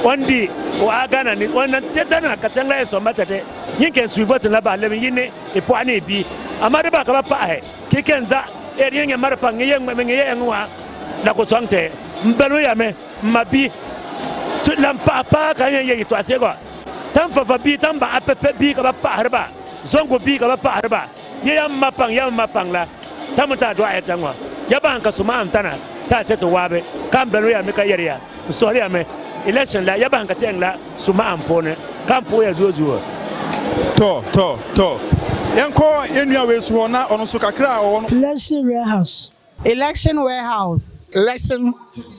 o ni di waa gana nit o ni na tana ka tɛŋ la yɛn sɔŋ ba tɛtɛ nyin ken sui voting la ba lemi yi ni i pɔɣa ni i bia amaa di ba ka ba paɣahi ki ken za e di nyɛ mari pa ŋi yɛ ŋmɛ ŋi yɛ ɛŋ waa la ku sɔŋ ti n balimi ya mi n ma bia ti lan paɣa paa ka n yɛn yɛ yɛtɔɣa seego tan fafa bia tan ba apepe bia ka ba paɣahiri ba zongo bia ka ba paɣahiri ba yɛ ya ma paŋ ya ma paŋ la ta mi ta dɔɣa ya ta ŋɔ ya ba n ka suma n tana ta ti ti waabi ka n balimi ya mi ka yɛri ya n sohiri ya mi election la ya ba n ka ti ɛŋ la suma n puuni ka n puhi ya zuo zuo. Tɔ, tɔ, tɔ. Yɛnkɔ yɛn nua wei so hɔ na ɔno nso kakra a ɔwɔ no. Election Warehouse. Election Warehouse. Election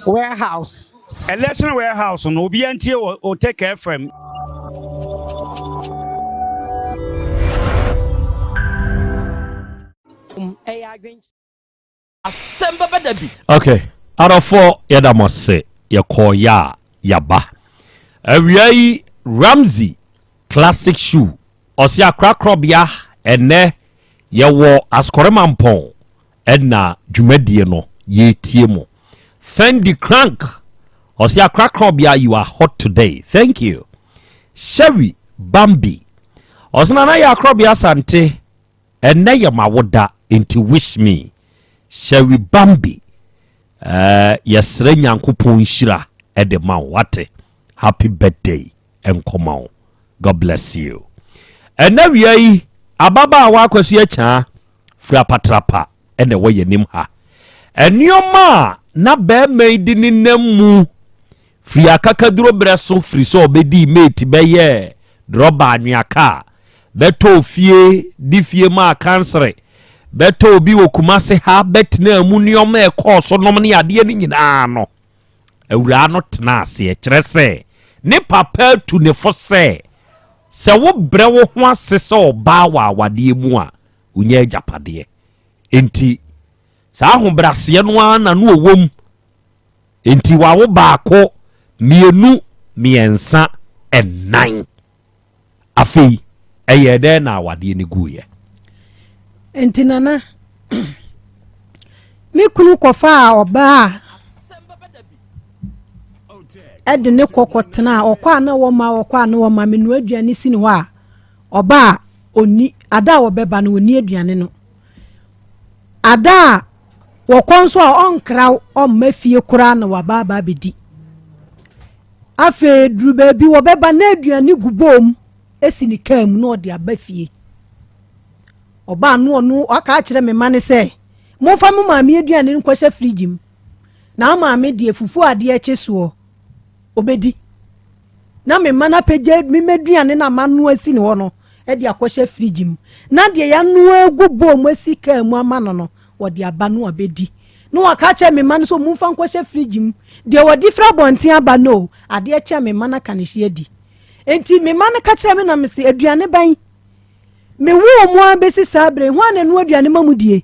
Warehouse. Election Warehouse no obiara ntie wɔ Otec FM. Asɛm bɛba da bi. Ok adɔfoɔ yɛda mo ase yɛkɔɔ yɛ a yɛaba awia yi Ramsey classic shoe ɔse akorakorɔbea ɛnɛ yɛwɔ Asukɔremampɔn ɛna dwumadie no yɛtie mo Fendi Crank ɔse akorakorɔbea you are hot today thank you Sherry Bambi ɔse nana yɛ akorɔbea Asante Ɛnnɛ yɛ m'awoda nti wish me Sherry Bambi eh, yɛsrɛ Nyankopɔn nhyira de ma wo wate Happy birthday nkɔma wo God bless you Ɛnnɛ wia yi ababaawa Akwasu Akyaa firi Apatrapa na ɛwɔ yɛnim ha Nneɛma a na bɛrima yi de ne nam mu Firi akakaduro berɛ so, firi sɛ ɔbɛdii mate bɛyɛɛ drɔba anwea kaa, bɛtɔɔ fie, de fie maa kansere, bɛtɔɔ bi wɔ Kumase ha, bɛtenaa mu, nneɛma a ɛkɔɔ so nom ne adeɛ no nyinaa no, awuraa no tenaa aseɛ. Kyerɛ sɛ, ne papa atu ne fo sɛ, sɛ wobrɛ wo ho ase sɛ ɔbaa wɔ awadeɛ mu a, wonya agyapadeɛ. Enti, saa ahobrɛaseɛ no ara na no ɔwɔ mu. Enti wawo baako, mmienu, mmiɛnsa, nnan. Afei ɛyɛɛ dɛn na awadeɛ no guiɛ? Enti Nana, me kunu kɔfaa ɔbaa a ɛde ne kɔ kɔtenaa, ɔkɔ a na wɔma, ɔkɔ a na wɔma, menoa aduane si ne hɔ a, ɔba a ɔnni, ada a ɔbɛba no ɔnni aduane no. Ada a wɔkɔ nso a ɔnkra wo, ɔmma fie koraa na waba aba abɛdi. Afei duru baabi wɔbɛba na aduane gu bowl mu si ne kaa mu na ɔde aba fie. Ɔbaa no ɔno ɔka akyerɛ me mma no sɛ, momfa mo maame aduane no nkɔhyɛ fridge mu. Na wo maame deɛ fufuo adeɛ kye soɔ ɔbɛdi. Na me mma no apagya me m'aduane no a manoa asi ne hɔ no de akɔhyɛ fridge mu, na deɛ yɛanoa agu bowl mu asi kaa mu ama no no, wɔde aba no abɛdi. Na wɔaka akyerɛ me mma no sɛ wɔmfa nkɔhyɛ fridge mu. Deɛ wɔde firi abɔnten aba no o, adeɛ kye a me mma no aka ne hye adi. Enti me mma no ka kyerɛɛ me na mese, aduane bɛn? Mewoo mo ara bɛsi saa berɛ yi, hwan na ɛnoa aduane ma mo die?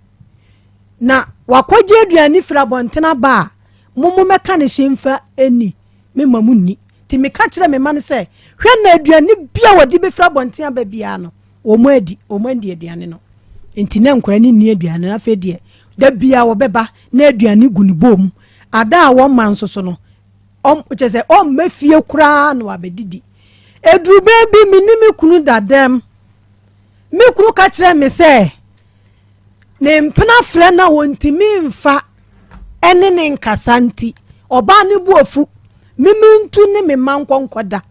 Na wakɔgye aduane firi abɔnten aba a, mo mommɛka ne hye mfa nni. Memma munni. Enti meka kyerɛɛ me mma no sɛ, 'Hwɛ na aduane bi a wɔde bɛfiri abɔnten aba biara no, wɔadi. Wɔandi aduane no. Enti na nkwadaa no nni aduane no. Afei deɛ, da biara wɔbɛba na aduane gu ne bowl mu. Ada a wɔmma nso so no, kyerɛ sɛ ɔmma fie koraa na wabɛdidi. Ɛduru berɛ bi, me ne me kunu da dɛm. Me kunu ka kyerɛɛ me sɛ, Ne mpena frɛ no a ɔntumi mfa ne ne nkasa nti, ɔbaa no bo afu. Me mentu ne me mma nkɔ nkɔda.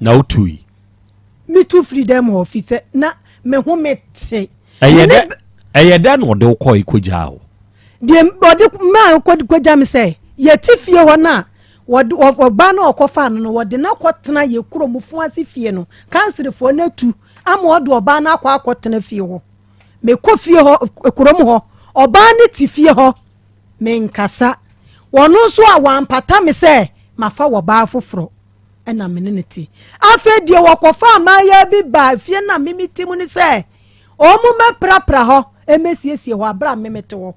Na wotui? Metu firi dɛm hɔ fi sɛ na me ho me te. Ɛyɛ dɛ ɛyɛ dɛ na ɔde wo kɔe kɔgyaa wo? Deɛ ɔde maa kɔgya me sɛ yɛte fie hɔ no a wɔde ɔbaa no a ɔkɔfaa no no wɔde no akɔtena yɛ kurom Fuase fie no kanserefoɔ no atu ama ɔde ɔbaa no akɔ akɔtena fie hɔ. Mekɔ fie hɔ, kurom hɔ, ɔbaa no te fie hɔ, menkasa. Ɔno nso a wampata me sɛ mafa ɔbaa foforɔ ɛna me ne no te. Afei deɛ wɔkɔfaa mmaayaa bi baa fie no a me mete mu ne sɛ wɔn mmɛprapra hɔ mmɛsiesie hɔ aberɛ a me mete hɔ.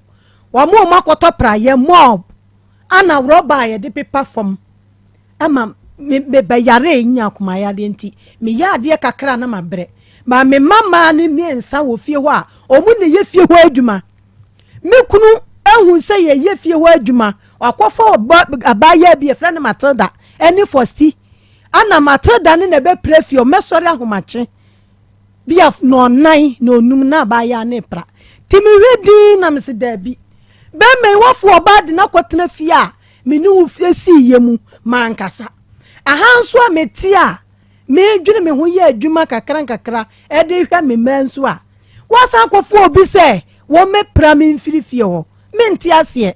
Wɔn a wɔakɔtɔ praeɛ, mop, ana rɔba a yɛde pepa fam. Ɛma me mebɛyaree nyaa akomayareɛ nti meyɛ adeɛ kakra a na mabrɛ. But me mma mmaa no mmiɛnsa wɔ fie hɔ a wɔn na ɛyɛ fie hɔ adwuma. Me kunu ahu sɛ yɛyɛ fie hɔ adwuma, wakɔfa ɔba abaayewa bi yɛfrɛ no Matilda ɛne Fosti. Ana Matilda ne na ɛbɛpira fie, ɔmɛsɔre ahomakye. Bi a nɔnnan, nɔnum na abaayewa no repra. Nti mehwɛ dinn na mese daabi. Bɛrima yi wafo ɔbaa de no akɔtena fie a me ne wo sii yɛ mu mankasa. Aha nso a mete a medwene me ho yɛ adwuma kakra nkakra de hwɛ me mma nso a, woasan akɔfa obi sɛ wɔmmɛpra me mfiri fie hɔ. Mente aseɛ.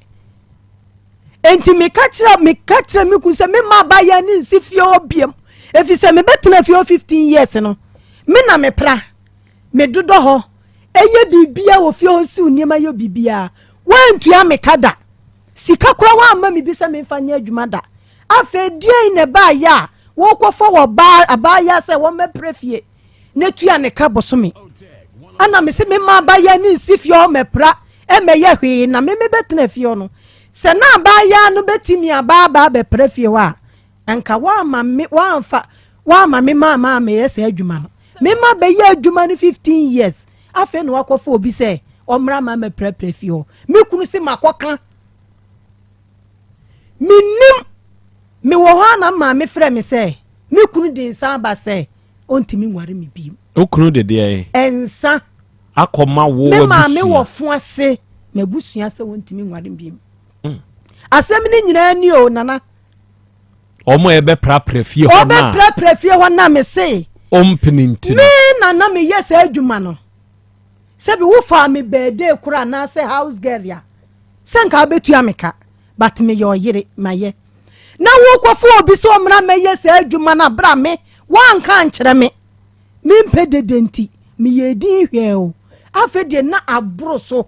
Enti meka kyerɛ meka kyerɛ me kunu sɛ memma abaayewa no nsi fie hɔ biam. Ɛfiri sɛ mebɛtena fie hɔ 15 years no, me na mepra. Medodɔ hɔ, yɛ biribiara wɔ fie hɔ, siw nneɛma, yɛ biribiara. Woantua me ka da. Sika koraa woamma me bi sɛ memfa nyɛ adwuma da. Afei deɛn na ɛbaeɛ a wokɔfa ɔbaa, abaayewa sɛ wɔmmɛpra fie na tua ne ka bosome? Ɛna mese memma abaayewa no nsi fie hɔ mmɛpra mmɛyɛ hwee na me mebɛtena fie hɔ no. Sɛ na abaayewa no bɛtumi aba aba abɛpra fie hɔ a, Anka woamma me woamfa woamma me ma ma meyɛ saa adwuma no. Me ma bɛyɛ adwuma no 15 years. Afei na wakɔfa obi sɛ ɔmmra ma mɛprapra fie hɔ. Me kunu se makɔka. Mennim. Mewɔ hɔ a na maame frɛ me sɛ me kunu de nsa aba sɛ ɔntumi nware me bio. Wo kunu de deɛn? Nsa. Akɔma wo Me maame abusua. wɔ fo ase m'abusua sɛ ɔntumi nware me bio. Asɛm no nyinaa ni o, Nana. Wɔn a ɛbɛprapra fie hɔ no a. Wɔbɛprapra fie hɔ na me se. Ɔmpene nti no. Me na na meyɛ saa adwuma no. Sɛbi wofaa me birthday koraa anaasɛ house girl a, sɛ nka wobɛtua me ka. But meyɛ ɔyere, mayɛ. Na wokɔfa obi sɛ ɔmmra mmɛyɛ saa adwuma no a, berɛ a me, woanka ankyerɛ me. Mempɛ dede nti, meyɛɛ din hwɛɛ o. Afei deɛ na aboro so.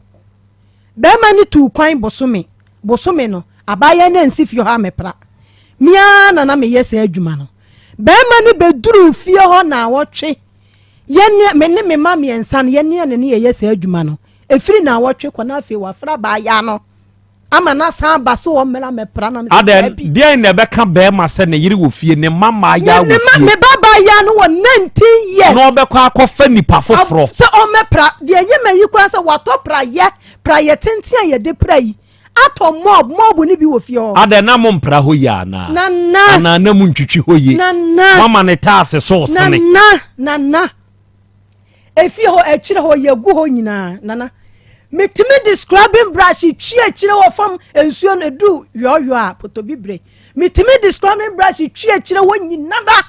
Barima no tuu kwan bosome bosome no, abaayewa no ansi fie hɔ ammɛpra. Me ara na na meyɛ saa adwuma no. Barima no bɛduruu fie hɔ nnawɔtwe. Yɛne, me ne me mma mmiɛnsa no, yɛne ne ne yɛyɛ saa adwuma no. Ɛfiri nnawɔtwe kɔ na afei wafrɛ abaayewa no ama no asan aba so ɔmmra mmɛpra na mesɛ Adɛn, daabi. deɛn na ɛbɛka barima sɛ ne yere wɔ fie, ne mma mmaayewa Ne wɔ ma, fie, me ba abaayewa no wɔ 19 years. na ɔbɛkɔ akɔfa nipa foforɔ? Sɛ ɔmmɛpra, deɛ ɛyɛ ma yi koraa sɛ watɔ prayɛ, prayɛ tenten a yɛde pra yi, atɔ mɔb, mɔb no bi wɔ fie hɔ. Adɛn, na mompra hɔ yie anaa? Nana. Anaa na montwitwi hɔ yie? Nana. Moama ne taase so resene? Nana, nana. Efie hɔ, akyire hɔ, yɛgu hɔ nyinaa, nana. Metumi de scrubbing brush twi akyire hɔ fam nsuo no edu yɔɔyɔɔ a potobibire. Metumi de scrubbing brush twi akyire hɔ nyinara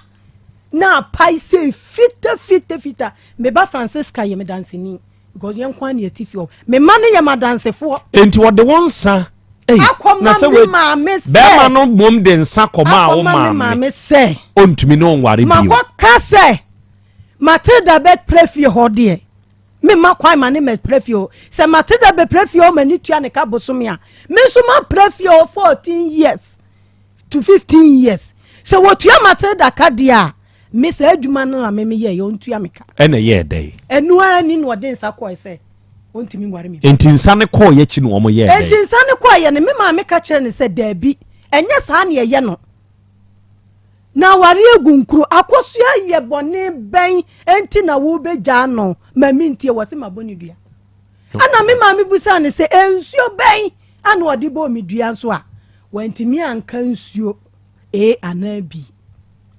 na apae sɛ fita fita fita. Me ba Francisca yɛ me danseni because yɛn nko ara na yɛte fie hɔ. Me mma no yɛ m'adansefoɔ. Enti wɔde wo nsa. Ei, na Akɔma sɛ me wei maame sɛ. bɛrima no mmom de nsa kɔmaa wo Akɔma me maame. maame sɛ. Ɔntumi ne wo nware bio. Makɔka sɛ Matilda bɛpra fie hɔ deɛ, memma kwan ma ne mmɛpra fie hɔ. Sɛ Matilda bɛpra fie hɔ ma ne tua ne ka bosome a, me nso mapra fie hɔ 14 years to 15 years. Sɛ wɔtua Matilda ka deɛ a, me saa adwuma no a me meyɛeɛ, ɔntua me ka. Ɛna ɛyɛɛ dɛn? Ɛno ara ni na ɔde nsa kɔe sɛ ɔntumi nware me. Enti nsa no kɔeɛ akyi na wɔyɛɛ dɛn? Enti nsa no kɔeɛ no, me maame ka kyerɛɛ no sɛ, Daabi, ɛnyɛ saa na yɛyɛ no. Na aware agu nkuro. Akosua yɛ bɔne bɛn nti na wobɛgyaa no ma mentie? Wɔse mabɔ ne dua. Ɛna me maame busaa no sɛ nsuo bɛn ana ɔde bɔɔ me dua nso a wantumi anka nsuo A anaa B.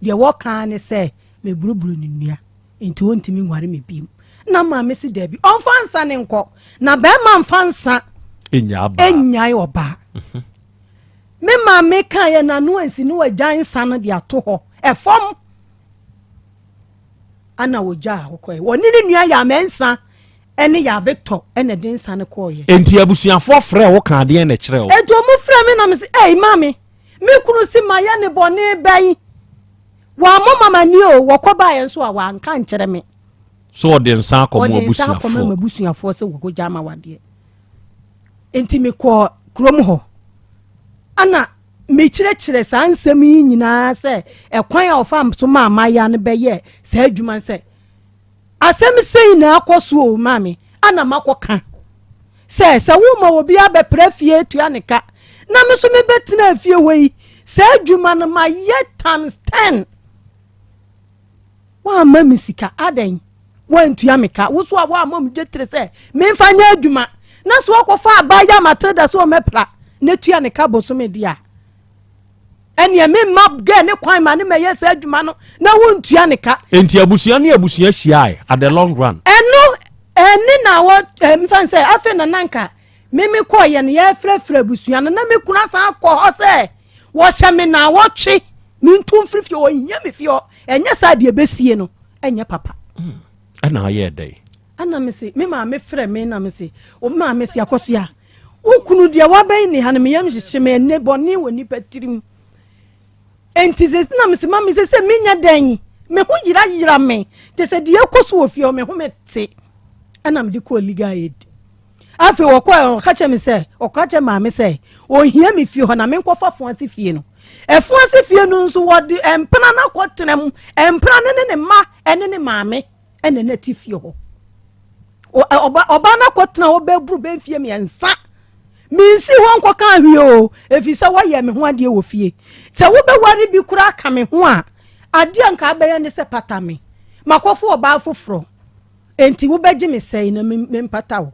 Deɛ wɔkaa ne sɛ meburuburu ne nnua nti ɔntumi nware me bio. Na maame se daabi ɔmfa nsa ne nkɔ na bɛrima mfa nsa nnyae ɔbaa. Me maame kaeɛ n'ano ansi ne wagya nsa no de ato hɔ ɛfam ana wɔgyaa hɔ kɔɛ. Wɔne ne nua Yame nsa ɛne ya Victor ɛna ɛde nsa no kɔɔyɛ. Enti abusuafoɔ frɛ wo ka adeɛ na ɛkyerɛ wo? Enti wɔn frɛ me na me se ei maame me kunu se mayɛ ne bɔne bɛn? Wɔammɔ mama ni o, wɔkɔ baeɛ nso a wɔanka nkyerɛ me. So ɔde nsa akɔma Ɔde nsa akɔma abusuafoɔ? m'abusuafoɔ sɛ wɔkɔgya ama wadeɛ. Enti mekɔɔ kurom hɔ. Ɛna mekyerɛkyerɛ saa nsɛm yi nyinaa sɛ ɛkwan a ɔfa so maa mmaayewa no bɛyɛɛ saa adwuma no sɛ asɛm sei na akɔ so o maame ana makɔka sɛ sɛ woma obi abɛpra fie tua ne ka na me nso mebɛtena fie hɔ yi saa adwuma no mayɛ times ten Woamma me sika, adɛn? Woantua me ka, wo so a woammɔ me dwetire sɛ memfa nyɛ adwuma, na so woakɔfa abaayewa Matilda sɛ ɔmmɛpra na tua ne ka bosome deɛ a, ɛneɛ memma gɛ ne kwan ma ne mɛyɛ saa adwuma no na wontua ne ka. Enti abusua ne abusua hyiae at the long run. Ɛno ɛne na wɔ mfa sɛ afei na nanka me me kɔɔyɛ no yɛfrɛfrɛ abusua no na me kunu asan akɔ hɔ sɛ wɔhyɛ me na wɔtwe mentu mfiri fie ɔhia me fie hɔ ɛnyɛ saa deɛ ɛbɛsie no ɛnyɛ papa. Hmm. Ɛna ayɛ dɛn? Ɛna me se me maame frɛ me na me se o maame se akɔsoa wo kunu deɛ wabɛn ne ha no meyam hyehye me ɛnɛ bɔne wɔ nipa tirim. Enti sɛ na me se maame sɛ sɛ menya dɛn? Me ho yerayera me te sɛ deɛ ɛkɔ so wɔ fie hɔ me ho mete. Ɛna mede kɔɔ legal aid. Afei wɔkɔɛ ɔka kyerɛ me sɛ ɔka kyerɛ maame sɛ ɔhia me fie hɔ na menkɔfa Foase fie no. Ɛfoase fie no nso wɔde mpena no akɔtena mu. Mpena no ne ne mma ne ne maame ɛna na ɛte fie hɔ. Ɔbaa no akɔtena hɔ bɛboro bɛ mfie mmiɛnsa. Mensi hɔ nkɔka hwee o, ɛfiri sɛ wɔyɛ me ho adeɛ wɔ fie. Sɛ wobɛware bi koraa ka me ho a, adeɛ nka abɛyɛ ne sɛ pata me. Makɔfo ɔbaa foforɔ. Enti wobɛgye me sɛe na mempata wo.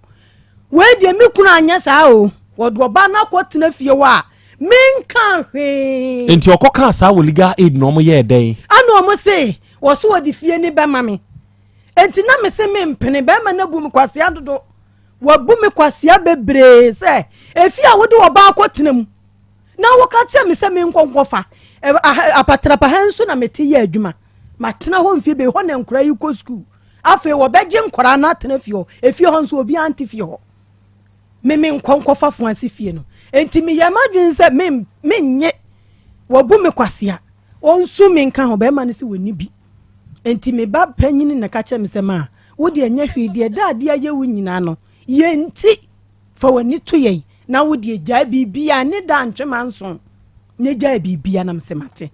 Wei deɛ me kunu anyɛ saa o. Wɔde ɔbaa no akɔtena fie hɔ a, menka hwee. Enti ɔkɔkaa saa wɔ legal aid na wɔn yɛɛ dɛn? Ɛna wɔn se, wɔso wɔde fie no bɛma me. Enti na mese mempene. Bɛrima no abu me kwasea dodo. Wabu me kwasea bebree sɛ efie a wode ɔbaa akɔtena mu na woka kyerɛ me sɛ menkɔ nkɔfa apatrapa ha nso na mete yɛ adwuma. Matena hɔ mfie bebree, hɔ na nkwadaa yi kɔ sukuu. Afei wɔbɛgye nkwadaa no atena fie hɔ. Efie hɔ nso obiara nte fie hɔ. Me menkɔ nkɔfa fo ase fie no. Enti meyɛ m'adwene sɛ me mennye. Wabu me kwasea. Ɔnsu me nka ho. Bɛrima no sɛ wɔnni bi. Enti me ba panyin na ka kyerɛ me sɛ, Ma, wo deɛ nyɛ hwee, deɛ daade ayɛ wo nyinaa no, yɛn nti, fa w'ani to yɛn, na wo deɛ gyae biribiara, ne da ntwe manso, na gyae biribiara. Na mesɛ mate.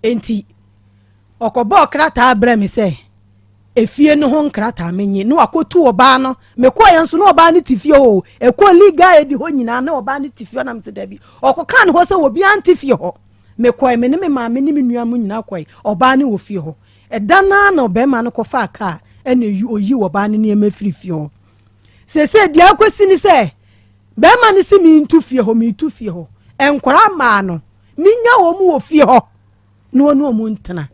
Enti ɔkɔbɔɔ krataa brɛ me sɛ efie no ho nkrataa menye, na wakɔtu ɔbaa no. Mekɔeɛ nso na ɔbaa no te fie hɔ o, ɛkɔɔ legal aid hɔ nyinaa na ɔbaa no te fie hɔ, na mese dabi. Ɔkɔkaa ne hɔ sɛ obiara nte fie hɔ. Mekɔe, me ne me maame ne me nua mo nyinaa kɔe, ɔbaa no wɔ fie hɔ. Ɛda no ara na ɔbarima no kɔfaa kaa ɛna ɔyii ɔbaa no nneɛma firii fie hɔ. Seesei deɛ akɔsi ne sɛ, barima no se mentu fie hɔ, metu fie hɔ. Nkwadaa mmaa no, menya wɔn wɔ fie hɔ na wɔne wɔn ntena.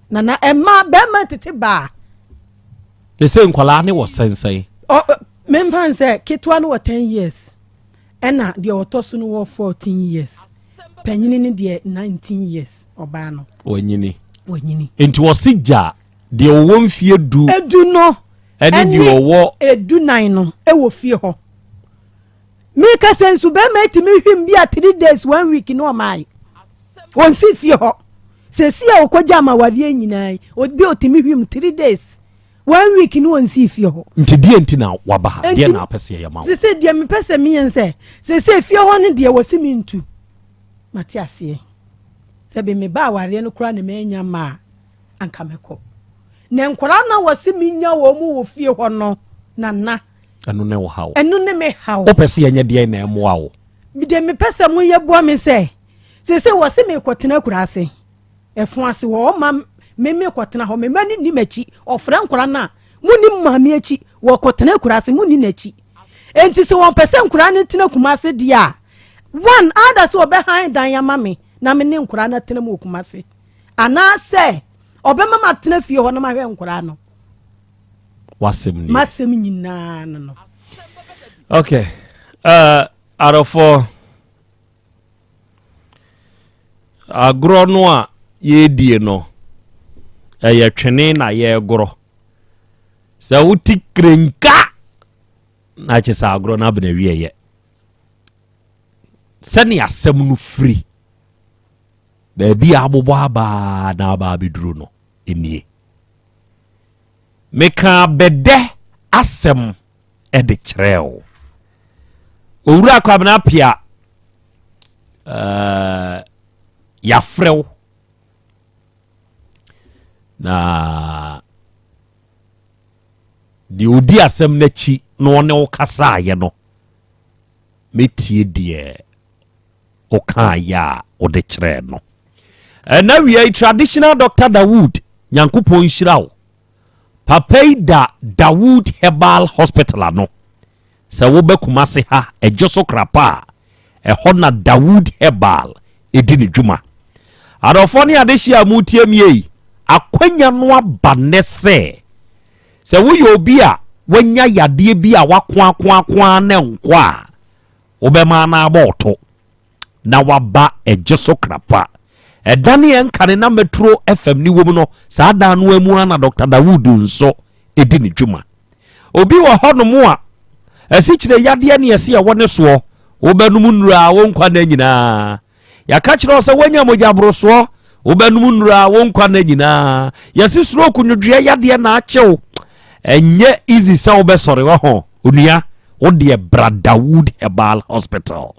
Nana, ɛma barima tete baa. Seesei nkwadaa no wɔ sɛnsɛn? Memfa nsɛ ketewa no wɔ 10 years. Ɛna deɛ ɔtɔ so no wɔ 14 years. Panyini no deɛ 19 years ɔbaa no. Wanyini. Wanyini. Nti ɔsi gya deɛ ɔwɔ mfie du. Edu no. Ɛne deɛ ɔwɔ. Edu nan no ɛwɔ fie hɔ. Mika sɛ nso bɛrima etimi hwim bi a 3 days 1 week no ɔmaa yi. Wɔnsi fie hɔ. Sɛsi a ɔkɔgya ama awareɛ nyinaa yi obi otimi hwim 3 days. One week ne ɔnsii fie hɔ. Nti deɛ nti na waba ha? Deɛ na apɛ sɛ yɛyɛ ma wo? Sese deɛ mepɛ sɛ meyɛ ne sɛ, sese fie hɔ no deɛ wɔse mentu. Mate aseɛ. Sɛ bi meba awareɛ no koraa na manya mma a, anka mɛkɔ. Na nkwadaa no a wɔse menya wɔn mu wɔ fie hɔ no, Nana. Ɛno ne wo haw? Ɛno ne me haw. Wopɛ sɛ yɛnyɛ deɛn na ɛmmoa wo? Deɛ mepɛ sɛ moyɛ boa me sɛ, sese wɔse merekɔtena akuraase. Ɛfo ase hɔ, ɔma me mekɔtena hɔ. Me mma no nni m'akyi. Ɔfrɛ nkwadaa no a, monni mo maame akyi. Wɔkɔtena akuraase, monni n'akyi. Enti sɛ wɔpɛ sɛ nkwadaa no tena Kumase deɛ a, one, either sɛ ɔbɛhan dan ama me na me ne nkwadaa no atena mu wɔ Kumase, anaasɛ ɔbɛma matena fie hɔ na mahwɛ nkwadaa no. W'asɛm nie. M'asɛm nyinaa no no. Okay. Uh, adɔfoɔ. Agorɔ no a yɛredie no, ɛyɛ twene na yɛregorɔ. Sɛ wote kirenka na kyɛ sɛ agorɔ no abena wieɛ. Sɛnea asɛm no firi baabi a abobɔ abaa na aba abɛduru no nie. Mekaa bɛdɛ asɛm de kyerɛɛ wo. Owura Kwabena Apia, uh, yɛafrɛ wo na deɛ ɔdi asɛm no akyi na ɔne wo kasaeɛ no mɛtie deɛ ɔkaeɛ a wode kyerɛɛ no ɛna wia yi traditional Dr. Dawood Nyankopɔn nhyira wo Papa yi da Dawood Herbal Hospital ano. Sɛ woba Kumasi ha, Ɛgyeso Krapa a, ɛhɔ na Dawood Herbal di ne dwuma. Adɔfoɔ ne adehyeɛ a moretie me yi, akwanya no aba nnɛ sɛ, sɛ woyɛ obi a wanya yadeɛ bi a wakoakoakoa na ɛnkɔ a, wobɛma no abɔ wo to. na waba ɛgye so krapa. Ɛdan a ɛnkane na Metro FM ne wom no, saa dan no mu ara na Dr. Dawood nso di ne dwuma. Obi wɔ hɔnom a, asikyire yadeɛ ne ɛse ɛwɔ ne soɔ, wobɛnom nnuro a wo nkwa nna nyinaa. Yɛaka kyerɛ wo sɛ woanya mogyaborosoɔ, Wobɛnom nnuro a wo nkwa nna nyinaa. Yɛse stroke nwodwoeɛ yadeɛ na akye wo. Ɛnyɛ easy sɛ wobɛsɔre wɔ ho. Onua, wo deɛ bra Dawood Herbal Hospital.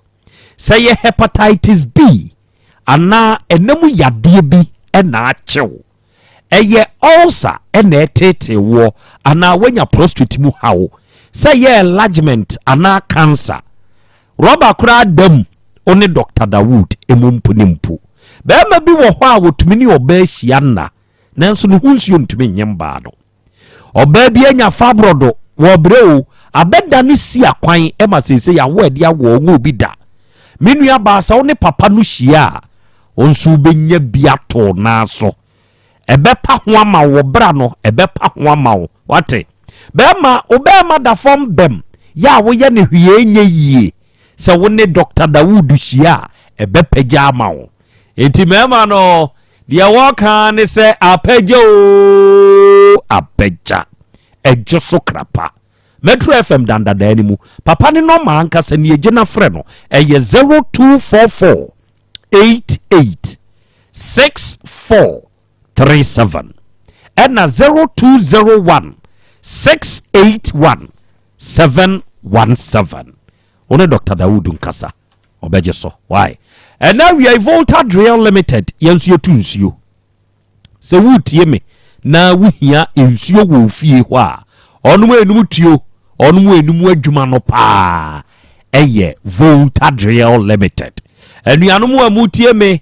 Sɛ yɛ hepatitis B anaa ɛna mu yadeɛ bi na akye wo. Ɛyɛ ulcer na ɛtetee woɔ anaa woanya prostate mu haw. Sɛ yɛ enlargement anaa cancer. Rɔba koraa da mu, wo ne Dɔkta Dawood mu mpo ne mpo. Barima bi wɔ hɔ a wɔtumi ne ɔbaa hyia nna, nanso ne ho nsuo ntumi nye mbaa no. Ɔbaa bi anya fabrɔdo, wɔbrɛ o, abɛda no si akwan ma seesei awo a ɛde awoɔ ɔnwoo bi da. Me nua baa sɛ wo ne papa no hyia a, wo nso wobɛnya bi ato wo nan so. Ɛbɛpa ho ama wo, wɔ bra no, ɛbɛpa ho ama wo. Wate? Bɛrima, wo bɛrima da fam bɛm, yɛ a woyɛ no hwee nyɛ yie. Sɛ wo ne Dɔkta Dawood hyia a, ɛbɛpagya ama wo. Enti mmarima no, deɛ wɔka ne sɛ apagya oo, apagya. Ɛgye so krapa. Metro FM dandadaa no mu. Papa ne nɔma ankasa nie, gye na frɛ no. Ɛyɛ 0244 88 6437 ɛna 0201 681 717. Wo ne Dr. Dawood nkasa, ɔbɛgye so. Why? Ɛna awia Volta Drill Limited, yɛn nso yɛtu nsuo. Sɛ woretie me na wohia nsuo wɔ wo fie hɔ a, ɔnom enum tuo, ɔnom enum adwuma no paa ɛyɛ Volta Drill Limited. Anuanom a motie me,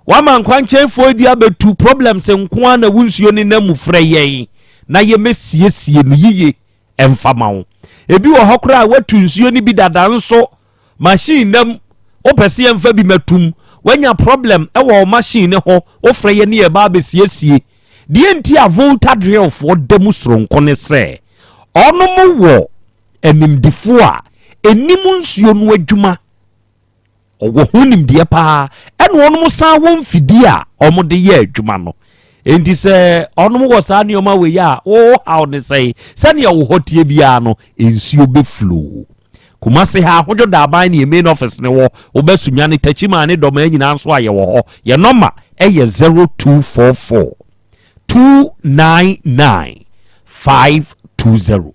wama nkwankyɛnfoɔ bi abɛtu problems nko ara na wo nsuo ne nam mu frɛ yɛn na yɛmɛsiesie no yiye ɛmfa ma wo. Ebi wɔ hɔ koraa a watu nsuo no bi dada nso Machine nam, wopɛ sɛ yɛmfa bi mɛtum, wanya problem wɔ wo machine no ho, wofrɛ yɛn ne yɛba abɛsiesie. Deɛ nti a Volta Drillfoɔ da mu soronko ne sɛ, ɔnom wɔ animdefoɔ a ɛnim nsuo no adwuma, ɔwɔ ho nimdeɛ paa, ɛna ɔnom san wɔ mfidie a wɔde yɛ adwuma no. Enti sɛ ɔnom wɔ saa nneɛma wei a, wo haw ne sɛn? Sɛnea wo hɔ teɛ biara no, nsuo bɛflow. Kumasi ha, Ahodwo Daaban ne yɛn main office no wɔ. Woba Sunyani, Techiman ne Dɔmaa nyinaa nso a yɛwɔ hɔ. Yɛn nɔma yɛ 0244 299 520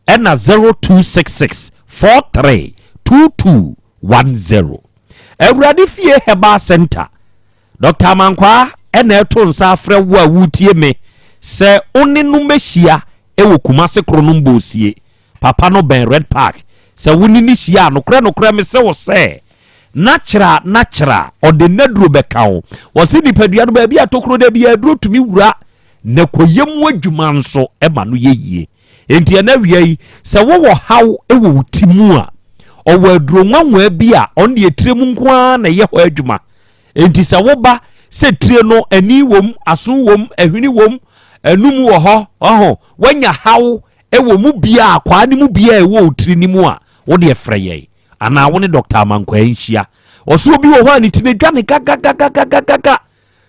ɛna 0266 43 2210. Awurade Fie Herbal Center, Dr. Amankwaa ɛna ɛto nsa afrɛ wo a woretie me sɛ wo ne no mmɛhyia wɔ Kumasi Kronom Bosie. Papa no bɛn Red Park. Sɛ wo ne no hyia a, nokorɛ nokorɛ mese wo sɛ, na kyerɛ a na kyerɛ a, ɔde n'aduro bɛka wo. Wɔse nipadua no baabi a tokuro da biara aduro tumi wura, na kɔyɛ mu adwuma nso ma no yɛ yie. Enti ɛnɛ awia yi, sɛ wowɔ haw wɔ wo ti mu a, ɔwɔ aduro nwanwaa bi a ɔno deɛ tire mu nko ara na ɛyɛ hɔ adwuma. Enti sɛ woba sɛ tire no ani wom, aso wom, ahwini wom, anum wɔ hɔ, ɔho, woanya haw Ɛwɔ mu biara, akwaa no mu biara a ɛwɔ wo tiri no mu a, wo deɛ frɛ yɛn anaa wo ne Dɔkta Amankwaa nhyia. Ɔsɛ obi wɔ hɔ a ne ti no adwa ne gagagagagagaga.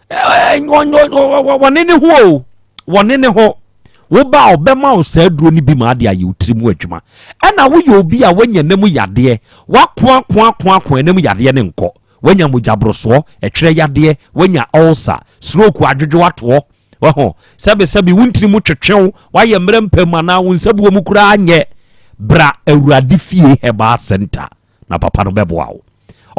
Wɔne ne ho o, wɔne ne ho. Woba a ɔbɛma wo saa aduro no bi ma ade ayɛ wo tiri mu adwuma. Ɛna woyɛ obi a woanya nam yadeɛ, woakoakoakoakoa nam yadeɛ no nkɔ. Woanya mogyaborosoɔ, ɛtwerɛ yadeɛ, woanya ulcer, stroke adwodwo atoɔ. Wahu? Sɛbesɛbe wo ntini mu twetwe wo, woayɛ mmerɛ mpam anaa wo nsabuo mu koraa nyɛ. Bra Awurade Fie Herbal Centre na papa no bɛboa wo.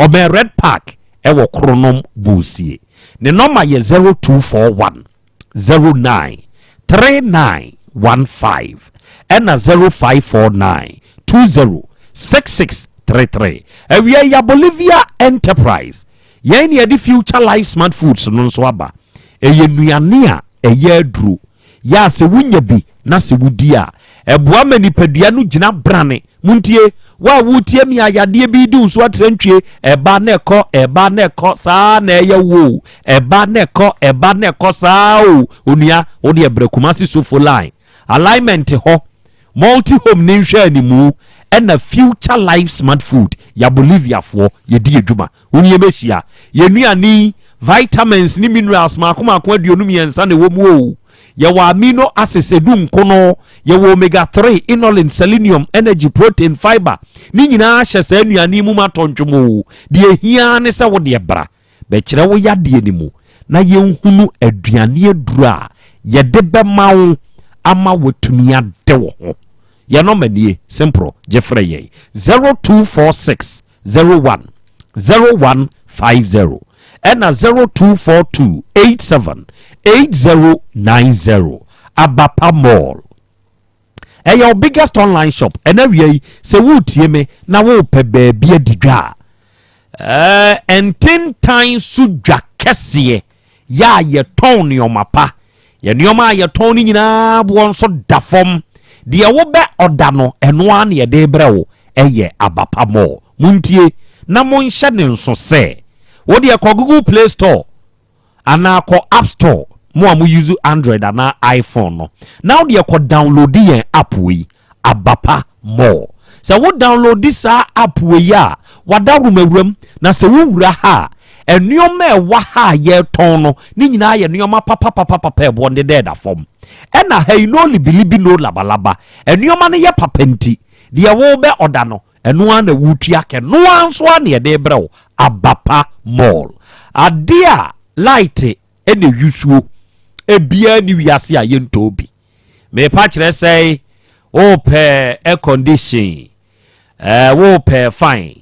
Ɔbɛn Red Park ɛwɔ Kronom Bosie. Ne nɔma yɛ 0241 09 3915 ɛna 0549 20 6633. Awia yi ya Bolivia Enterprise. Yɛn na yɛde Future Life Smart Foods no nso aba. Ɛyɛ nnuane a ɛyɛ aduro. Yɛ a sɛ wonya bi na sɛ wodi a, ɛboa ma nipadua no gyina brane. Montie, wo a woretie me a yadeɛ bi redi wo so atrantwie, ɛba na ɛkɔ, ɛba na ɛkɔ, saa na ɛyɛ wo o. Ɛba na ɛkɔ, ɛba na ɛkɔ saa o. Onua, wo deɛ brɛ Kumasi Sofo line, alignment hɔ, Multi Home ne nhwɛanimu, ɛna Future Life Smart Food, ya Boliviafoɔ, yɛdi adwuma. Wo ne yɛbɛhyia. Yɛn nnuane yi, vitamins ne minerals mmaako mmaako 23 na ɛwɔ mu o. Yɛwɔ amino acids edu nkono, yɛwɔ omega 3, inulin, selenium, energy, protein, fiber. Ne nyinaa hyɛ saa nnuane yi mu ma tɔ ntwom o. Deɛ ɛhia ara ne sɛ wo deɛ bra bɛkyerɛ wo yadeɛ no mu. na yɛnhunu aduane aduro a yɛde bɛma wo ama watumi ade wo ho. Yɛn nɔma nie, simple, gye frɛ yɛn 0246 01 0150 ɛna 0242 87 8090. Abapa Mall ɛyɛ wo biggest online shop. Ɛna wia yi sɛ woretie me na worepɛ baabi adi dwa a, ɛntentan so dwa kɛseɛ yɛ a yɛtɔn nneɛma pa. Yɛ nneɛma a yɛtɔn no nyinaa boɔ nso da fam. Deɛ wobɛ ɔda no, ɛno ara na yɛde brɛ wo. Ɛyɛ Abapa Mall. Montie na monhyɛ ne nso sɛ wodeɛ kɔ Google Play Store anaa kɔ App Store, mo a mo use Android anaa iPhone no, na wodeɛ kɔ download yɛn app wei, Abapa Mall. Sɛ wo download saa app wei a, wada romawuram na sɛ wowura ha a, nneɛma a ɛwɔ ha a yɛretɔn no ne nyinaa yɛ nneɛma papapapapa, ɛboɔ ne dɛ da fam. Ɛna ha yi, no libilibi, no labalaba. Nneɛma no yɛ papa, nti deɛ wɔrebɛ ɔda no, ɛno ara na wotua kɛ no ara nso ara na yɛde brɛ wo. Abapa Mall, adeɛ a light ɛna ewusuo ebiara ni wiase a yɛntɔ bi. Mepa kyerɛ sɛ wopɛ air condition, wopɛ fan,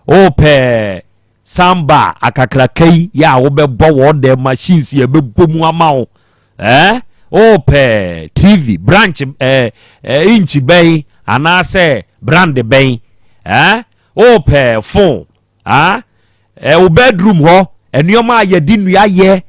wopɛ soundbar akakraka yi yɛ a wobɛbɔ wɔn dɛ machines yɛ bɛbɔ mu ama wo, wopɛ TV branch, inch bɛn anaasɛ brand bɛn, wopɛ phone, ah, wo bedroom hɔ nneɛma a yɛde nnua yɛ,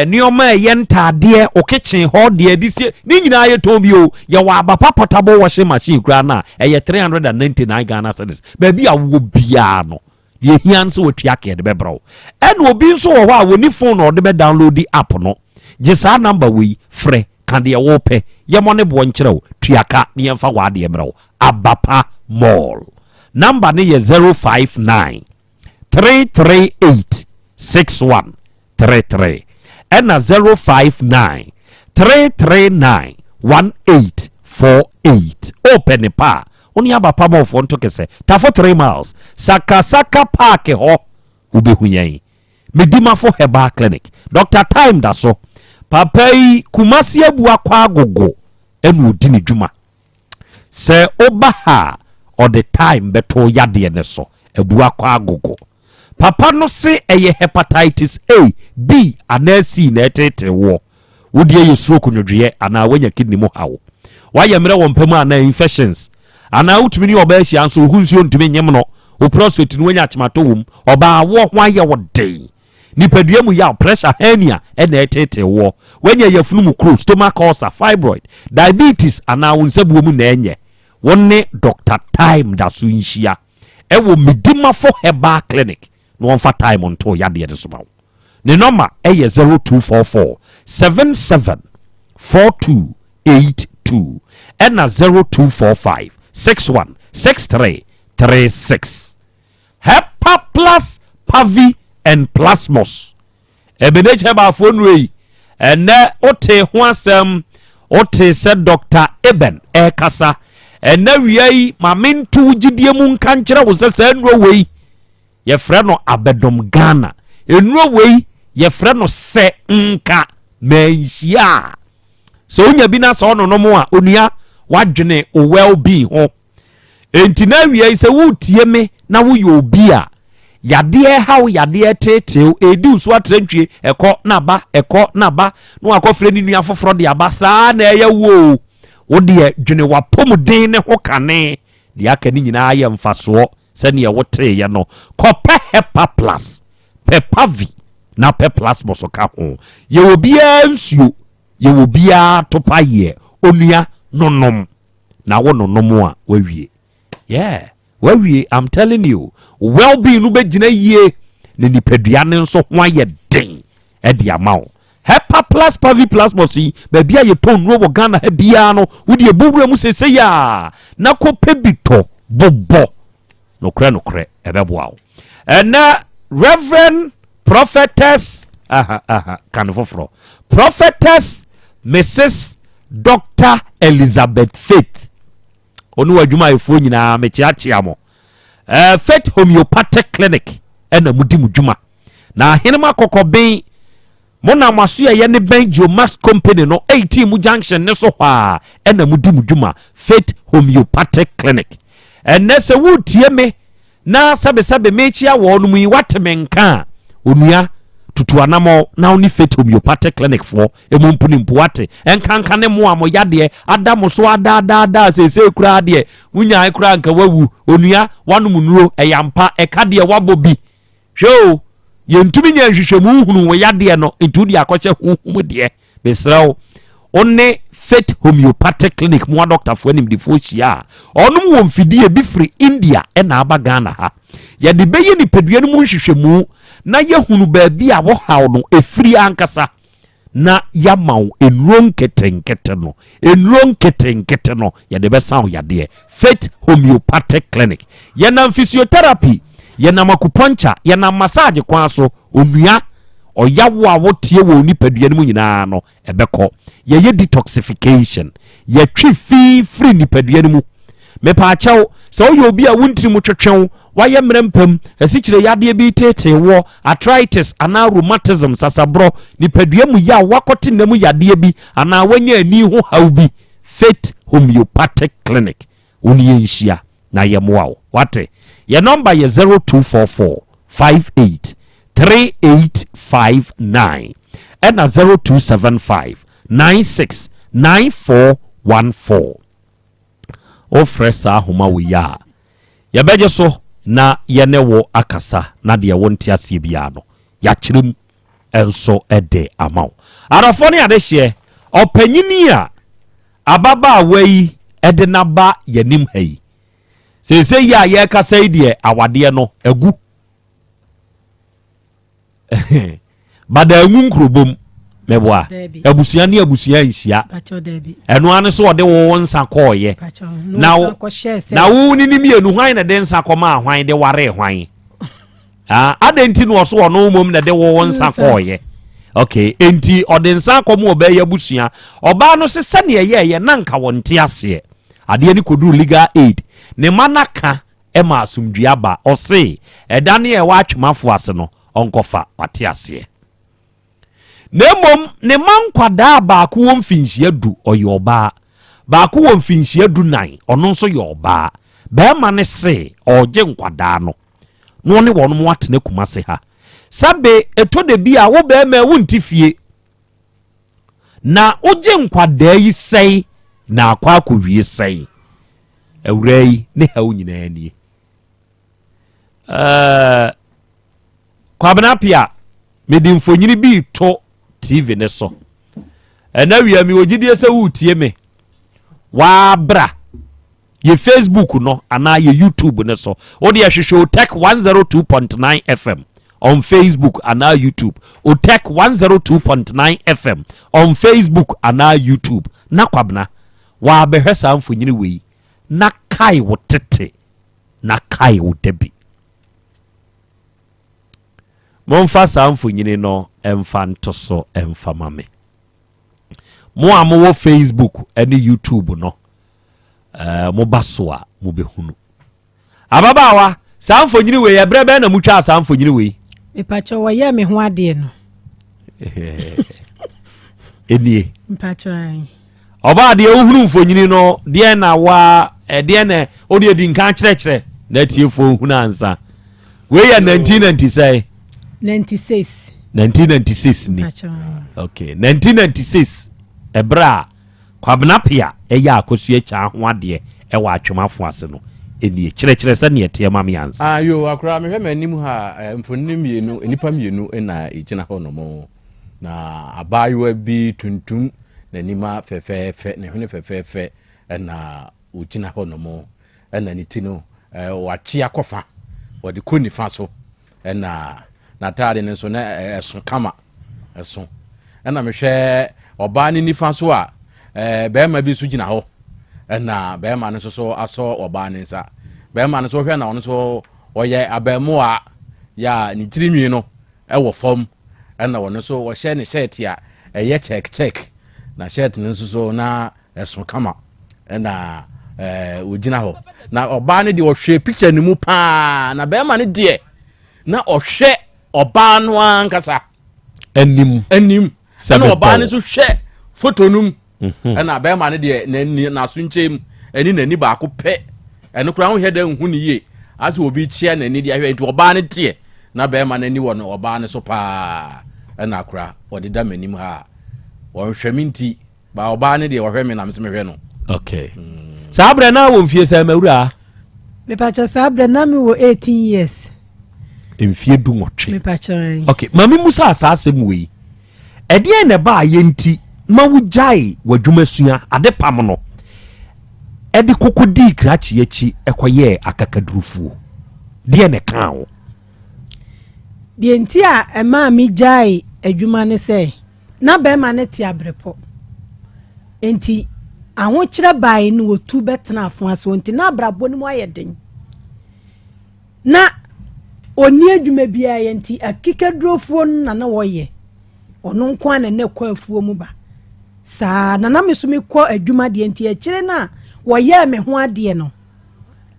nneɛma a ɛyɛ ntaadeɛ, o kitchen hɔ deɛ de sie ne nyinaa yɛ tɔn bi o. Yɛwɔ Abapa portable washing machine koraa no a ɛyɛ 399 Ghana cedis. Baabi a wowɔ biara no, deɛ hia nso wɔtua keɛ de bɛbrɛ wo. Ɛna obi nso wɔ hɔ a wɔni phone na ɔde bɛ download app no, gye saa number wei frɛ, ka deɛ wɔpɛ, yɛmɔ ne boɔ nkyerɛ wo, tua ka ne yɛmfa w'adeɛ mmerɛ wo. Abapa Mall number ne yɛ 059 338 6133 ɛna 059 339 1848. Ɔpɛ ne pa a wo ne Abapa mɔfoɔ nto kɛsɛ Tafo 3 Miles, Sakasaka Park hɔ wobɛhu yɛn. Medimafo Herbal Clinic, Dr Time da so. Papa yi, Kumasi Abua kɔ Agogo ɛna ɔdi ne dwuma. Sɛ woba ha a, ɔde time bɛto yadeɛ ne so. Abua kɔ Agogo papa no se ɛyɛ hepatitis A, B anaa C na ɛtete woɔ, wodeɛ yɛ stroke nwodweɛ anaa woanya kidney mu haw, woayɛ mmerɛ wɔ mpɛ mu anaa infections, anaa wotumi ne ɔbaa ahyia nso wohu nsuo ntumi nyem no, wo prostate no woanya akyemato wom, ɔbaa woɔ ho ayɛ wo den, nipadua mu yaw, pressure, hernia ɛna ɛtete woɔ, woanya yafunu mu kuro, stomach ulcer, fibroid, diabetes anaa wo nsabuo mu na ɛnyɛ wo, ne Dr Time da so nhyia ɛwɔ Medimafo Herbal Clinic na wɔmfa time nto yadeɛ no so ma wo. Ne nɔma ɛyɛ 0244 77 4282 ɛna 0245 61 63 36. Hepa Plus, Pavi and Plasmos, Ebenezer baafoɔ nnuro yi, ɛnɛ wote ho asɛm, wote sɛ Dr Eben ɛrekasa ɛnɛ wia yi. Ma mento wo gyidie mu nka nkyerɛ wo sɛ saa nnuro wei yɛfrɛ no Abɛdɔm Ghana. Nnuro wei yɛfrɛ no sɛ nka manhyia a sɛ wonya bi na sɛ ɔnonom a, onua, wadwene wo well-being ho. Enti na awia yi sɛ woretie me na woyɛ obi a yadeɛ haw, yadeɛ teetew ɛdi wo so atrantwie, ɛkɔ na ba, ɛkɔ na ba, na wakɔfrɛ ne nua foforɔ de aba saa na ɛyɛ wo o, wo deɛ dwene w'apɔmuden ne ho kane, deɛ aka ne nyinaa yɛ mfasoɔ. Sɛneɛ woteeɛ no, kɔpɛ Hepa Plus, pɛ Pavi na pɛ Plasmos ka ho. Yɛwɔ biara nsuo, yɛwɔ biara topa yɛ onua nonom na wo nonom a wawie. Yeah, wawie. I'm telling you, well-being no bɛgyina yie na nipadua ne nso ho ayɛ den ɛde ama wo. Hepa Plus, Pavi, Plasmos yi, baabi a yɛtɔn nnuro wɔ Ghana ha biara no, wode ɛbɔ wura mu sesei a na kɔpɛ bi tɔ bobɔ. Nokorɛ nokorɛ, ɛbɛboa wo. Ɛnɛ Reverend Prophetess, aha aha, ka no foforɔ, Prophetess Mrs Dr Elizabeth Faith, ɔne w'adwumayɛfoɔ nyinaa, mekyeakyea mo. Faith Homeopathic Clinic ɛna mudi mo dwuma na Ahenema Kɔkɔben. Mo na mo asoɛeɛ ne bɛn Geomax Company no 18 mu junction ne so hɔ a ɛna mo di mo dwuma, Faith Homeopathic Clinic. Ɛnnɛ sɛ woretie me na sɛbesɛbe merekyea wɔnom yi woate me nka a, onua, tutu anamɔ na wo ne Faith Homeopathic Clinic foɔ emu mpene mpo woate. Ɛnkanka ne mo a mo yadeɛ ada mo so adaadaadaa seesei koraa deɛ wonyae koraa nka woawu. Onua, woanom nnuro, ɛyɛ ampa, ɛka deɛ woabɔ bi. Hwɛ o, yɛntumi nyɛ nhwehwɛmu nhunu wo yadeɛ no, nti wode akɔhyɛ honhom deɛ. Mesrɛ wo, wo ne Faith Homeopathic Clinic mu adɔktafoɔ animdefoɔ hyia a, ɔnom wɔ mfidie bi firi India na aba Ghana ha. Yɛde bɛyɛ nipadua no mu nhwehwɛmu na yɛhunu baabi a wo haw no ɛfiri ankasa. na yɛama wo nnuro nketenkete no nnuro nketenkete no yɛde bɛsa wo yadeɛ Faith Homeopathic Clinic yɛnam physiotherapy yɛnam acupuncture yɛnam massage kwan so onua ɔyawo a woteɛ wɔ nipadua no mu nyinaa no ɛbɛkɔ yɛyɛ detoxification yɛtwe fi firi nipadua no mu Mepaakyɛw, sɛ woyɛ obi a wo ntini mu twetwe wo, woayɛ mmerɛ mpam, asikyire yadeɛ bi reteetee woɔ, arthritis anaa rheumatism, sasaborɔ, nipadua mu yaw, woakɔte nna mu yadeɛ bi anaa woanya ani ho haw bi, Faith Homeopathic Clinic, wo ne yɛn nhyia na yɛmmoa wo. Woate? Yɛn nɔmba yɛ 0244 58 3859 ɛna 0275 96 9414. Wofrɛ saa ahoma wei a, yɛbɛgye so na yɛne wo akasa na deɛ wonte aseɛ biara no, yɛakyerɛ mu nso de ama wo. Adɔfoɔ ne adehyeɛ, ɔpanyini a ababaawa yi de no aba yɛnim ha yi, seesei yi a yɛrekasa yi deɛ awadeɛ no agu. Badaa ngu nkurobom meboa abusua ne abusua nhyia ɛno ano sɛ ɔde wo nsa kɔɔyɛ na wo na wo ne ne mmienu hwan na de nsa kɔmaa hwan de waree hwan ah, adɛn nti na ɔso ɔno mmom na de wo nsa kɔɔyɛ okay enti ɔde nsa akɔm ɔbaa yi abusua ɔbaa no se sɛdeɛ ɛyɛɛyɛ na nka wɔnte aseɛ adeɛ no kɔduru legal aid ne ma no ka ɛma asomdwie aba. Ɔse, ɛda no a ɛwɔ atwemafo ase no, ɔnkɔfa, wate aseɛ. Na mmom ne mma nkwadaa a baako wɔ mfinhyia du, ɔyɛ ɔbaa, baako wɔ mfinhyia du nan, ɔno nso yɛ ɔbaa. Barima no se ɔregye nkwadaa no na ɔne wɔn atena Kumase ha. Sɛbe ɛtɔ da bi a wo barima wonte fie, Na wogye nkwadaa yi sɛe na akɔ akɔwie sɛe. Awuraa yi ne haw nyinaa nie. Uh, Kwabena Pia, mede mfonyini bi to TV ne so. Ɛna wia mi ogyidie sɛ woretie me. Waabra. Yɛ Facebook no anaa yɛ YouTube no so. Wo deɛ hwehwɛ Otec 102.9 FM on Facebook anaa YouTube. Otec 102.9 FM on Facebook anaa YouTube. Na Kwabena, waabɛhwɛ saa mfonyini wei na kae wo tete na kae wo dabi. Momfa saa mfonyini no mfa nto so mfa ma me. Mo a mowɔ Facebook ne YouTube no, eh, moba so a mobɛhunu. Ababaawa, saa mfonyini wei, ɛberɛ bɛn na motwaa saa mfonyini wei? Mepakyɛ wɔyɛɛ me ho adeɛ no. Ɛnie. Mpakyɛ. Ɔbaa deɛ wohunu mfonyini no, deɛ na wa, ɛdeɛ na wode adi nkan kyerɛkyerɛ na atiefoɔ hunu ansa. Wei yɛ 1996. 96. 1996 ni. Okay, 1996 ɛberɛ a Kwabena Pea ɛyɛ akosua kyaa ho adeɛ ɛwɔ atwemafo ase no ɛnie. Kyerɛkyerɛ sɛdeɛ ɛteɛ ma me ansa. Ah, yo, akora mehwɛ m'anim ha eh, mfonini mmienu, nnipa mmienu na ɛgyina hɔ nom. Na abaayewa bi tuntum, n'anim fɛfɛɛfɛ, ne hwene fɛfɛɛfɛ na ɔgyina hɔ nom. Ɛna ne ti no wakye akɔ fa, wɔde kɔ nifa so. Ɛna n'ataade no nso na ɛso kama, ɛso. Ɛna mehwɛ ɔbaa no nifa so a, bɛrima bi nso gyina hɔ. Ɛna bɛrima no nso so asɔ ɔbaa no nsa. Bɛrima no nso hwɛ na ɔno nso ɔyɛ abɛɛmoa yɛ a ne tirinwi no wɔ fam. Ɛna ɔno nso ɔhyɛ ne shirt a ɛyɛ check check. Na shirt no nso so na ɛso kama ɛna ɛɛ ogyina hɔ na ɔbaa no deɛ ɔhwɛ picture no mu paa na bɛrima no deɛ na ɔhwɛ ɔbaa no ankasa. Anim. Anim. Sɛ Ɛna ɔbaa mepɛ no wo. nso hwɛ foto no mu. Mhm. Ɛna bɛrima no deɛ n'ani n'aso nkyɛn mu ɛne n'ani baako pɛ. Ɛno koraa wohwɛ dɛ nhu no yie. Asɛ obi kyea n'ani de ahwɛ nti ɔbaa no teɛ na bɛrima no ani wɔ no ɔbaa no so paa. Ɛna akora ɔde da m'anim ha a ɔnhwɛ me nti ba ɔbaa no deɛ ɔhwɛ me na me nso mehwɛ no. Okay. Saa berɛ na wɔ mfie sɛ mawura? Mepakyɛ saa berɛ na mewɔ 18 years. Mfie du nwɔtwe. Mepakyɛ. Okay, maame musa saa asɛm wei. Ɛdeɛn na ɛbaa yɛ nti ma wogyae w'adwuma sua ade pam no ɛde koko dii krakye akyi ɛkɔyɛɛ akakadurufuo? Deɛn na ɛkaa wo? Deɛ nti a ɛmaa megyae adwuma ne sɛ na bɛrima no te abrepɔ nti ahokyerɛ bae na wɔtu bɛtena afoa so nti na abrabɔ no mu ayɛ den. Na ɔnni adwuma biara yɛ nti akikadurofoɔ no na na wɔyɛ. Ɔno nko ara na na ɛkɔ afuo mu ba. Saa na na me nso mekɔ adwuma deɛ nti akyire no a wɔyɛɛ me ho adeɛ no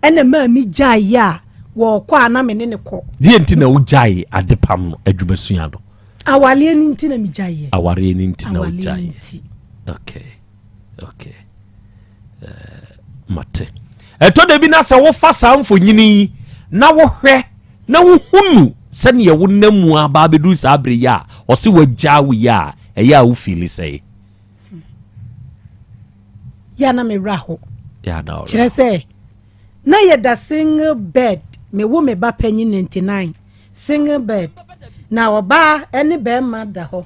ɛna maa me gyaeɛ a wɔkɔ a na me ne ne kɔ. Deɛ nti na wogyae adepam no adwumasua no? Awareɛ no nti na megyaeɛ. Awareɛ no nti na Awareɛ no wogyaeɛ. nti. Okay. Okay. Uh, mate. Ɛtɔ da bi na sɛ wofa saa mfonyini yi na wohwɛ na wohunu sɛdeɛ wonam mu aba abɛduru saa bere yi a ɔse wagyaa wo yi a ɛyɛ a wofili sɛe. Yɛ a na me werɛ aho. Yɛ a na ɔwerɛ Kyerɛ sɛ na yɛda single bed mewo me ba panyin 99 single bed na ɔbaa ne bɛrima da hɔ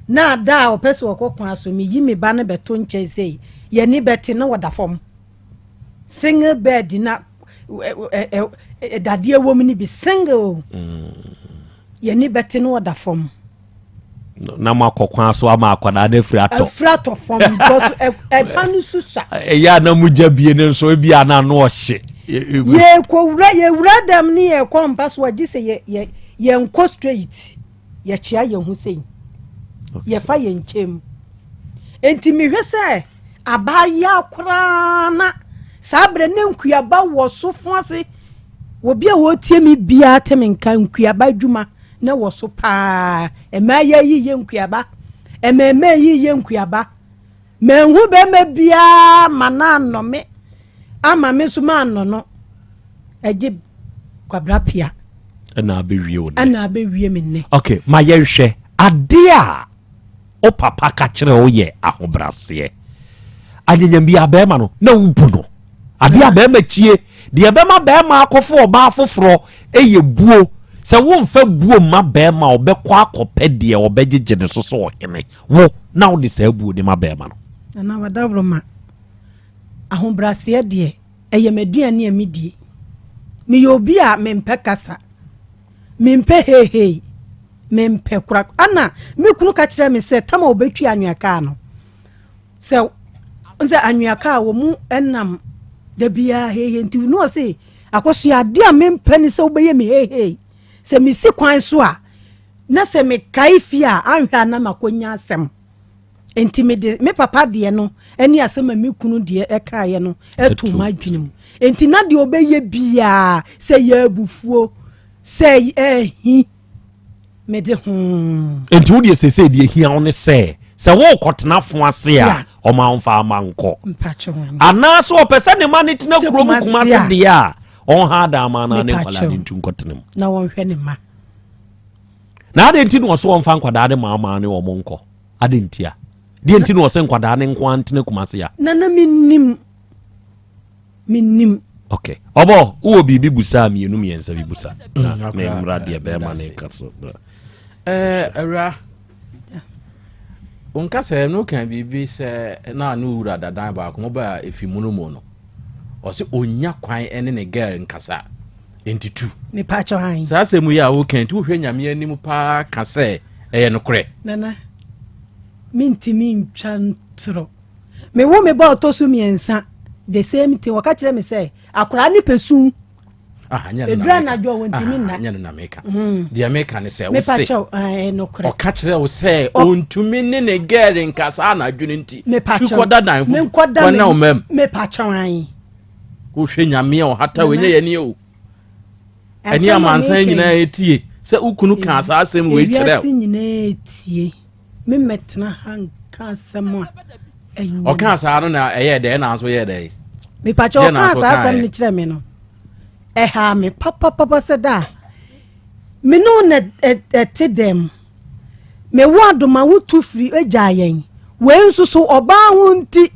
na ada a ɔpɛ sɛ ɔkɔ kwan so meyi me ba no bɛto nkyɛn sei yɛni bɛte na wɔda fam single bed na dadeɛ wɔ mu no bi single yɛni bɛte na wɔda fam. Na mo akɔ kwan so ama akwadaa no afiri atɔ. Afiri atɔ fam because ɛpa no susua. Ɛyɛ a na mo gya bie no nso ebi a na ano ɔhye. Yɛkɔwura yɛwura dɛm ne yɛkɔ mpa so agye sɛ yɛ yɛ yɛnkɔ straight yɛkyea yɛn ho sei yɛfa yɛn nkyɛn mu nti mehwɛ sɛ abaayewa koraa na saa berɛ ne nkuaba wɔ so fo ase obi a wɔretie me biara te me nka nkuaba adwuma na wɔ so paa mmaa yɛ yi yɛ nkuaba mmarima yi yɛ nkuaba manhu bɛrima biara ma na anɔ me ama me nso ma anɔ no ɛgye kwabra pia ɛna abɛwie wo nnɛ. Ɛna abɛwie me nnɛ. Okay, ma yɛnhwɛ adeɛ a wo papa ka kyerɛ wo yɛ ahobraseɛ. Anyanyam bi a bɛrima no na wobu no. Adeɛ a bɛrima kyie deɛ bɛma bɛrima akɔfo ɔbaa foforɔ ɛyɛ buo. Sɛ womfa buo mma bɛrima a ɔbɛkɔ akɔpɛ deɛ ɔbɛgyegye ne so sɛ ɔhene wo na wode saa buo ne ma bɛrima no. Nana wadaworo ma ahobraseɛ deɛ ɛyɛ m'aduane a medie. Meyɛ obi a mempɛ kasa, mempɛ heihei, mempɛ kora. Ana me kunu ka kyerɛ me sɛ tam a wɔbɛtwi anwea kaa no sɛ sɛ anwea kaa wɔ mu nam da biara heihei nti no ɔse akɔsoa adeɛ a mempɛ ne sɛ wobɛyɛ me heihei sɛ mesi kwan so a na sɛ mekae fie a anhwɛ a na makɔnya asɛm. Nti mede me papa deɛ no ne asɛm a me kunu deɛ ɛkaeɛ no ɛto m'adwene mu. Nti na deɛ ɔbɛyɛ biara sɛ yɛ abufuo sɛ ɛhi mede ho. Nti wo deɛ sese deɛ hia wo ne sɛ sɛ wokɔtena fo ase a ɔma mfa ama nkɔ. Anaasɛ ɔpɛ sɛ ne ma ne tena kurom Kumase deɛ a ɔnha da ama na ne nkwadaa ne ntu nkɔtena mu. Na wɔnhwɛ ne ma. Na adɛn nti na ɔsɛ wɔmfa nkwadaa ne ma ama ne wɔn nkɔ? Adɛn nti a? Deɛ nti na ɔsɛ nkwadaa ne nko antena Kumase a? Nana menim. Menim. Okay. Ɔbɔ, wowɔ biribi busa mmienu mmiɛnsa bi busa. Na memmra deɛ bɛrima ne nka so. Awura, wonka sɛ no ka biribi sɛ na ne wura dadan baako mobaa ɛfi mu no mu no. Ɔsɛ ɔnya kwan ne ne girl nkasa. Nti tu. Mepa kyɛw an. Saa asɛm yi a woka nti wohwɛ Nyame anim paa ka sɛ ɛyɛ nokorɛ. Nana, mentimi ntwa ntorɔ. Mewo me ba ɔtɔ so mmiɛnsa, the same thing. Wɔka kyerɛ me sɛ akwaraa ne pɛ sun. Ɛduru anadwo a wɔntumi nna. Nyɛ no na meka. Deɛ meka ne sɛ wo se. Mepa kyɛw, ɛyɛ nokorɛ. Ɔka kyerɛ wo sɛ ɔntumi ne ne girl nkasa anadwo no nti. Mepa Tu kyɛw. kɔda dan fufu. Menkɔda Kɔna wo mam. Mepa kyɛw an. Wohwɛ Nyame a ɔhata wo ɛnyɛ yɛne o. Ɛne Asɛm a amansan meka yi. nyinaa ɛtie. Sɛ wo kunu kaa saa asɛm wei kyerɛ Ewiase nyinaa tie. Me mmɛtena ha nka asɛm a ɛnyɛ. Ɔkaa saa no na ɛyɛɛ dɛn na nso yɛɛ dɛn? Mepakyɛ ɔkaa saa asɛm no kyerɛ me no, ɛhaa me papapapa sɛ da a me ne wo na ɛte dɛm. Mewo adoma wotu firi gyaa yɛn. Wei nso so ɔbaa ho nti,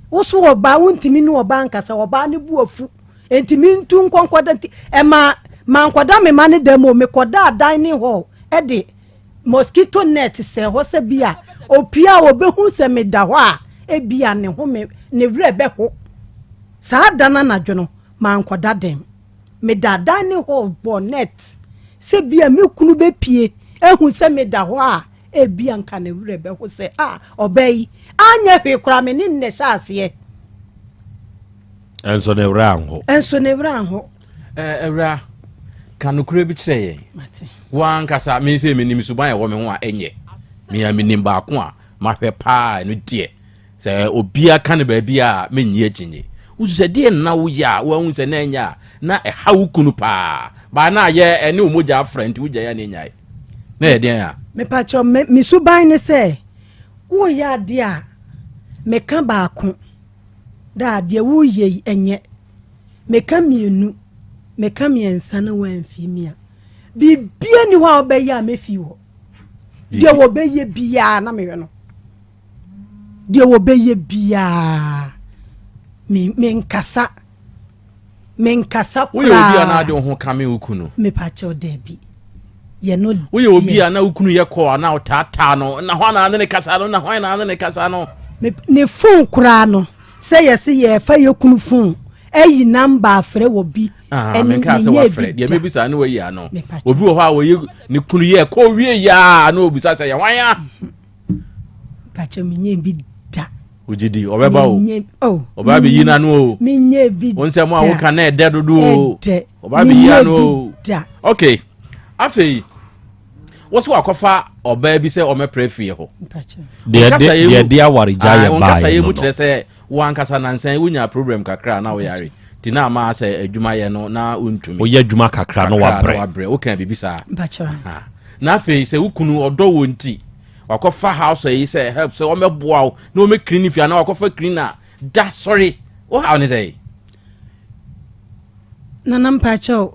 wo so ɔbaa wontumi ne ɔbaa nkasa, ɔbaa ne bu afu. Enti mentu nkɔ nkɔda nti ɛma mankɔda me ma ne dan mu o, mekɔdaa dining hall de mosquito net sɛɛ hɔ sɛ bi a opie a obehu sɛ meda hɔ a ebia ne ho me ne werɛ bɛho. Saa da no anadwo no mankɔda dɛm. Medaa dining hall bɔɔ net sɛ bi a me kunu bepie ahu sɛ meda hɔ a ebia nka ne werɛ bɛho sɛ ah ɔbaa yi anyɛ hwee koraa me ne no na ɛhyɛ aseɛ. Nso ne werɛ anho. Nso ne werɛ anho. Awura, ka nokorɛ bi kyerɛ yɛn. Wo ankasa, me sɛ menim suban a ɛwɔ me ho a ɛnyɛ. Me a menim baako a mahwɛ paa ɛno deɛ. Sɛ obia ka no baabi a mennye akyinnye. Wosu sɛ deɛ nna woyɛ a woahu sɛ na ɛnyɛ a na ɛha wo kunu paa. Baa na ayɛ ɛne wo mogya afra nti wogyae a na ɛnyae. Na ɛyɛ deɛn a? Mepakyɛw, me, me suban ne sɛ woyɛ adeɛ a meka baako. Daa, deɛ woreyɛ yi, ɛnyɛ. Meka mmienu, meka mmiɛnsa na woamfii me a, biribiara nni hɔ a wobɛyɛ a mɛfii hɔ. Deɛ wɔbɛyɛ biara na mehwɛ no. Deɛ wɔbɛyɛ biara, menkasa. Menkasa koraa. Woyɛ obi a na ade wo ho kame wo kunu? Mepakyɛw, dabi. Yɛ no deɛ. Woyɛ obi a na wo kunu yɛ kɔɔ a na ɔtaataa no, na hwan na ane ne kasa no, na hwan na ane ne kasa no? Ne phone koraa no, sɛ yɛse yɛfa yɛ kunu phone ayi number afrɛ wɔ bi, ɛne menkaa sɛ wafrɛ, deɛ mebisa ne wayi ano. Obi wɔ hɔ a wɔyɛ ne kunu yɛ kɔɔ wie yɛ a na obisa sɛ yɛ hwan a? Pakyɛ menyɛ bi da. Wogye di ɔbɛba o. Oh, ɔbaa bɛyi n'ano o. Menyɛ bi da. Wo nsɛm a woka na ɛdɛ dodo o. Ɛdɛ. Ɔbaa bɛyi ano o. Da. Okay. Afei wo so wakɔfa ɔbaa bi sɛ ɔmɛprɛ fie hɔ. Deɛ de awaregya yɛ baa yɛ no. Kyerɛ sɛ wo ankasa nansan wonya problem kakra na woyare nti na ama sɛ adwuma yɛ no na wontumi. Woyɛ adwuma kakra na wabrɛ. Wabrɛ woka biribi saa. Na afei sɛ wo kunu ɔdɔ wo nti wakɔfa house yi sɛ help sɛ wɔmɛboa wo na wɔmɛ clean fie anaa wakɔfa cleaner da sɔre wo haw ne sɛ. Nana mpakyɛw.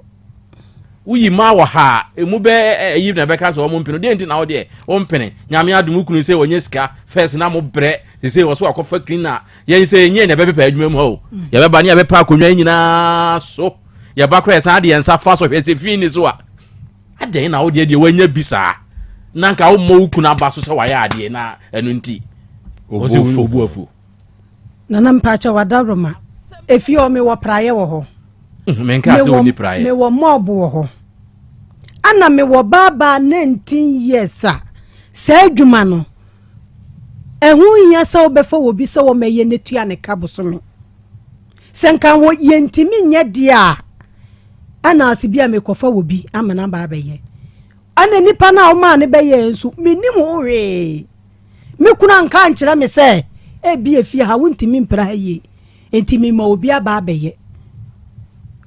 Woyi mmaa wɔ ha a emu bɛ ɛyi na ɛbɛka sɛ wɔn mpene deɛ nti na wo deɛ wɔn mpene nyame adum wo kunu sɛ wɔnyɛ sika first na mo brɛ sɛ wɔ so wakɔfa cleaner yɛn sɛ yɛnyɛ na ɛbɛpepa adwuma mu ha o yɛbɛba ne yɛbɛpa akonnwa nyinaa so yɛba koraa yɛsan de yɛn nsa fa so hwɛ sɛ fi ne so a Adɛn na wo deɛ deɛ wanya bi saa na nka wommɔ wo kunu aba so sɛ wayɛ adeɛ na ɛno nti obu afu. Nana mpakyɛ wadaworoma efie hɔ mewɔ praeɛ wɔ hɔ. Mhm, menka sɛ wonni praeɛ. Mewɔ mɔb wɔ hɔ. Ana mewɔ baabaa 19 years a saa adwuma no ɛho hia sɛ wobɛfa wɔ bi sɛ wɔmɛyɛ no tua ne ka bosome. Sɛ nka wɔ yɛntumi nyɛ deɛ a, ɛna ase bi a mekɔfa wɔ bi ama no aba abɛyɛ. Ɛna nipa no a womaa no bɛyɛɛ nso, mennim ho hwee. Me kunu anka ankyerɛ me sɛ, ebi efie ha wontumi mpra ha yie, enti mema obi aba abɛyɛ.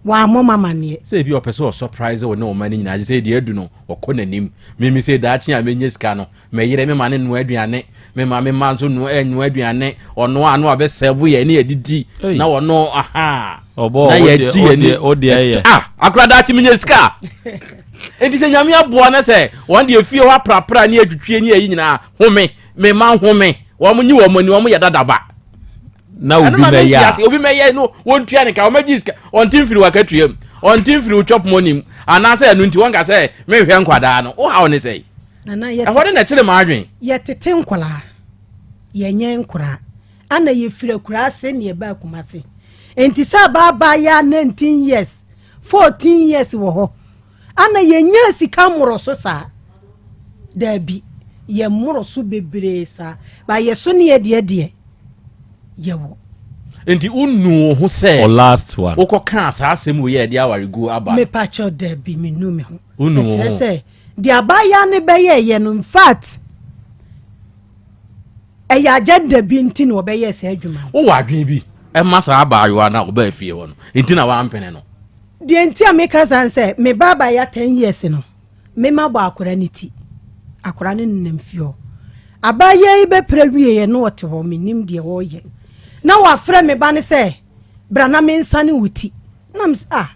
Wammɔ me amanneɛ. Sɛ ebi ɔpɛ sɛ ɔsɔprise wo ne wo mma no nyinaa, sɛ deɛ adu no, ɔkɔ n'anim. Mimi sɛ daakye a mɛnya sika no, Me yere me ma no noa aduane, me ma me mma nso noa eh, noa aduane. Ɔno a no abɛ serve yɛ ne yɛdidi na ɔno aha. Ɔbɔ na yɛgye yɛ ni. O deɛ yɛ. Ah, akora daakye menya sika. Enti sɛ nyame aboa na sɛ wɔn deɛ fie hɔ aprapra ne atwitwie ne ayi nyinaa home, me ma home. Wɔn nyi wɔn ani, wɔn yɛ dadaba. Na obi mɛyɛ a. Obi mɛyɛ no wɔntua ne ka, wɔn agye sika, ɔnte mfiri wakatua mu, ɔnte mfiri wo chop money mu, anaasɛ ɛno nti wɔn ka sɛ menhwɛ nkwadaa no, wo haw ne sɛ. Nana, Ɛhɔ ne na ɛkyere m'adwen. Yɛtete nkwadaa, yɛnyɛ nkoraa. Ana yɛfiri akuraa ase na yɛbaa Kumasi. Nti sɛ abaabaayɛ 19 years, 14 years wɔ hɔ, ana yɛnya sika mmoro so saa? Daabi, yɛmmoro so bebree saa. Ba yɛ so ne yɛ deɛ deɛ, yɛwɔ. Nti wonu wo ho sɛ last one. Wokɔkaa saa asɛm wei a ɛde awareguo aba no? Mepa kyɛw, daabi, mennu me ho. Wonu wo Ɛkyerɛ ho? sɛ Deɛ abaayewa no bɛyɛeɛ no, in fact, ɛyɛ agenda bi nti na ɔbɛyɛɛ saa adwuma no. Wowɔ adwene bi ɛma saa abaayewa no a ɔbaa fie hɔ no nti na wampene no? Deɛ nti a meka saa ne sɛ, me ba abaayewa 10 years no, Me mabɔ akwadaa no ti. Akwadaa no nenam fie hɔ. Abaayewa yi bɛpira wieɛ na ɔte hɔ, mennim deɛ ɔreyɛ. Na wafrɛ me ba no sɛ, bra na mensane wo ti. Na me sɛ, ah,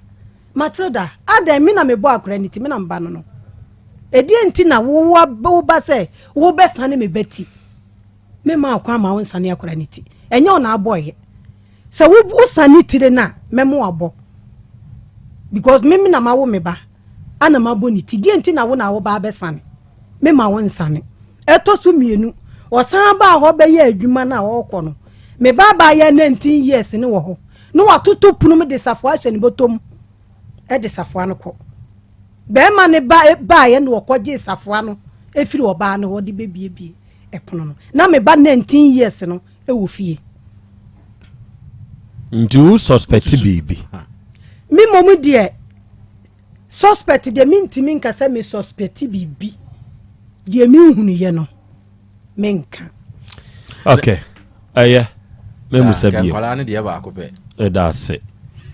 Matilda, adɛn me na mebɔ akwadaa no ti, me na meba no no. Ɛdeɛn nti na wo wo ba sɛ wobɛsane me ba ti? Memma wo kwan ma wonsane akwadaa no ti. Ɛnyɛ wo na abɔeɛ. Sɛ wo wosane tire no a, mɛma wabɔ. Because me me na mawo me ba, ana mabɔ ne ti. Deɛ nti na wo na wo ba abɛsane? Memma wo nsane. Ɛtɔ so mmienu, ɔsan baa hɔ bɛyɛ adwuma no a ɔrekɔ no, me ba abaayewa 19 years no wɔ hɔ. Na watoto pono mu de safoa ahyɛ ne bɔtɔ mu de safoa no kɔ. Bɛrima no ba baeɛ na ɔkɔgyee safoa no firi ɔbaa no hɔ de bɛbiebie ɛpono no. Na me ba 19 years no wɔ fie. Nti wo suspect biribi? Me mmom deɛ, suspect deɛ mentumi nka sɛ me suspect biribi. Deɛ menhunuiɛ no, menka. Ok, ɛyɛ memu sɛ bio. Nkwadaa no deɛ baako pɛ. Ɛda ase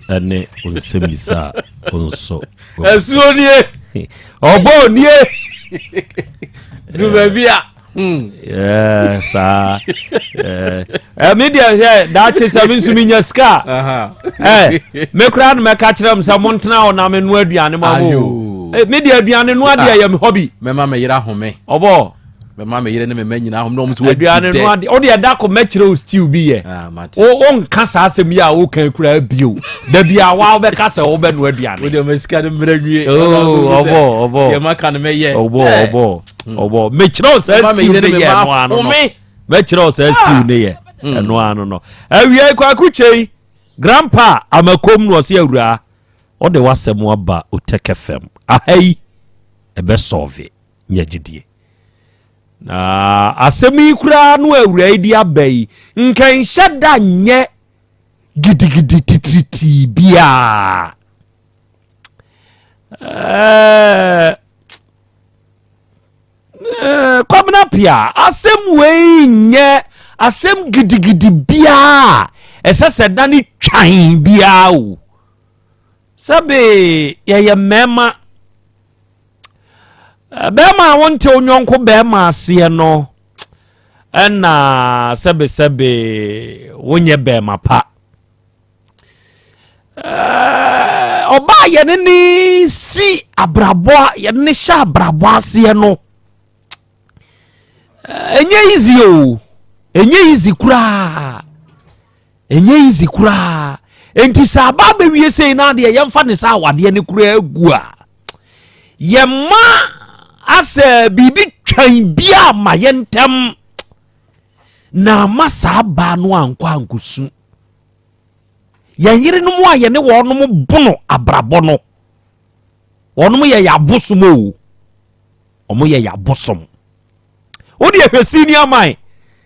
ɛne nsɛmmisa a nso. Asuo nie. Ɔbɔ nie. Du baabi a. Saa me deɛ hwɛ daakye sɛ me nso menya sika a me koraa no mɛka kyerɛ m sɛ montena hɔ na menoa aduane ma mo. Me deɛ aduane noa deɛ yɛ me hobby. Mɛma me yere ahome. Ɔbɔ mɛma me yere ne me mma nyinaa ahome na ɔmo nso wɔadi aduane dɛ. Noa deɛ wode ɛda ko mɛkyerɛ wo stew bi yɛ. Wonka saa asɛm yi a woka koraa bio da bi a wa wobɛka sɛ wobɛnoa aduane. Wode ɔma sika no mmerɛ nwie. Oh, ɔbɔ ɔbɔ deɛ maka no mɛyɛ. Ɔbɔ ɔbɔ ɔbɔ mekyerɛ wo saa Mɛma me stew yere ne ne me yɛ mma ɛno ano no. ahome. Mɛkyerɛ wo saa stew ne yɛ ɛno ano no. Awia Kwaku Kyei grandpa amakom no ɔse awuraa ɔde w'asɛm aba Otec FM aha yi ɛbɛsɔve nya gyidie. Na asɛm yi koraa no awura yi de aba yi nka nhyɛ da nyɛ gidigidi titiritii biara. Kwabena Pia, asɛm wei nyɛ asɛm gidigidi biara ɛsɛ sɛ da ne twan biara o. Sɛbe yɛyɛ mmarima. Bɛrima a wonte wo nyɔnko bɛrima aseɛ no ɛna sɛbesɛbe wonyɛ bɛrima pa. Ɔbaa yɛne ne si abrabɔ yɛne ne hyɛ abrabɔ aseɛ no ɛnyɛ easy o, ɛnyɛ easy koraa, ɛnyɛ easy koraa. Enti sɛ aba abɛwie sei na adeɛ yɛmfa ne sɛ awadeɛ no koraa agu a, yɛma asɛ biribi twan bi a ma yɛntɛm na ama saa baa no ankɔ ankɔsu. Yɛn yerenom a yɛne wɔnom bono abrabɔ no, wɔnom yɛ yɛn abosom o, wɔn yɛ yɛn abosom. Wo deɛ hwɛ senior man,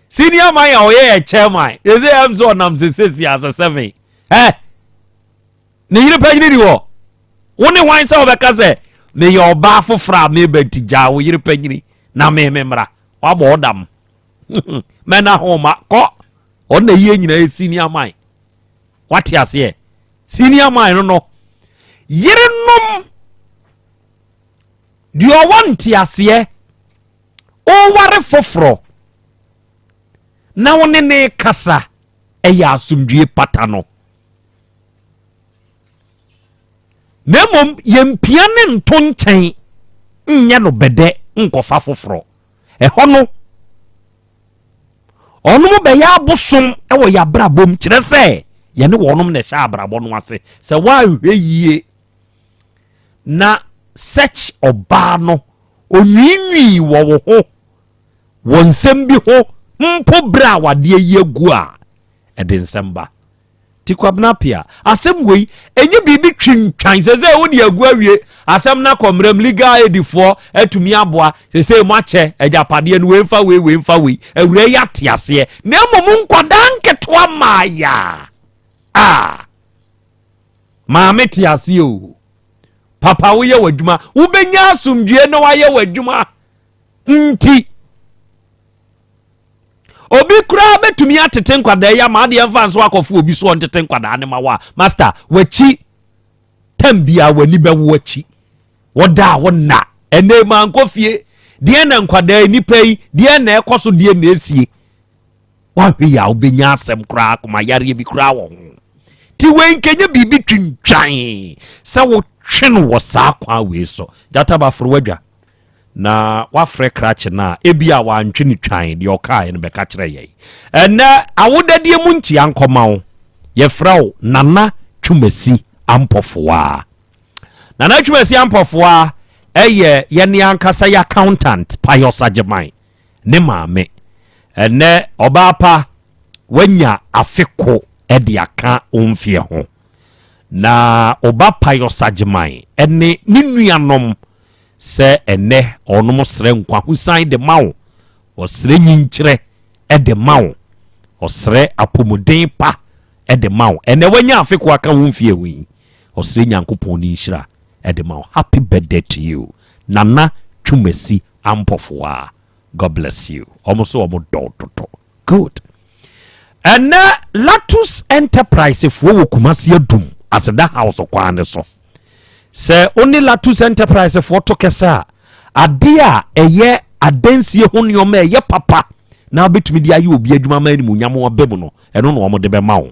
senior man a ɔyɛ yɛ chairman, ɛsɛ ɛm sɛ ɔnam sɛ sɛsi asɛ 7. Ne yere panyini ni hɔ. Wo ne hwan sɛ wɔbɛka sɛ meyɛ ɔbaa foforɔ a meba nti gyaa wo yere panyini na me me mmra. Wabɔ ɔdam. Mɛna ho ma kɔ. Ɔno na yie nyinaa yɛ senior man. Wate aseɛ? Senior man no no. Yerenom deɛ ɔwɔ nteaseɛ ɔware foforɔ na wo ne ne kasa ɛyɛ asomdwie pata no. Na mmom yɛmpia ne nto nkyɛn nyɛ no bɛdɛ nkɔfa foforɔ. Ɛhɔ no ɔnom bɛyɛ abosom wɔ yɛn abrabɔ mu, kyerɛ sɛ yɛne wɔnom na ɛhyɛ abrabɔ no ase. Sɛ woanhwɛ yie na search ɔbaa no onwiinwii wɔ wo ho wɔ nsɛm bi ho mpo berɛ a wadeɛ yi agu a, ɛde nsɛm ba. Ti Kwabena Pia, asɛm wei ɛnyɛ biribi twintwan sɛ sɛ wode agu awie asɛm no akɔ mmerɛm legal aid foɔ atumi aboa sɛ sɛ mo akyɛ agyapadeɛ no wei mfa wei wei mfa wei awura yi ate aseɛ na mmom nkwadaa nketewa maaya a maame te aseɛ o papa woyɛ w'adwuma wobɛnya asomdwie na wayɛ w'adwuma nti obi koraa bɛtumi atete nkwadaa yi ama adeɛ mfa nso akɔfo obi so ɔntete nkwadaa ne ma wo a master w'akyi tam biara w'ani bɛwo akyi wɔda a wɔnna. Ɛnɛ mankɔ fie. Deɛ na nkwadaa nipa yi, deɛ na ɛkɔ so, deɛ na esie. Wahwɛ yi a wobɛnya asɛm koraa, akoma yareɛ bi koraa wɔ ho. Ti wei nkɛnyɛ biribi twintwan sɛ wotwe no wɔ saa kwan wei so. Gyata baforo wadwa na wafrɛ krakye no a ebi a wantwe no twan deɛ ɔkaeɛ no bɛka kyerɛ yɛn. Ɛnɛ awodadie mu nkyia nkɔma wo. Yɛfrɛ wo Nana Twumasi Ampɔfoa. Nana Twumasi Ampɔfoa ɛyɛ yɛne ankasa yɛ accountant Pius Agyeman ne maame. Ɛnɛ ɔbaa pa wanya afe ko de aka wo mfeɛ ho. Na ɔba Pius Agyeman ne ne nuanom sɛ ɛnɛ ɔnom srɛ nkwahosan de ma wo, ɔsrɛ nyinkyerɛ de ma wo, ɔsrɛ apɔmuden pa de ma wo. Ɛnɛ wanya afe ko aka wo mfeɛ ho yi, ɔsrɛ Nyankopɔn ne nhyira de ma wo. Happy birthday to you, Nana Twumasi Ampɔfoa. God bless you. Ɔmo so ɔmo dɔ dodo. Good. Ɛnɛ Latus Enterprise foɔ wɔ Kumasi Adum Aseda House kwan ne so. Sɛ wo ne Latus Enterprise foɔ to kɛsɛ a, adeɛ a ɛyɛ adansie ho nneɛma a ɛyɛ papa na wobɛtumi de ayɛ obi adwuma ma animuonyam aba mu no, ɛno na wɔde bɛma wo.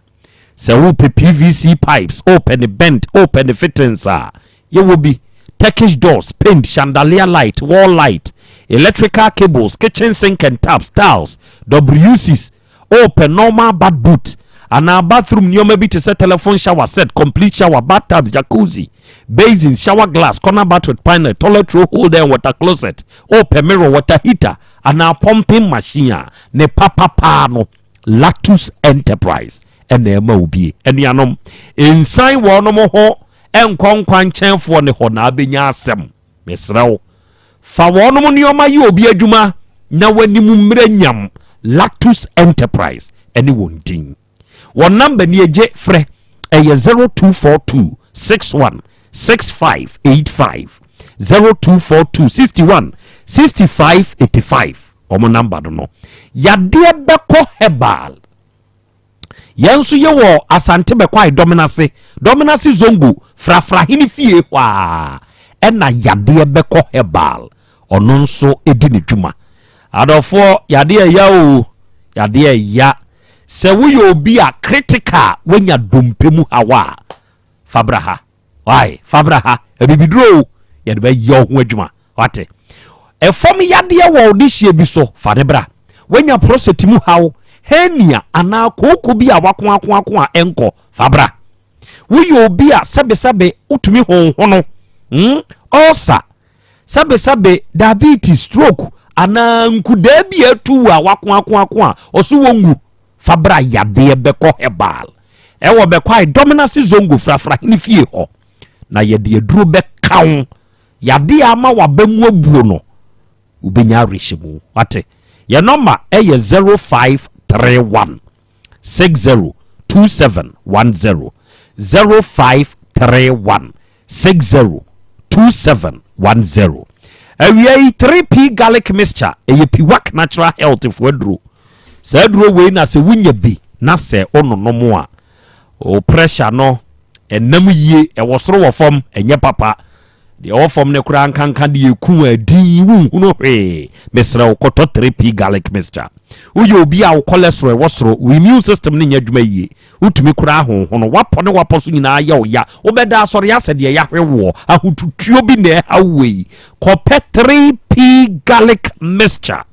Sɛ wopɛ PVC pipes, wopɛ ne bent, wopɛ ne fittings a, yɛwɔ bi. Turkish doors, paint, chandelier light, wall light, electrical cables, kitchen sink and taps, tiles, WCs, wopɛ normal bath boot anaa bathroom nneɛma bi te sɛ telephone shower set, complete shower, bathtubs, jacuzzi, basin, shower glass, corner bath with panel, toilet roll holder and water closet, wopɛ mirror, water heater anaa pumping machine a ne papapaa no, Latus Enterprise ɛna ɛma wo bie. Anuanom, nsan wɔnom ho ɛnkɔ nkwankyɛnfoɔ ne hɔ na abɛnya asɛm. Mesrɛ wo, fa wɔnom nneɛma yi obi adwuma na w'anim mmerɛ nyam. Latus Enterprise ɛne wɔn din. Wɔn number ni, egye frɛ, ɛyɛ 0242 61 65 85, 0242 61 65 85. Wɔn number no yadeɛ bɛkɔ herbal. Yɛn nso yɛwɔ Asante Bɛkɔ Dɔmenase, Dɔmenase Zongo Frafrahene fie hɔ a ɛna yadeɛ bɛkɔ herbal ɔno nso di ne dwuma. Adɔfoɔ, yadeɛ ɛya o, yadeɛ ɛya. Sɛ woyɛ obi a critical woanya dompe mu hawa a, fabra ha wai, fabra ha. Abibiduro o, yɛde bɛyɛ wo ho adwuma. Wate ɛfam yadeɛ wɔ wo de hyia bi so, fa ne bra. Woanya prostate mu haw, hernia anaa kooko bi a wakoakoako a ɛnkɔ, fa bra. Woyɛ obi a sɛbesɛbe wotumi honhono, ulcer, sɛbesɛbe diabetes, stroke anaa nkudaa bi a atu a wakoakoako a ɔso wɔ ngu, fa bra. Yadeɛ bɛkɔ herbal ɛwɔ Bɛkwae Dɔmenase Zongo Frafrahene fie hɔ na yɛde aduro bɛka wo yadeɛ ama waba mu abuo no, wobɛnya awerɛhyɛmu. Wate, yɛ number ɛyɛ 0531 60 2710, 0531 60 2710. Awia yi 3P garlic mixture ɛyɛ Piwak Natural Health fo aduro. Saa aduro wei na sɛ wonya bi na sɛ wononom a, o pressure no ɛnam yie. Ɛwɔ soro wɔ fam ɛnyɛ papa. Deɛ ɛwɔ fam no koraa nkanka deɛ eku a din wonhunu hwee. Mesrɛ wo, kɔtɔ 3P garlic mixture. Woyɛ obi a wo cholesterol ɛwɔ soro, wo immune system no nyɛ adwuma yie, wotumi koraa honhono, wapɔ ne wapɔ so nyinaa yɛ wo ya, wobɛda asɔre asɛ deɛ yɛahwe woɔ ahotutuo bi na ɛha wei, kɔpɛ 3P garlic mixture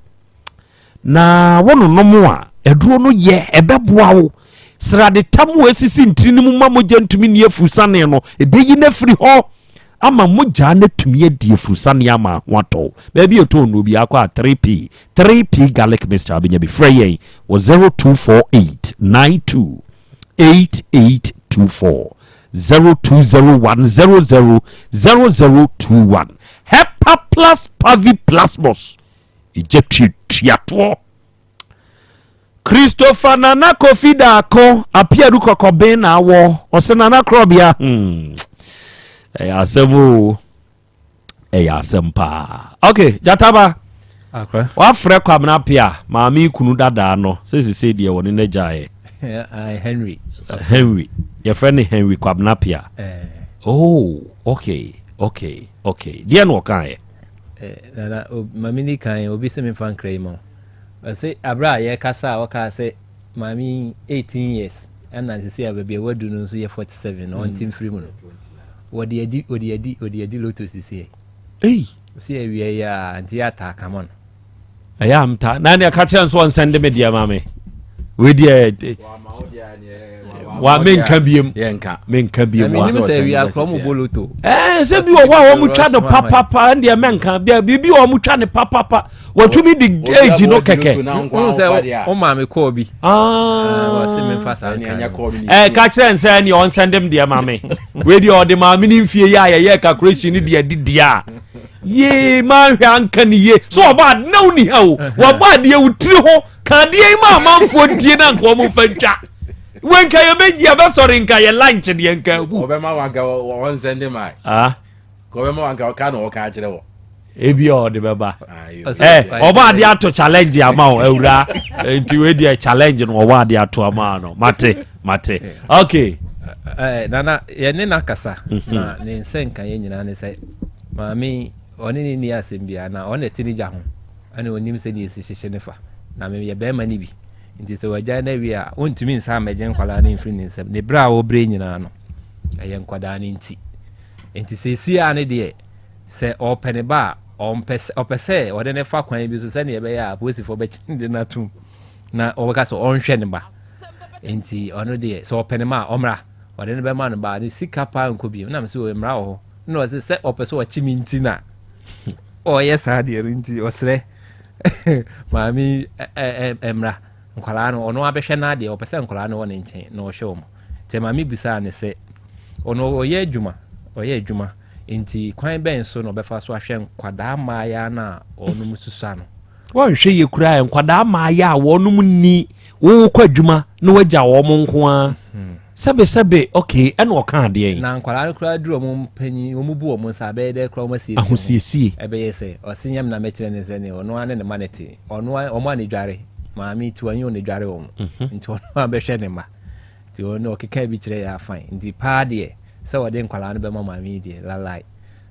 na wononom a aduro no yɛ ɛbɛboa wo. Sradetam a esisi ntiri no mu ma mogya ntumi nni afurusane no, ɛbɛyi no afiri hɔ ama mogya no atumi adi afurusane ama ho atɔ. Baabi a ɛtɔn no biara kɔ a 3P 3P garlic mixture abɛnya bi. Frɛ yɛn wɔ 0248 92 8824, 0201 00 0021. Hepa Plus Pavi Plasmos ɛgya tuatuatoɔ. Christopher Nana Kofi Daako Apiadu Kɔkɔben na awɔ ɔsɛ Nana Korɔbea. Ɛyɛ asɛm o, ɛyɛ asɛm paa. Ok, Gyataba wafrɛ Kwamena Pia maame kunu dadaa no sɛ sesei deɛ wɔne no agyaeɛ. Henry. Henry, yɛfrɛ no Henry Kwamena Pia. Oh, okay, deɛ na ɔkaeɛ. Nana, ma menni kan, obi se memfa nkra yi ma wo. Ɔse aberɛ a yɛrekasa a ɔkaa sɛ maame yi 18 years ɛna sisi a baabi a wadu no nso yɛ 47 na ɔnte mfiri mu no. Wɔde adi, wɔde adi, wɔde adi loto sisi. Ei! Ɔse awia yi a nti yɛ ataa kama no. Ɛyɛ a mta na nea ka kyerɛ nso ɔnsɛnde me deɛ ma me. Wei deɛ wa menka biem menka biem wa menim sɛ awia korɔ mo bɔ loto. Ɛɛ sɛ bi wɔ hɔ a wɔn twa no papapa ɛndeɛ mɛnka bia biribi wɔ wɔn twa no papapa wɔtumi di age no kɛkɛ. Wohu sɛ wo maame kɔɔ bi. Wɔse memfa saa nka. Ɛɛ ka kyerɛ nsɛ ɛndeɛ ɔnsɛnde me deɛ ma me. Wei deɛ ɔde maame ne mfie yi a yɛyɛ calculation ne deɛ di deɛ a. Yee manhwɛ anka ne yie so ɔbɔ ade na woni ha o wɔbɔ adeɛ wo tiri ho ka adeɛ yi ma amanfoɔ ntie na nka wɔn mfa ntwa wei nka yɛbɛgyi yɛbɛsɔre nka yɛ lunch deɛ nka agu. Ɔbɛma wanka wɔn nsɛnde ma. Ah. Ɔbɛma wanka ɔka na ɔka akyerɛ wɔ. Ebi a ɔde bɛba. Ɛ ɔbɔ adeɛ ato challenge ama wo awura nti wei deɛ challenge no ɔbɔ adeɛ ato ama no mate mate okay. Eh, nana yɛne no akasa na ne nsɛnka yɛ nyinaa ne sɛ Maame yi, ɔne no nni asɛm biara, na ɔno na ɛte ne gya ho, ɛna ɔnim sɛdeɛ ɛsi hyehye no fa. Na meyɛ barima no bi, nti sɛ wagyae no awie a, ɔntumi nsan mmɛgye nkwadaa no mfiri ne nsam. Ne berɛ a ɔbrɛ nyinaa no, ɛyɛ nkwadaa no nti. Nti seesei ara no deɛ, sɛ ɔpɛ ne ba a, ɔmpɛ sɛ, ɔpɛ sɛ ɔde no fa kwan bi so sɛdeɛ ɛbɛyɛ a apolisifoɔ bɛkye no de no atom na wɔbɛka sɛ ɔnhwɛ ne ba. Nti ɔno deɛ, sɛ ɔpɛ ne ma a, ɔmmra. Ɔde no bɛma no ba ne sika paa nkɔ bio. Na mese, mmara wɔ hɔ. Na ɔse sɛ ɔpɛ sɛ ɔkye me nti na ɔyɛ saa deɛ no nti ɔsrɛ maame mmra nkwadaa no ɔno abɛhwɛ no adeɛ ɔpɛ sɛ nkwadaa no wɔ ne nkyɛn na ɔhwɛ wɔn nti maame bisaa ne sɛ ɔno ɔyɛ adwuma ɔyɛ adwuma nti kwan bɛn so na ɔbɛfa so ahwɛ nkwadaa mmaayaa no a ɔnom susua no. Wɔnhwɛ yie koraa nkwadaa mmaayɛ a wɔnom nni wokɔ adwuma na wagya wɔn nko ara sɛbe sɛbe okay ɛna ɔka adeɛ yi. Na nkwadaa no koraa duru wɔn mpanyin wɔn bu wɔn nsa abɛyɛ dɛ koraa wɔn asiesie ahosiesie ɛbɛyɛ sɛ ɔsi nyam na mɛkyerɛ ne sɛ ne ɔno ara ne ne ma ne te ɔno ara wɔn a ne dware maame ti wɔn nye wɔn dware wɔn nti ɔno ara bɛhwɛ ne ma nti ɔno ɔkeka bi kyerɛ yɛ afan nti paa deɛ sɛ ɔde nkwadaa no bɛma maame yi deɛ lalai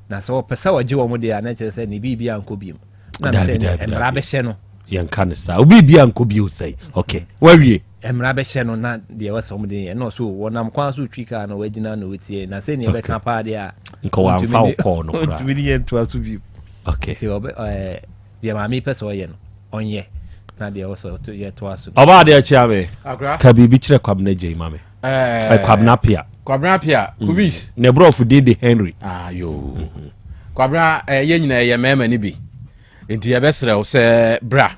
na sɛ ɔpɛ sɛ ɔgye wɔn deɛ a na kyerɛ sɛ ne biribi ankɔ biem na sɛ mmara bɛhyɛ no yɛnka no saa obi bi ankɔ bio sɛn ok wawie. Mmara bɛhyɛ no na deɛ ɛwɔ sɛ wɔde yɛ ɛna ɔso wɔnam kwan so twi kaa na wɔagyina na wɔtie na sɛ nea ɛbɛka paa deɛ a nka wɔamfa wo kɔɔ no koraa ntumi ne yɛ ntoa so bio. Ok nti ɔbɛ ɛɛ deɛ maame pɛ sɛ ɔyɛ no ɔnyɛ na deɛ ɛwɔ sɛ yɛ toa so. Ɔbaa adeɛ kyea me ka biribi kyerɛ Kwabena Gyei ma me ɛɛ Kwabena Apia. Kwabena Apia mm. Kubis. Ne borɔfo din de Henry. Ah yoo Kwabena ɛɛ yɛn nyinaa yɛ mmarima no bi. Enti yɛbɛsrɛ wo sɛ bra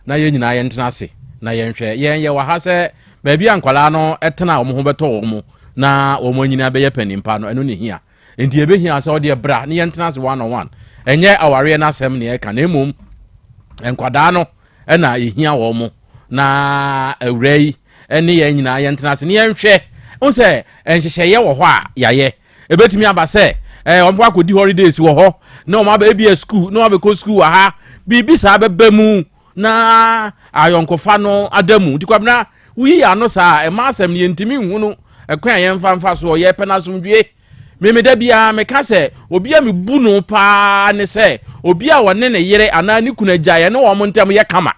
na yɛn nyinaa yɛntena ase na yɛnhwɛ. Yɛn yɛwɔ ha sɛ baabi a nkwadaa no tena a wɔn ho bɛtɔ wɔn na wɔn anyini abɛyɛ panin pa no, ɛno na ehia. Enti yɛbɛhia sɛ ɔdeɛ bra na yɛntena ase one on one. Ɛnyɛ awareɛ no asɛm na yɛka na mmom nkwadaa no na ehia wɔn na awura yi ne yɛn nyinaa yɛntena ase na yɛnhwɛ. Wohu sɛ nhyehyɛeɛ wɔ hɔ a yɛayɛ. Ebetumi aba sɛ eh, wɔn akɔdi holidays wɔ hɔ na wɔn aba ebia sukuu na wɔn abɛkɔ sukuu wɔ ha biribi saa bɛba mu na ayɔnkofa no ada mu nti kwabena woyi yɛ ano saa ɛma asɛm no yɛntumi nhunu ɛkwan a yɛmfa mfa soɔ yɛpɛ no asomdwie meme da biara meka sɛ obi a mebu no paa ne sɛ obi a ɔne ne yere anaa ne kunu agyaeɛ ne wɔn ntam yɛ kama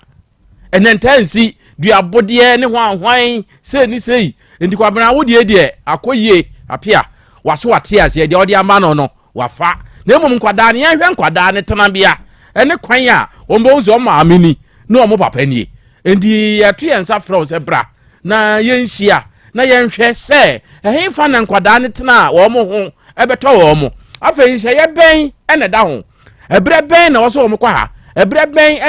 Ɛnɛ ntaa nsi duabodeɛ ne hwanhwan sei ne sei. Nti Kwabena wo deɛ deɛ akɔ yie apia waso wate aseɛ deɛ ɔde ama no no wafa. Na mmom nkwadaa no yɛnhwɛ nkwadaa no tenabea ɛne kwan a wɔn bɛhu sɛ wɔn maame ni ne wɔn papa nie. Nti yɛto yɛn nsa frɛ wo sɛ bra na yɛnhyia na yɛnhwɛ sɛ ɛhefa na nkwadaa no tena a wɔn ho ɛbɛtɔ wɔn. Afei nhyɛeɛ bɛn ɛna ɛda ho? Ɛberɛ bɛn na wɔsɛ wɔn kɔ ha? Ɛberɛ bɛn